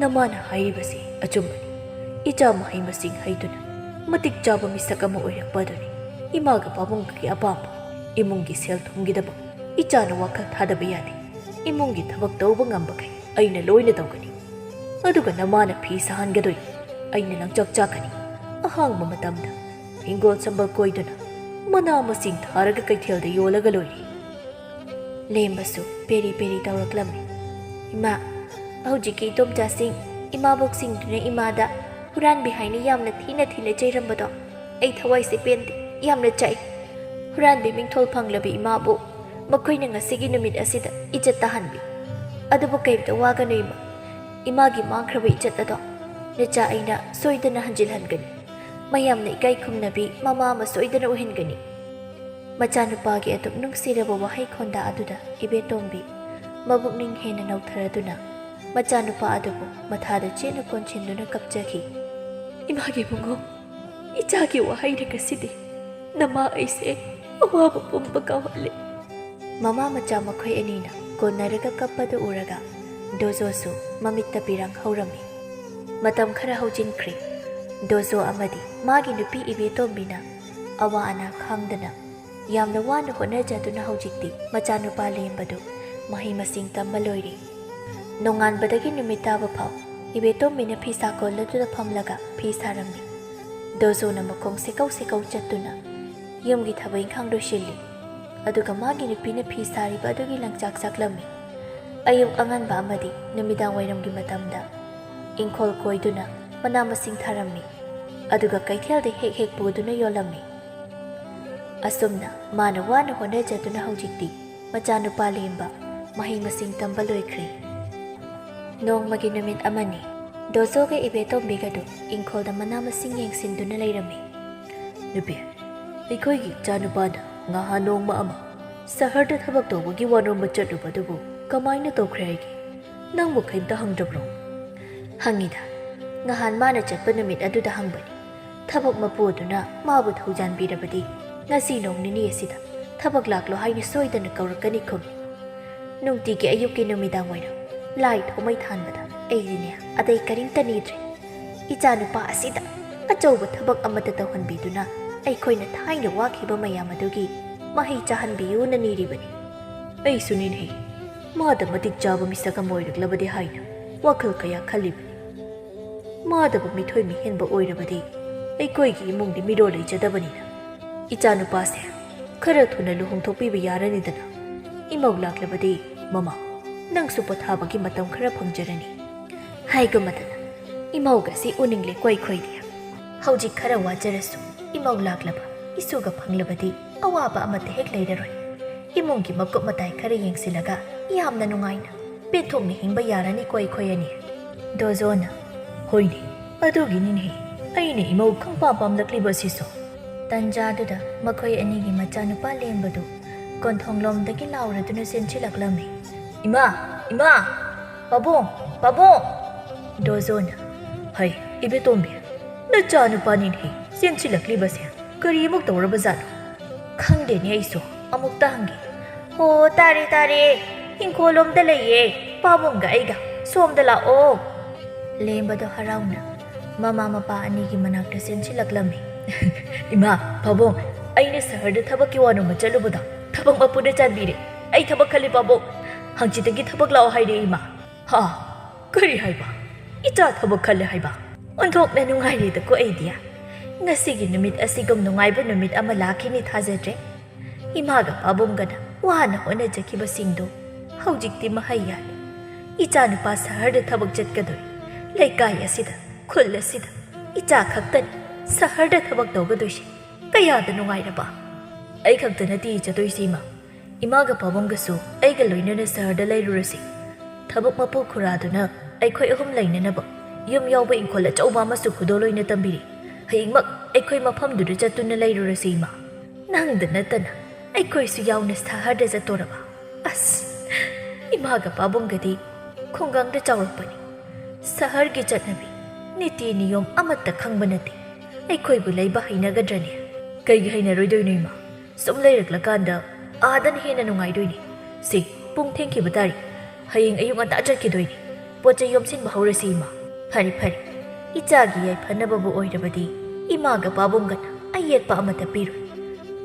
ꯅꯃꯥꯅ ꯍꯥꯏꯔꯤꯕꯁꯤ ꯑꯆꯨꯝꯕꯅꯤ꯫ ꯏꯆꯥ ꯃꯍꯩ ꯃꯁꯤꯡ ꯍꯩꯗꯨꯅ ꯃꯇꯤꯛ ꯆꯥꯕ ꯃꯤꯁꯛ ꯑꯃ ꯑꯣꯏꯔꯛꯄ ꯑꯗꯨꯅꯤ ꯏꯃꯥꯒ ꯄꯥꯕꯨꯡꯒꯒꯤ ꯑꯄꯥꯝꯕ꯫ ꯏꯃꯨꯡꯒꯤ ꯁꯦꯜ ꯊꯨꯝꯒꯤꯗꯃꯛ ꯏꯆꯥꯅ ꯋꯥꯈꯜ ꯊꯥꯗꯕ ꯌꯥꯗꯦ꯫ ꯏꯃꯨꯡꯒꯤ ꯊꯕꯛ ꯇꯧꯕ ꯉꯝꯕꯈꯩ ꯑꯩꯅ ꯂꯣꯏꯅ ꯇꯧꯒꯅꯤ꯫ ꯑꯗꯨꯒ ꯅꯃꯥꯅ ꯐꯤ ꯁꯥꯍꯟꯒꯗꯣꯏꯅꯤ꯫ ꯑꯩꯅ ꯂꯪꯆꯥꯛ ꯆꯥꯛꯀꯅꯤ꯫ ꯑꯍꯥꯡꯕ ꯃꯇꯝꯗ ꯍꯤꯡꯒꯣꯜ ꯁꯝꯕꯜ ꯀꯣꯏꯗꯨꯅ ꯃꯅꯥ ꯃꯁꯤꯡ ꯊꯥꯔꯒ ꯀꯩꯊꯦꯜꯗ ꯌꯣꯜꯂꯒ ꯂꯣꯏꯔꯦ꯫" ꯂꯦꯝꯕꯁꯨ ꯄꯦꯔꯤ ꯄꯦꯔꯤ ꯇꯧꯔꯛꯂꯝꯃꯤ꯫ "ꯏꯃꯥ, ꯍꯧꯖꯤꯛꯀꯤ ꯏꯗꯣꯝꯆꯥꯁꯤꯡ, ꯏꯃꯥꯕꯣꯛꯁꯤꯡꯗꯨꯅ ꯏꯃꯥꯗ ꯍꯨꯔꯥꯟꯕꯤ ꯍꯥꯏꯅ ꯌꯥꯝꯅ ꯊꯤꯅ ꯊꯤꯅ ꯆꯩꯔꯝꯕꯗꯣ ꯑꯩ ꯊꯋꯥꯏꯁꯦ ꯄꯦꯟꯗꯦ, ꯌꯥꯝꯅ ꯆꯥꯛꯏ꯫ ꯍꯨꯔꯥꯟꯕꯤ ꯃꯤꯡꯊꯣꯜ ꯐꯪꯂꯕꯤ ꯏꯃꯥꯕꯨ ꯃꯈꯣꯏꯅ ꯉꯁꯤꯒꯤ ꯅꯨꯃꯤꯠ ꯑꯁꯤꯗ ꯏꯖꯠ ꯇꯥꯍꯟꯕꯤ꯫ ꯑꯗꯨꯕꯨ ꯀꯩꯝꯇ ꯋꯥꯒꯅꯨ ꯏꯃꯥ, ꯏꯃꯥꯒꯤ ꯃꯥꯡꯈ꯭ꯔꯕ ꯏꯖꯠ ꯑꯗꯣ ꯅꯆꯥ ꯑꯩꯅ ꯁꯣꯏꯗꯅ ꯍꯟꯖꯤꯜꯍꯟꯒꯅꯤ꯫ ꯃꯌꯥꯝꯅ ꯏꯀꯥꯏ ꯈꯨꯝꯅꯕꯤ ꯃꯃꯥ ꯑꯃ ꯁꯣꯏꯗꯅ ꯑꯣꯏꯍꯟꯒꯅꯤ꯫" ꯃꯆꯥꯅꯨꯄꯥꯒꯤ ꯑꯗꯨꯛ ꯅꯨꯡꯁꯤꯔꯕ ꯋꯥꯍꯩ ꯈꯣꯟꯗꯥ ꯑꯗꯨꯗ ꯏꯕꯦꯇꯣꯝꯕꯤ ꯃꯕꯨꯛꯅꯤꯡ ꯍꯦꯟꯅ ꯅꯧꯊꯔꯗꯨꯅ ꯃꯆꯥꯅꯨꯄꯥ ꯑꯗꯨꯕꯨ ꯃꯊꯥꯗ ꯆꯦꯠꯅ ꯀꯣꯟꯁꯤꯟꯗꯨꯅ ꯀꯞꯆꯈꯤ꯫ "ꯏꯃꯥꯒꯤ ꯏꯕꯨꯡꯉꯣ, ꯏꯆꯥꯒꯤ ꯋꯥꯍꯩꯅ ꯉꯁꯤꯗꯤ ꯅꯃꯥ ꯑꯩꯁꯦ ꯑꯋꯥꯕ ꯄꯨꯝꯕ ꯀꯥꯎꯍꯜꯂꯦ꯫ ꯃꯃꯥ ꯃꯆꯥ ꯃꯈꯣꯏ ꯑꯅꯤꯅ ꯀꯣꯟꯅꯔꯒ ꯀꯞꯄꯗꯨ ꯎꯔꯒ ꯗꯣꯖꯣꯁꯨ ꯃꯃꯤꯠꯇ ꯄꯤꯔꯥꯡ ꯍꯧꯔꯝꯃꯤ꯫ ꯃꯇꯝ ꯈꯔ ꯍꯧꯖꯤꯟꯈ꯭ꯔꯦ꯫ ꯗꯣꯖꯣ ꯑꯃꯗꯤ ꯃꯥꯒꯤ ꯅꯨꯄꯤ ꯏꯕꯦꯇꯣꯝꯕꯤꯅ ꯑꯋꯥ ꯑꯅꯥ ꯈꯥꯡꯗꯅ ꯌꯥꯝꯅ ꯋꯥꯅ ꯍꯣꯠꯅꯖꯗꯨꯅ ꯍꯧꯖꯤꯛꯇꯤ ꯃꯆꯥꯅꯨꯄꯥ ꯂꯦꯝꯕꯗꯨ ꯃꯍꯩ ꯃꯁꯤꯡ ꯇꯝꯕ ꯂꯣꯏꯔꯦ꯫ ꯅꯣꯡꯉꯥꯟꯕꯗꯒꯤ ꯅꯨꯃꯤꯠ ꯇꯥꯕ ꯐꯥꯎ ꯏꯕꯦꯇꯣꯝꯕꯤꯅ ꯐꯤꯁꯥ ꯀꯣꯜ ꯑꯗꯨꯗ ꯐꯝꯂꯒ ꯐꯤ ꯁꯥꯔꯝꯃꯤ꯫ ꯗꯣꯖꯣꯅ ꯃꯈꯣꯡ ꯁꯦꯀꯧ ꯁꯦꯀꯧ ꯆꯠꯇꯨꯅ ꯌꯨꯝꯒꯤ ꯊꯕꯛ ꯏꯪꯈꯥꯡ ꯂꯣꯏꯁꯤꯜꯂꯤ꯫ ꯑꯗꯨꯒ ꯃꯥꯒꯤ ꯅꯨꯄꯤꯅ ꯐꯤ ꯁꯥꯔꯤꯕ ꯑꯗꯨꯒꯤ ꯂꯪꯆꯥꯛ ꯆꯥꯛꯂꯝꯃꯤ꯫ ꯑꯌꯨꯛ ꯑꯉꯟꯕ ꯑꯃꯗꯤ ꯅꯨꯃꯤꯗꯥꯡ ꯋꯥꯏꯔꯝꯒꯤ ꯃꯇꯝꯗ ꯏꯪꯈꯣꯜ ꯀꯣꯏꯗꯨꯅ ꯃꯅꯥ ꯃꯁꯤꯡ ꯊꯥꯔꯝꯃꯤ꯫ ꯑꯗꯨꯒ ꯀꯩꯊꯦꯜꯗ ꯍꯦꯛ ꯍꯦꯛ ꯄꯨꯗꯨꯅ ꯌꯣꯜꯂꯝꯃꯤ꯫ ꯑꯁꯨꯝꯅ ꯃꯥꯅ ꯋꯥꯅ ꯍꯣꯠꯅꯖꯗꯨꯅ ꯍꯧꯖꯤꯛꯇꯤ ꯃꯆꯥꯅꯨꯄꯥ ꯂꯦꯝꯕ ꯃꯍꯩ ꯃꯁꯤꯡ ꯇꯝꯕ ꯂꯣꯏꯈ꯭ꯔꯦ꯫ ꯅꯣꯡꯃꯒꯤ ꯅꯨꯃꯤꯠ ꯑꯃꯅꯤ꯫ ꯗꯣꯖꯣꯒ ꯏꯕꯦꯇꯣꯝꯕꯤꯒꯗꯨ ꯏꯪꯈꯣꯜꯗ ꯃꯅꯥ ꯃꯁꯤꯡ ꯌꯦꯡꯁꯤꯟꯗꯨꯅ ꯂꯩꯔꯝꯃꯤ꯫ ꯅꯨꯄꯤ, ꯑꯩꯈꯣꯏꯒꯤ ꯏꯆꯥꯅꯨꯄꯥꯅ ꯉꯍꯥꯟ ꯅꯣꯡꯃ ꯑꯃ ꯁꯍꯔꯗ ꯊꯕꯛ ꯇꯧꯕꯒꯤ ꯋꯥꯅꯣꯝꯕ ꯆꯠꯂꯨꯕꯗꯨꯕꯨ ꯀꯃꯥꯏꯅ ꯇꯧꯈ꯭ꯔꯦ ꯍꯥꯏꯒꯦ? ꯅꯪꯕꯨ ꯀꯩꯝꯇ ꯍꯪꯗ꯭ꯔꯕ꯭ꯔꯣ? ꯍꯪꯉꯤꯗ꯫ ꯉꯍꯥꯟ ꯃꯥꯅ ꯆꯠꯄ ꯅꯨꯃꯤꯠ ꯑꯗꯨꯗ ꯍꯪꯕꯅꯤ꯫ ꯊꯕꯛ ꯃꯄꯨ ꯑꯗꯨꯅ ꯃꯥꯕꯨ ꯊꯧꯖꯥꯟꯕꯤꯔꯕꯗꯤ ꯉꯁꯤ ꯅꯣꯡ ꯅꯤꯅꯤ ꯑꯁꯤꯗ ꯊꯕꯛ ꯂꯥꯛꯂꯣ ꯍꯥꯏꯅ ꯁꯣꯏꯗꯅ ꯀꯧꯔꯛꯀꯅꯤ ꯈꯨꯝꯃꯤ꯫ ꯅꯨꯡꯇꯤꯒꯤ ꯑꯌꯨꯛꯀꯤ ꯅꯨꯃꯤꯗꯥꯡ ꯋꯥꯏꯔꯝ ꯂꯥꯏ ꯊꯣꯃꯩ ꯊꯥꯟꯕꯗ ꯑꯩꯗꯤꯅꯦ ꯑꯇꯩ ꯀꯔꯤꯝꯇ ꯅꯤꯗ꯭ꯔꯦ꯫ ꯏꯆꯥꯅꯨꯄꯥ ꯑꯁꯤꯗ ꯑꯆꯧꯕ ꯊꯕꯛ ꯑꯃꯠꯇ ꯇꯧꯍꯟꯕꯤꯗꯨꯅ ꯑꯩꯈꯣꯏꯅ ꯊꯥꯏꯅ ꯋꯥꯈꯤꯕ ꯃꯌꯥꯝ ꯑꯗꯨꯒꯤ ꯃꯍꯩ ꯆꯥꯍꯟꯕꯤꯌꯨꯅ ꯅꯤꯔꯤꯕꯅꯤ꯫ ꯑꯩꯁꯨ ꯅꯤꯅꯦ, ꯃꯥꯗ ꯃꯇꯤꯛ ꯆꯥꯕ ꯃꯤꯁꯛ ꯑꯃ ꯑꯣꯏꯔꯛꯂꯕꯗꯤ ꯍꯥꯏꯅ ꯋꯥꯈꯜ ꯀꯌꯥ ꯈꯜꯂꯤꯕꯅꯤ꯫ ꯃꯥꯗꯕꯨ ꯃꯤꯊꯣꯏ ꯃꯤꯍꯦꯟꯕ ꯑꯣꯏꯔꯕꯗꯤ ꯑꯩꯈꯣꯏꯒꯤ ꯏꯃꯨꯡꯗꯤ ꯃꯤꯔꯣꯜ ꯂꯩꯖꯗꯕꯅꯤꯅ꯫ ꯏꯆꯥꯅꯨꯄꯥꯁꯦ ꯈꯔ ꯊꯨꯅ ꯂꯨꯍꯣꯡꯊꯣꯛꯄꯤꯕ ꯌꯥꯔꯅꯤꯗꯅ꯫ ꯏꯃꯧ ꯂꯥꯛꯂꯕꯗꯤ ꯃꯃꯥ, ꯅꯪꯁꯨ ꯄꯣꯊꯥꯕꯒꯤ ꯃꯇꯝ ꯈꯔ ꯐꯪꯖꯔꯅꯤ꯫ ꯍꯥꯏꯒꯨꯝꯕꯗꯅ ꯏꯃꯧꯒꯁꯤ ꯎꯅꯤꯡꯂꯦ ꯀꯣꯏꯈꯣꯏꯗꯤ꯫ ꯍꯧꯖꯤꯛ ꯈꯔ ꯋꯥꯖꯔꯁꯨ ꯏꯃꯧ ꯂꯥꯛꯂꯕ ꯏꯁꯨꯒ ꯐꯪꯂꯕꯗꯤ ꯑꯋꯥꯕ ꯑꯃꯠꯇ ꯍꯦꯛ ꯂꯩꯔꯔꯣꯏ꯫ ꯏꯃꯨꯡꯒꯤ ꯃꯀꯨꯞ ꯃꯇꯥꯏ ꯈꯔ ꯌꯦꯡꯁꯤꯜꯂꯒ ꯌꯥꯝꯅ ꯅꯨꯡꯉꯥꯏꯅ ꯄꯦꯟꯊꯣꯛꯅ ꯍꯤꯡꯕ ꯌꯥꯔꯅꯤꯀꯣ ꯑꯩꯈꯣꯏ ꯑꯅꯤ꯫ ꯗꯣꯖꯣꯅ, ꯍꯣꯏꯅꯦ, ꯑꯗꯨꯒꯤꯅꯤꯅꯦ ꯑꯩꯅ ꯏꯃꯧ ꯈꯪꯄꯥꯝ ꯄꯥꯝꯂꯛꯂꯤꯕ ꯑꯁꯤꯁꯨ꯫ ꯇꯟꯖꯥꯗꯨꯗ ꯃꯈꯣꯏ ꯑꯅꯤꯒꯤ ꯃꯆꯥꯅꯨꯄꯥ ꯂꯦꯝꯕꯗꯨ ꯀꯣꯟꯊꯣꯡꯂꯣꯝꯗꯒꯤ ꯂꯥꯎꯔꯗꯨꯅ ꯆꯦꯟꯁꯤꯜꯂꯛꯂꯝꯃꯤ꯫ ꯏꯃꯥ! ꯏꯃꯥ! ꯄꯥꯕꯨꯡ! ꯄꯥꯕꯨꯡ! ꯗꯣꯖꯣꯅ, ꯍꯩ, ꯏꯕꯦꯇꯣꯝꯕꯤ, ꯅꯆꯥꯅꯨꯄꯥꯅꯤꯅꯦ ꯆꯦꯟꯁꯤꯜꯂꯛꯂꯤꯕꯁꯦ꯫ ꯀꯔꯤꯃꯨꯛ ꯇꯧꯔꯕꯖꯥꯠꯅꯣ? ꯈꯪꯗꯦꯅꯦ, ꯑꯩꯁꯨ ꯑꯃꯨꯛꯇ ꯍꯪꯒꯦ꯫ "ꯑꯣ, ꯇꯥꯔꯦ, ꯇꯥꯔꯦ꯫ ꯏꯪꯈꯣꯜꯂꯣꯝꯗ ꯂꯩꯌꯦ꯫ ꯄꯥꯕꯨꯡꯒ ꯑꯩꯒ꯫ ꯁꯣꯝꯗ ꯂꯥꯛꯑꯣ꯫" ꯂꯦꯝꯕꯗꯣ ꯍꯔꯥꯎꯅ ꯃꯃꯥ ꯃꯄꯥ ꯑꯅꯤꯒꯤ ꯃꯅꯥꯛꯇ ꯆꯦꯟꯁꯤꯜꯂꯛꯂꯝꯃꯤ꯫ "ꯏꯃꯥ, ꯄꯥꯕꯨꯡ, ꯑꯩꯅ ꯁꯍꯔꯗ ꯊꯕꯛꯀꯤ ꯋꯥꯅꯣꯝꯕ ꯆꯠꯂꯨꯕꯗꯣ ꯊꯕꯛ ꯃꯄꯨꯅ ꯆꯥꯟꯕꯤꯔꯦ꯫ ꯑꯩ ꯊꯕꯛ ꯈꯜꯂꯦ, ꯄꯥꯕꯨꯡ꯫ ꯍꯪꯆꯤꯠꯇꯒꯤ ꯊꯕꯛ ꯂꯥꯛꯑꯣ ꯍꯥꯏꯔꯦ, ꯏꯃꯥ꯫" "ꯍꯥ? ꯀꯔꯤ ꯍꯥꯏꯕ? ꯏꯆꯥ ꯊꯕꯛ ꯈꯜꯂꯦ ꯍꯥꯏꯕ? ꯑꯣꯟꯊꯣꯛꯅ ꯅꯨꯡꯉꯥꯏꯔꯦꯗꯀꯣ ꯑꯩꯗꯤ꯫ ꯉꯁꯤꯒꯤ ꯅꯨꯃꯤꯠ ꯑꯁꯤꯒꯨꯝ ꯅꯨꯡꯉꯥꯏꯕ ꯅꯨꯃꯤꯠ ꯑꯃ ꯂꯥꯛꯈꯤꯅꯤ ꯊꯥꯖꯗ꯭ꯔꯦ꯫ ꯏꯃꯥꯒ ꯄꯥꯕꯨꯡꯒꯅ ꯋꯥꯅ ꯍꯣꯠꯅꯖꯈꯤꯕꯁꯤꯡꯗꯣ ꯍꯧꯖꯤꯛꯇꯤ ꯃꯍꯩ ꯌꯥꯜꯂꯦ꯫ ꯏꯆꯥꯅꯨꯄꯥ ꯁꯍꯔꯗ ꯊꯕꯛ ꯆꯠꯀꯗꯣꯏ, ꯂꯩꯀꯥꯏ ꯑꯁꯤꯗ, ꯈꯨꯜ ꯑꯁꯤꯗ ꯏꯆꯥ ꯈꯛꯇꯅꯤ ꯁꯍꯔꯗ ꯊꯕꯛ ꯇꯧꯒꯗꯣꯏꯁꯦ꯫ ꯀꯌꯥꯗ ꯅꯨꯡꯉꯥꯏꯔꯕ!" "ꯑꯩ ꯈꯛꯇ ꯅꯠꯇꯦ ꯆꯠꯇꯣꯏꯁꯤ, ꯏꯃꯥ꯫ ꯏꯃꯥꯒ ꯄꯥꯕꯨꯡꯒꯁꯨ ꯑꯩꯒ ꯂꯣꯏꯅꯅ ꯁꯍꯔꯗ ꯂꯩꯔꯨꯔꯁꯤ꯫ ꯊꯕꯛ ꯃꯄꯨ ꯈꯨꯔꯥꯗꯨꯅ ꯑꯩꯈꯣꯏ ꯑꯍꯨꯝ ꯂꯩꯅꯅꯕ ꯌꯨꯝ ꯌꯥꯎꯕ ꯏꯪꯈꯣꯜ ꯑꯆꯧꯕ ꯑꯃꯁꯨ ꯈꯨꯗꯣꯜ ꯑꯣꯏꯅ ꯇꯝꯕꯤꯔꯤ꯫ ꯍꯌꯦꯡꯃꯛ ꯑꯩꯈꯣꯏ ꯃꯐꯝꯗꯨꯗ ꯆꯠꯇꯨꯅ ꯂꯩꯔꯨꯔꯁꯤ, ꯏꯃꯥ꯫ ꯅꯪꯗ ꯅꯠꯇꯅ ꯑꯩꯈꯣꯏꯁꯨ ꯌꯥꯎꯅ ꯁꯍꯔꯗ ꯆꯠꯇꯣꯔꯕ꯫ ꯑꯁ, ꯏꯃꯥꯒ ꯄꯥꯕꯨꯡꯒꯗꯤ ꯈꯨꯡꯒꯪꯗ ꯆꯥꯎꯔꯛꯄꯅꯤ꯫ ꯁꯍꯔꯒꯤ ꯆꯠꯅꯕꯤ, ꯅꯤꯇꯤ ꯅꯤꯌꯣꯝ ꯑꯃꯠꯇ ꯈꯪꯕ ꯅꯠꯇꯦ꯫ ꯑꯩꯈꯣꯏꯕꯨ ꯂꯩꯕ ꯍꯩꯅꯒꯗ꯭ꯔꯅꯦ?" "ꯀꯩꯒꯤ ꯍꯩꯅꯔꯣꯏꯗꯣꯏꯅꯣ, ꯏꯃꯥ? ꯁꯨꯝ ꯂꯩꯔꯛꯂꯀꯥꯟꯗ ꯑꯥꯗꯅ ꯍꯦꯟꯅ ꯅꯨꯡꯉꯥꯏꯗꯣꯏꯅꯤ꯫ ꯁꯦ, ꯄꯨꯡ ꯊꯦꯡꯈꯤꯕ ꯇꯥꯔꯦ꯫ ꯍꯌꯦꯡ ꯑꯌꯨꯛ ꯉꯟꯇꯥ ꯆꯠꯈꯤꯗꯣꯏꯅꯤ꯫ ꯄꯣꯠ ꯆꯩ ꯌꯣꯝꯁꯤꯟꯕ ꯍꯧꯔꯁꯤ, ꯏꯃꯥ꯫" "ꯐꯔꯦ, ꯐꯔꯦ꯫ ꯏꯆꯥꯒꯤ ꯌꯥꯏꯐꯅꯕꯕꯨ ꯑꯣꯏꯔꯕꯗꯤ ꯏꯃꯥꯒ ꯄꯥꯕꯨꯡꯒꯅ ꯑꯌꯦꯠꯄ ꯑꯃꯠꯇ ꯄꯤꯔꯣꯏ꯫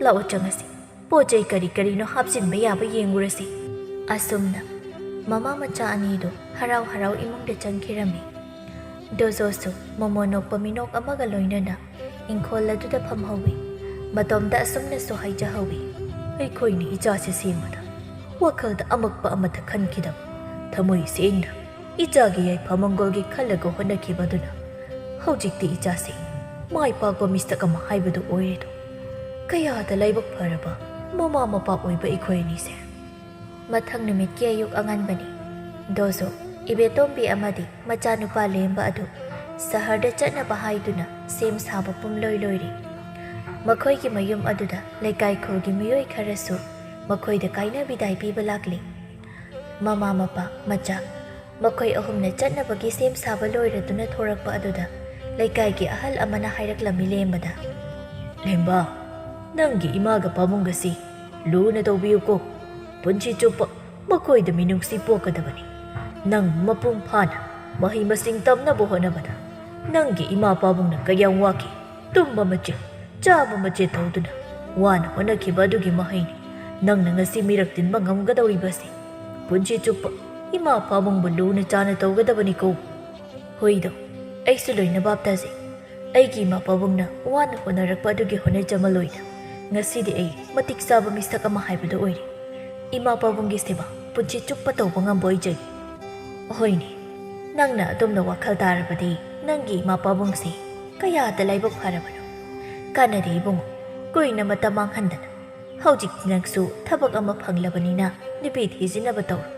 ꯂꯥꯛꯑꯣ, ꯆꯪꯉꯁꯤ꯫ ꯄꯣꯠ ꯆꯩ ꯀꯔꯤ ꯀꯔꯤꯅꯣ ꯍꯥꯞꯆꯤꯟꯕ ꯌꯥꯕ ꯌꯦꯡꯉꯨꯔꯁꯤ꯫" ꯑꯁꯨꯝꯅ ꯃꯃꯥ ꯃꯆꯥ ꯑꯅꯤꯗꯨ ꯍꯔꯥꯎ ꯍꯔꯥꯎ ꯏꯃꯨꯡꯗ ꯆꯪꯈꯤꯔꯝꯃꯤ꯫ ꯗꯣꯖꯣꯁꯨ ꯃꯣꯃꯣ ꯅꯣꯛꯄ ꯃꯤꯅꯣꯛ ꯑꯃꯒ ꯂꯣꯏꯅꯅ ꯏꯪꯈꯣꯜ ꯑꯗꯨꯗ ꯐꯝꯍꯧꯏ꯫ ꯃꯇꯣꯝꯇ ꯑꯁꯨꯝꯅꯁꯨ ꯍꯥꯏꯖꯍꯧꯏ, "ꯑꯩꯈꯣꯏꯅ ꯏꯆꯥꯁꯦ ꯁꯦꯝꯕꯗ ꯋꯥꯈꯜꯗ ꯑꯃꯛꯄ ꯑꯃꯠꯇ ꯈꯟꯈꯤꯗꯕ, ꯊꯃꯣꯏ ꯁꯦꯡꯅ ꯏꯆꯥꯒꯤ ꯌꯥꯏꯐ ꯃꯪꯒꯣꯜꯒꯤ ꯈꯜꯂꯒ ꯍꯣꯠꯅꯈꯤꯕꯗꯨꯅ ꯍꯧꯖꯤꯛꯇꯤ ꯏꯆꯥꯁꯦ ꯃꯥꯏ ꯄꯥꯛꯄ ꯃꯤꯁꯛ ꯑꯃ ꯍꯥꯏꯕꯗꯨ ꯑꯣꯏꯔꯦꯗꯣ꯫ ꯀꯌꯥꯗ ꯂꯥꯏꯕꯛ ꯐꯔꯕ ꯃꯃꯥ ꯃꯄꯥ ꯑꯣꯏꯕ ꯑꯩꯈꯣꯏ ꯑꯅꯤꯁꯦ!" ꯃꯊꯪ ꯅꯨꯃꯤꯠꯀꯤ ꯑꯌꯨꯛ ꯑꯉꯟꯕꯅꯤ꯫ ꯗꯣꯖꯣ, ꯏꯕꯦꯇꯣꯝꯕꯤ ꯑꯃꯗꯤ ꯃꯆꯥꯅꯨꯄꯥ ꯂꯦꯝꯕ ꯑꯗꯨ ꯁꯍꯔꯗ ꯆꯠꯅꯕ ꯍꯥꯏꯗꯨꯅ ꯁꯦꯝ ꯁꯥꯕ ꯄꯨꯝꯂꯣꯏ ꯂꯣꯏꯔꯦ꯫ ꯃꯈꯣꯏꯒꯤ ꯃꯌꯨꯝ ꯑꯗꯨꯗ ꯂꯩꯀꯥꯏ ꯈꯨꯜꯒꯤ ꯃꯤꯑꯣꯏ ꯈꯔꯁꯨ ꯃꯈꯣꯏꯗ ꯀꯥꯏꯅ ꯕꯤꯗꯥꯏ ꯄꯤꯕ ꯂꯥꯛꯂꯤ꯫ ꯃꯃꯥ ꯃꯄꯥ, ꯃꯆꯥ, ꯃꯈꯣꯏ ꯑꯍꯨꯝꯅ ꯆꯠꯅꯕꯒꯤ ꯁꯦꯝ ꯁꯥꯕ ꯂꯣꯏꯔꯗꯨꯅ ꯊꯣꯔꯛꯄ ꯑꯗꯨꯗ ꯂꯩꯀꯥꯏꯒꯤ ꯑꯍꯜ ꯑꯃꯅ ꯍꯥꯏꯔꯛꯂꯝꯃꯤ ꯂꯦꯝꯕꯗ꯫ ꯂꯦꯝꯕ, ꯅꯪꯒꯤ ꯏꯃꯥꯒ ꯄꯥꯕꯨꯡꯒꯁꯤ ꯂꯨꯅ ꯇꯧꯕꯤꯌꯨꯀꯣ꯫ ꯄꯨꯟꯁꯤ ꯆꯨꯞꯄ ꯃꯈꯣꯏꯗ ꯃꯤꯅꯨꯡꯁꯤ ꯄꯣꯛꯀꯗꯕꯅꯤ꯫ ꯅꯪ ꯃꯄꯨꯡ ꯐꯥꯅ ꯃꯍꯩ ꯃꯁꯤꯡ ꯇꯝꯅꯕ ꯍꯣꯠꯅꯕꯗ ꯅꯪꯒꯤ ꯏꯃꯥ ꯄꯥꯕꯨꯡꯅ ꯀꯌꯥꯝ ꯋꯥꯈꯤ꯫ ꯇꯨꯝꯕ ꯃꯆꯦꯠ, ꯆꯥꯕ ꯃꯆꯦꯠ ꯇꯧꯗꯨꯅ ꯋꯥꯅ ꯍꯣꯠꯅꯈꯤꯕ ꯑꯗꯨꯒꯤ ꯃꯍꯩꯅꯤ ꯅꯪꯅ ꯉꯁꯤ ꯃꯤꯔꯛ ꯇꯤꯟꯕ ꯉꯝꯒꯗꯧꯔꯤꯕꯁꯤ꯫ ꯄꯨꯟꯁꯤ ꯆꯨꯞꯄ ꯏꯃꯥ ꯄꯥꯕꯨꯡꯕꯨ ꯂꯨꯅ ꯆꯥꯅ ꯇꯧꯒꯗꯕꯅꯤꯀꯣ꯫ ꯍꯣꯏꯗꯣ, ꯑꯩꯁꯨ ꯂꯣꯏꯅ ꯚꯥꯞ ꯇꯥꯖꯩ꯫ ꯑꯩꯒꯤ ꯏꯃꯥ ꯄꯥꯕꯨꯡꯅ ꯋꯥꯅ ꯍꯣꯠꯅꯔꯛꯄ ꯑꯗꯨꯒꯤ ꯍꯣꯠꯅꯖꯃꯜ ꯑꯣꯏꯅ ꯉꯁꯤꯗꯤ ꯑꯩ ꯃꯇꯤꯛ ꯆꯥꯕ ꯃꯤꯁꯛ ꯑꯃ ꯍꯥꯏꯕꯗꯨ ꯑꯣꯏꯔꯦ꯫ ꯏꯃꯥ ꯄꯥꯕꯨꯡꯒꯤ ꯁꯦꯕꯥ ꯄꯨꯟꯁꯤ ꯆꯨꯞꯄ ꯇꯧꯕ ꯉꯝꯕ ꯑꯣꯏꯖꯒꯦ꯫ ꯍꯣꯏꯅꯦ, ꯅꯪꯅ ꯑꯗꯨꯝꯅ ꯋꯥꯈꯜ ꯇꯥꯔꯕꯗꯤ ꯅꯪꯒꯤ ꯏꯃꯥ ꯄꯥꯕꯨꯡꯁꯦ ꯀꯌꯥꯗ ꯂꯥꯏꯕꯛ ꯐꯔꯕꯅꯣ꯫ ꯀꯥꯟꯅꯗꯦ ꯏꯕꯨꯡꯉꯣ, ꯀꯨꯏꯅ ꯃꯇꯝ ꯃꯥꯡꯍꯟꯗꯅ꯫ ꯍꯧꯖꯤꯛꯇꯤ ꯅꯪꯁꯨ ꯊꯕꯛ ꯑꯃ ꯐꯪꯂꯕꯅꯤꯅ ꯅꯨꯄꯤ ꯊꯤꯖꯤꯟꯅꯕ ꯇꯧꯔꯣ꯫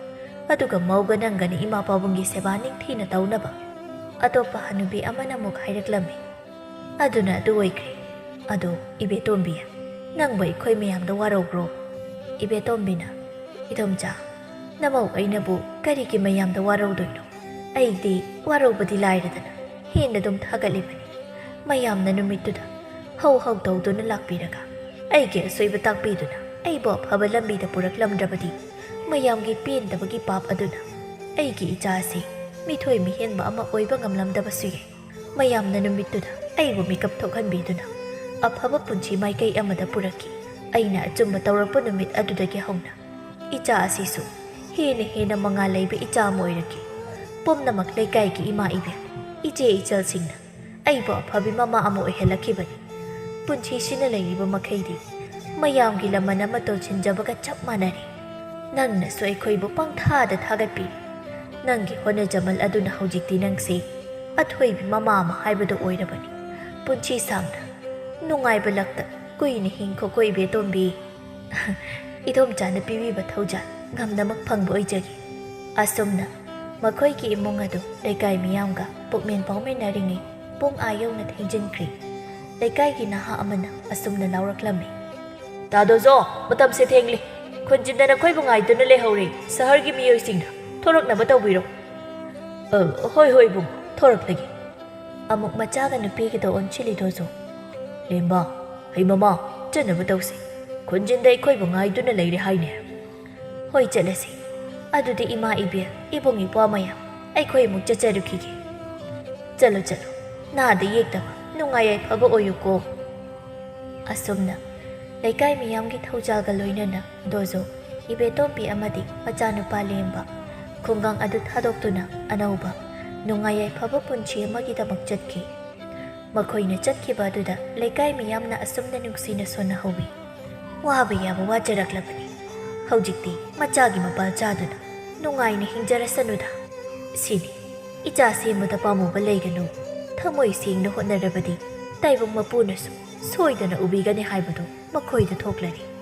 ꯑꯗꯨꯒ ꯃꯧꯒ ꯅꯪꯒꯅ ꯏꯃꯥ ꯄꯥꯕꯨꯡꯒꯤ ꯁꯦꯕꯥ ꯅꯤꯡꯊꯤꯅ ꯇꯧꯅꯕ꯫ ꯑꯇꯣꯞꯄ ꯍꯅꯨꯕꯤ ꯑꯃꯅ ꯑꯃꯨꯛ ꯍꯥꯏꯔꯛꯂꯝꯃꯤ꯫ ꯑꯗꯨꯅ ꯑꯗꯨ ꯑꯣꯏꯈ꯭ꯔꯦ꯫ ꯑꯗꯣ ꯏꯕꯦꯇꯣꯝꯕꯤ, ꯅꯪꯕꯨ ꯑꯩꯈꯣꯏ ꯃꯌꯥꯝꯗ ꯋꯥꯔꯧꯕ꯭ꯔꯣ? ꯏꯕꯦꯇꯣꯝꯕꯤꯅ, "ꯏꯗꯣꯝꯆꯥ, ꯅꯃꯧ ꯑꯩꯅꯕꯨ ꯀꯔꯤꯒꯤ ꯃꯌꯥꯝꯗ ꯋꯥꯔꯧꯗꯣꯏꯅꯣ? ꯑꯩꯗꯤ ꯋꯥꯔꯧꯕꯗꯤ ꯂꯥꯏꯔꯗꯅ ꯍꯦꯟꯅ ꯑꯗꯨꯝ ꯊꯥꯒꯠꯂꯤꯕꯅꯤ꯫ ꯃꯌꯥꯝꯅ ꯅꯨꯃꯤꯠꯇꯨꯗ ꯍꯧ ꯍꯧ ꯇꯧꯗꯨꯅ ꯂꯥꯛꯄꯤꯔꯒ ꯑꯩꯒꯤ ꯑꯁꯣꯏꯕ ꯇꯥꯛꯄꯤꯗꯨꯅ ꯑꯩꯕꯨ ꯑꯐꯕ ꯂꯝꯕꯤꯗ ꯄꯨꯔꯛꯂꯝꯗ꯭ꯔꯕꯗꯤ ꯃꯌꯥꯝꯒꯤ ꯄꯦꯟꯗꯕꯒꯤ ꯄꯥꯞ ꯑꯗꯨꯅ ꯑꯩꯒꯤ ꯏꯆꯥ ꯑꯁꯤ ꯃꯤꯊꯣꯏ ꯃꯤꯍꯦꯟꯕ ꯑꯃ ꯑꯣꯏꯕ ꯉꯝꯂꯝꯗꯕꯁꯨ ꯌꯥꯏ꯫ ꯃꯌꯥꯝꯅ ꯅꯨꯃꯤꯠꯇꯨꯗ ꯑꯩꯕꯨ ꯃꯤꯀꯞ ꯊꯣꯛꯍꯟꯕꯤꯗꯨꯅ ꯑꯐꯕ ꯄꯨꯟꯁꯤ ꯃꯥꯏꯀꯩ ꯑꯃꯗ ꯄꯨꯔꯛꯈꯤ꯫ ꯑꯩꯅ ꯑꯆꯨꯝꯕ ꯇꯧꯔꯛꯄ ꯅꯨꯃꯤꯠ ꯑꯗꯨꯗꯒꯤ ꯍꯧꯅ ꯏꯆꯥ ꯑꯁꯤꯁꯨ ꯍꯦꯟꯅ ꯍꯦꯟꯅ ꯃꯉꯥꯜ ꯂꯩꯕ ꯏꯆꯥ ꯑꯃ ꯑꯣꯏꯔꯛꯈꯤ꯫ ꯄꯨꯝꯅꯃꯛ ꯂꯩꯀꯥꯏꯒꯤ ꯏꯃꯥ ꯏꯕꯦꯟ, ꯏꯆꯦ ꯏꯆꯜꯁꯤꯡꯅ ꯑꯩꯕꯨ ꯑꯐꯕꯤ ꯃꯃꯥ ꯑꯃ ꯑꯣꯏꯍꯜꯂꯛꯈꯤꯕꯅꯤ꯫ ꯄꯨꯟꯁꯤꯁꯤꯅ ꯂꯩꯔꯤꯕ ꯃꯈꯩꯗꯤ ꯃꯌꯥꯝꯒꯤ ꯂꯃꯟ ꯑꯃ ꯇꯣꯟꯁꯤꯟꯖꯕꯒ ꯆꯞ ꯃꯥꯟꯅꯔꯦ꯫ ꯅꯪꯅꯁꯨ ꯑꯩꯈꯣꯏꯕꯨ ꯄꯪꯊꯥꯗ ꯊꯥꯒꯠꯄꯤꯔꯤ꯫ ꯅꯪꯒꯤ ꯍꯣꯠꯅꯖꯃꯜ ꯑꯗꯨꯅ ꯍꯧꯖꯤꯛꯇꯤ ꯅꯪꯁꯦ ꯑꯊꯣꯏꯕꯤ ꯃꯃꯥ ꯑꯃ ꯍꯥꯏꯕꯗꯨ ꯑꯣꯏꯔꯕꯅꯤ꯫ ꯄꯨꯟꯁꯤ ꯁꯥꯡꯅ ꯅꯨꯡꯉꯥꯏꯕ ꯂꯛꯇ ꯀꯨꯏꯅ ꯍꯤꯡꯈꯣꯀꯣ ꯏꯕꯦꯇꯣꯝꯕꯤ꯫" ꯏꯗꯣꯝꯆꯥꯅ ꯄꯤꯕꯤꯕ ꯊꯧꯖꯥꯜ ꯉꯝꯅꯃꯛ ꯐꯪꯕ ꯑꯣꯏꯖꯒꯦ꯫ ꯑꯁꯨꯝꯅ ꯃꯈꯣꯏꯒꯤ ꯏꯃꯨꯡ ꯑꯗꯨ ꯂꯩꯀꯥꯏ ꯃꯤꯌꯥꯝꯒ ꯄꯨꯛꯃꯦꯟ ꯄꯥꯎꯃꯤꯟꯅꯔꯤꯉꯩ ꯄꯨꯡ ꯑꯥ ꯌꯧꯅ ꯊꯦꯡꯖꯤꯟꯈ꯭ꯔꯦ꯫ ꯂꯩꯀꯥꯏꯒꯤ ꯅꯍꯥ ꯑꯃꯅ ꯑꯁꯨꯝꯅ ꯂꯥꯎꯔꯛꯂꯝꯃꯤ꯫ "ꯇꯥꯗꯣꯖꯣ, ꯃꯇꯝꯁꯦ ꯊꯦꯡꯂꯦ꯫ ꯈꯨꯟꯖꯤꯟꯗ ꯅꯈꯣꯏꯕꯨ ꯉꯥꯏꯗꯨꯅ ꯂꯩꯍꯧꯔꯦ꯫ ꯁꯍꯔꯒꯤ ꯃꯤꯑꯣꯏꯁꯤꯡꯅ ꯊꯣꯔꯛꯅꯕ ꯇꯧꯕꯤꯔꯣ꯫" "ꯑ, ꯍꯣꯏ, ꯍꯣꯏ, ꯏꯕꯨꯡ, ꯊꯣꯔꯛꯂꯒꯦ꯫" ꯑꯃꯨꯛ ꯃꯆꯥꯒ ꯅꯨꯄꯤꯒꯗ ꯑꯣꯟꯁꯤꯜꯂꯤ ꯗꯣꯖꯣ꯫ "ꯂꯦꯝꯕ, "ꯑꯩ ꯃꯃꯥ, ꯆꯠꯅꯕ ꯇꯧꯁꯤ꯫ ꯈꯨꯟꯖꯤꯟꯗ ꯑꯩꯈꯣꯏꯕꯨ ꯉꯥꯏꯗꯨꯅ ꯂꯩꯔꯦ ꯍꯥꯏꯅꯦ꯫" "ꯍꯣꯏ, ꯆꯠꯂꯁꯤ꯫ ꯑꯗꯨꯗꯤ ꯏꯃꯥ, ꯏꯕꯦꯜ, ꯏꯕꯨꯡ ꯏꯄ꯭ꯋꯥ ꯃꯌꯥꯝ, ꯑꯩꯈꯣꯏ ꯑꯃꯨꯛ ꯆꯠꯆꯔꯨꯈꯤꯒꯦ꯫" "ꯆꯠꯂꯣ, ꯆꯠꯂꯣ꯫ ꯅꯥꯗ ꯌꯦꯛꯇꯕ, ꯅꯨꯡꯉꯥꯏ ꯌꯥꯏꯐꯕ ꯑꯣꯏꯌꯨꯀꯣ꯫" ꯑꯁꯨꯝꯅ ꯂꯩꯀꯥꯏ ꯃꯤꯌꯥꯝꯒꯤ ꯊꯧꯖꯥꯜꯒ ꯂꯣꯏꯅꯅ ꯗꯣꯖꯣ, ꯏꯕꯦꯇꯣꯝꯕꯤ ꯑꯃꯗꯤ ꯃꯆꯥꯅꯨꯄꯥ ꯂꯦꯝꯕ ꯈꯨꯡꯒꯪ ꯑꯗꯨ ꯊꯥꯗꯣꯛꯇꯨꯅ ꯑꯅꯧꯕ ꯅꯨꯡꯉꯥꯏ ꯌꯥꯏꯐꯕ ꯄꯨꯟꯁꯤ ꯑꯃꯒꯤꯗꯃꯛ ꯆꯠꯈꯤ꯫ ꯃꯈꯣꯏꯅ ꯆꯠꯈꯤꯕ ꯑꯗꯨꯗ ꯂꯩꯀꯥꯏ ꯃꯤꯌꯥꯝꯅ ꯑꯁꯨꯝꯅ ꯅꯨꯡꯁꯤꯅ ꯁꯣꯟꯅꯍꯧꯋꯤ, "ꯋꯥꯕ ꯌꯥꯕ ꯋꯥꯖꯔꯛꯂꯕꯅꯤ꯫ ꯍꯧꯖꯤꯛꯇꯤ ꯃꯆꯥꯒꯤ ꯃꯄꯥꯜ ꯆꯥꯗꯨꯅ ꯅꯨꯡꯉꯥꯏꯅ ꯍꯤꯡꯖꯔꯁꯅꯨꯗ꯫ ꯁꯤꯅꯤ, ꯏꯆꯥ ꯁꯦꯝꯕꯗ ꯄꯥꯝꯃꯨꯕ ꯂꯩꯒꯅꯨ꯫ ꯊꯃꯣꯏ ꯁꯦꯡꯅ ꯍꯣꯠꯅꯔꯕꯗꯤ ꯇꯥꯏꯕꯪ ꯃꯄꯨꯅꯁꯨ ꯁꯣꯏꯗꯅ ꯎꯕꯤꯒꯅꯤ ꯍꯥꯏꯕꯗꯨ ꯃꯈꯣꯏꯗ ꯊꯣꯛꯂꯔꯤ꯫"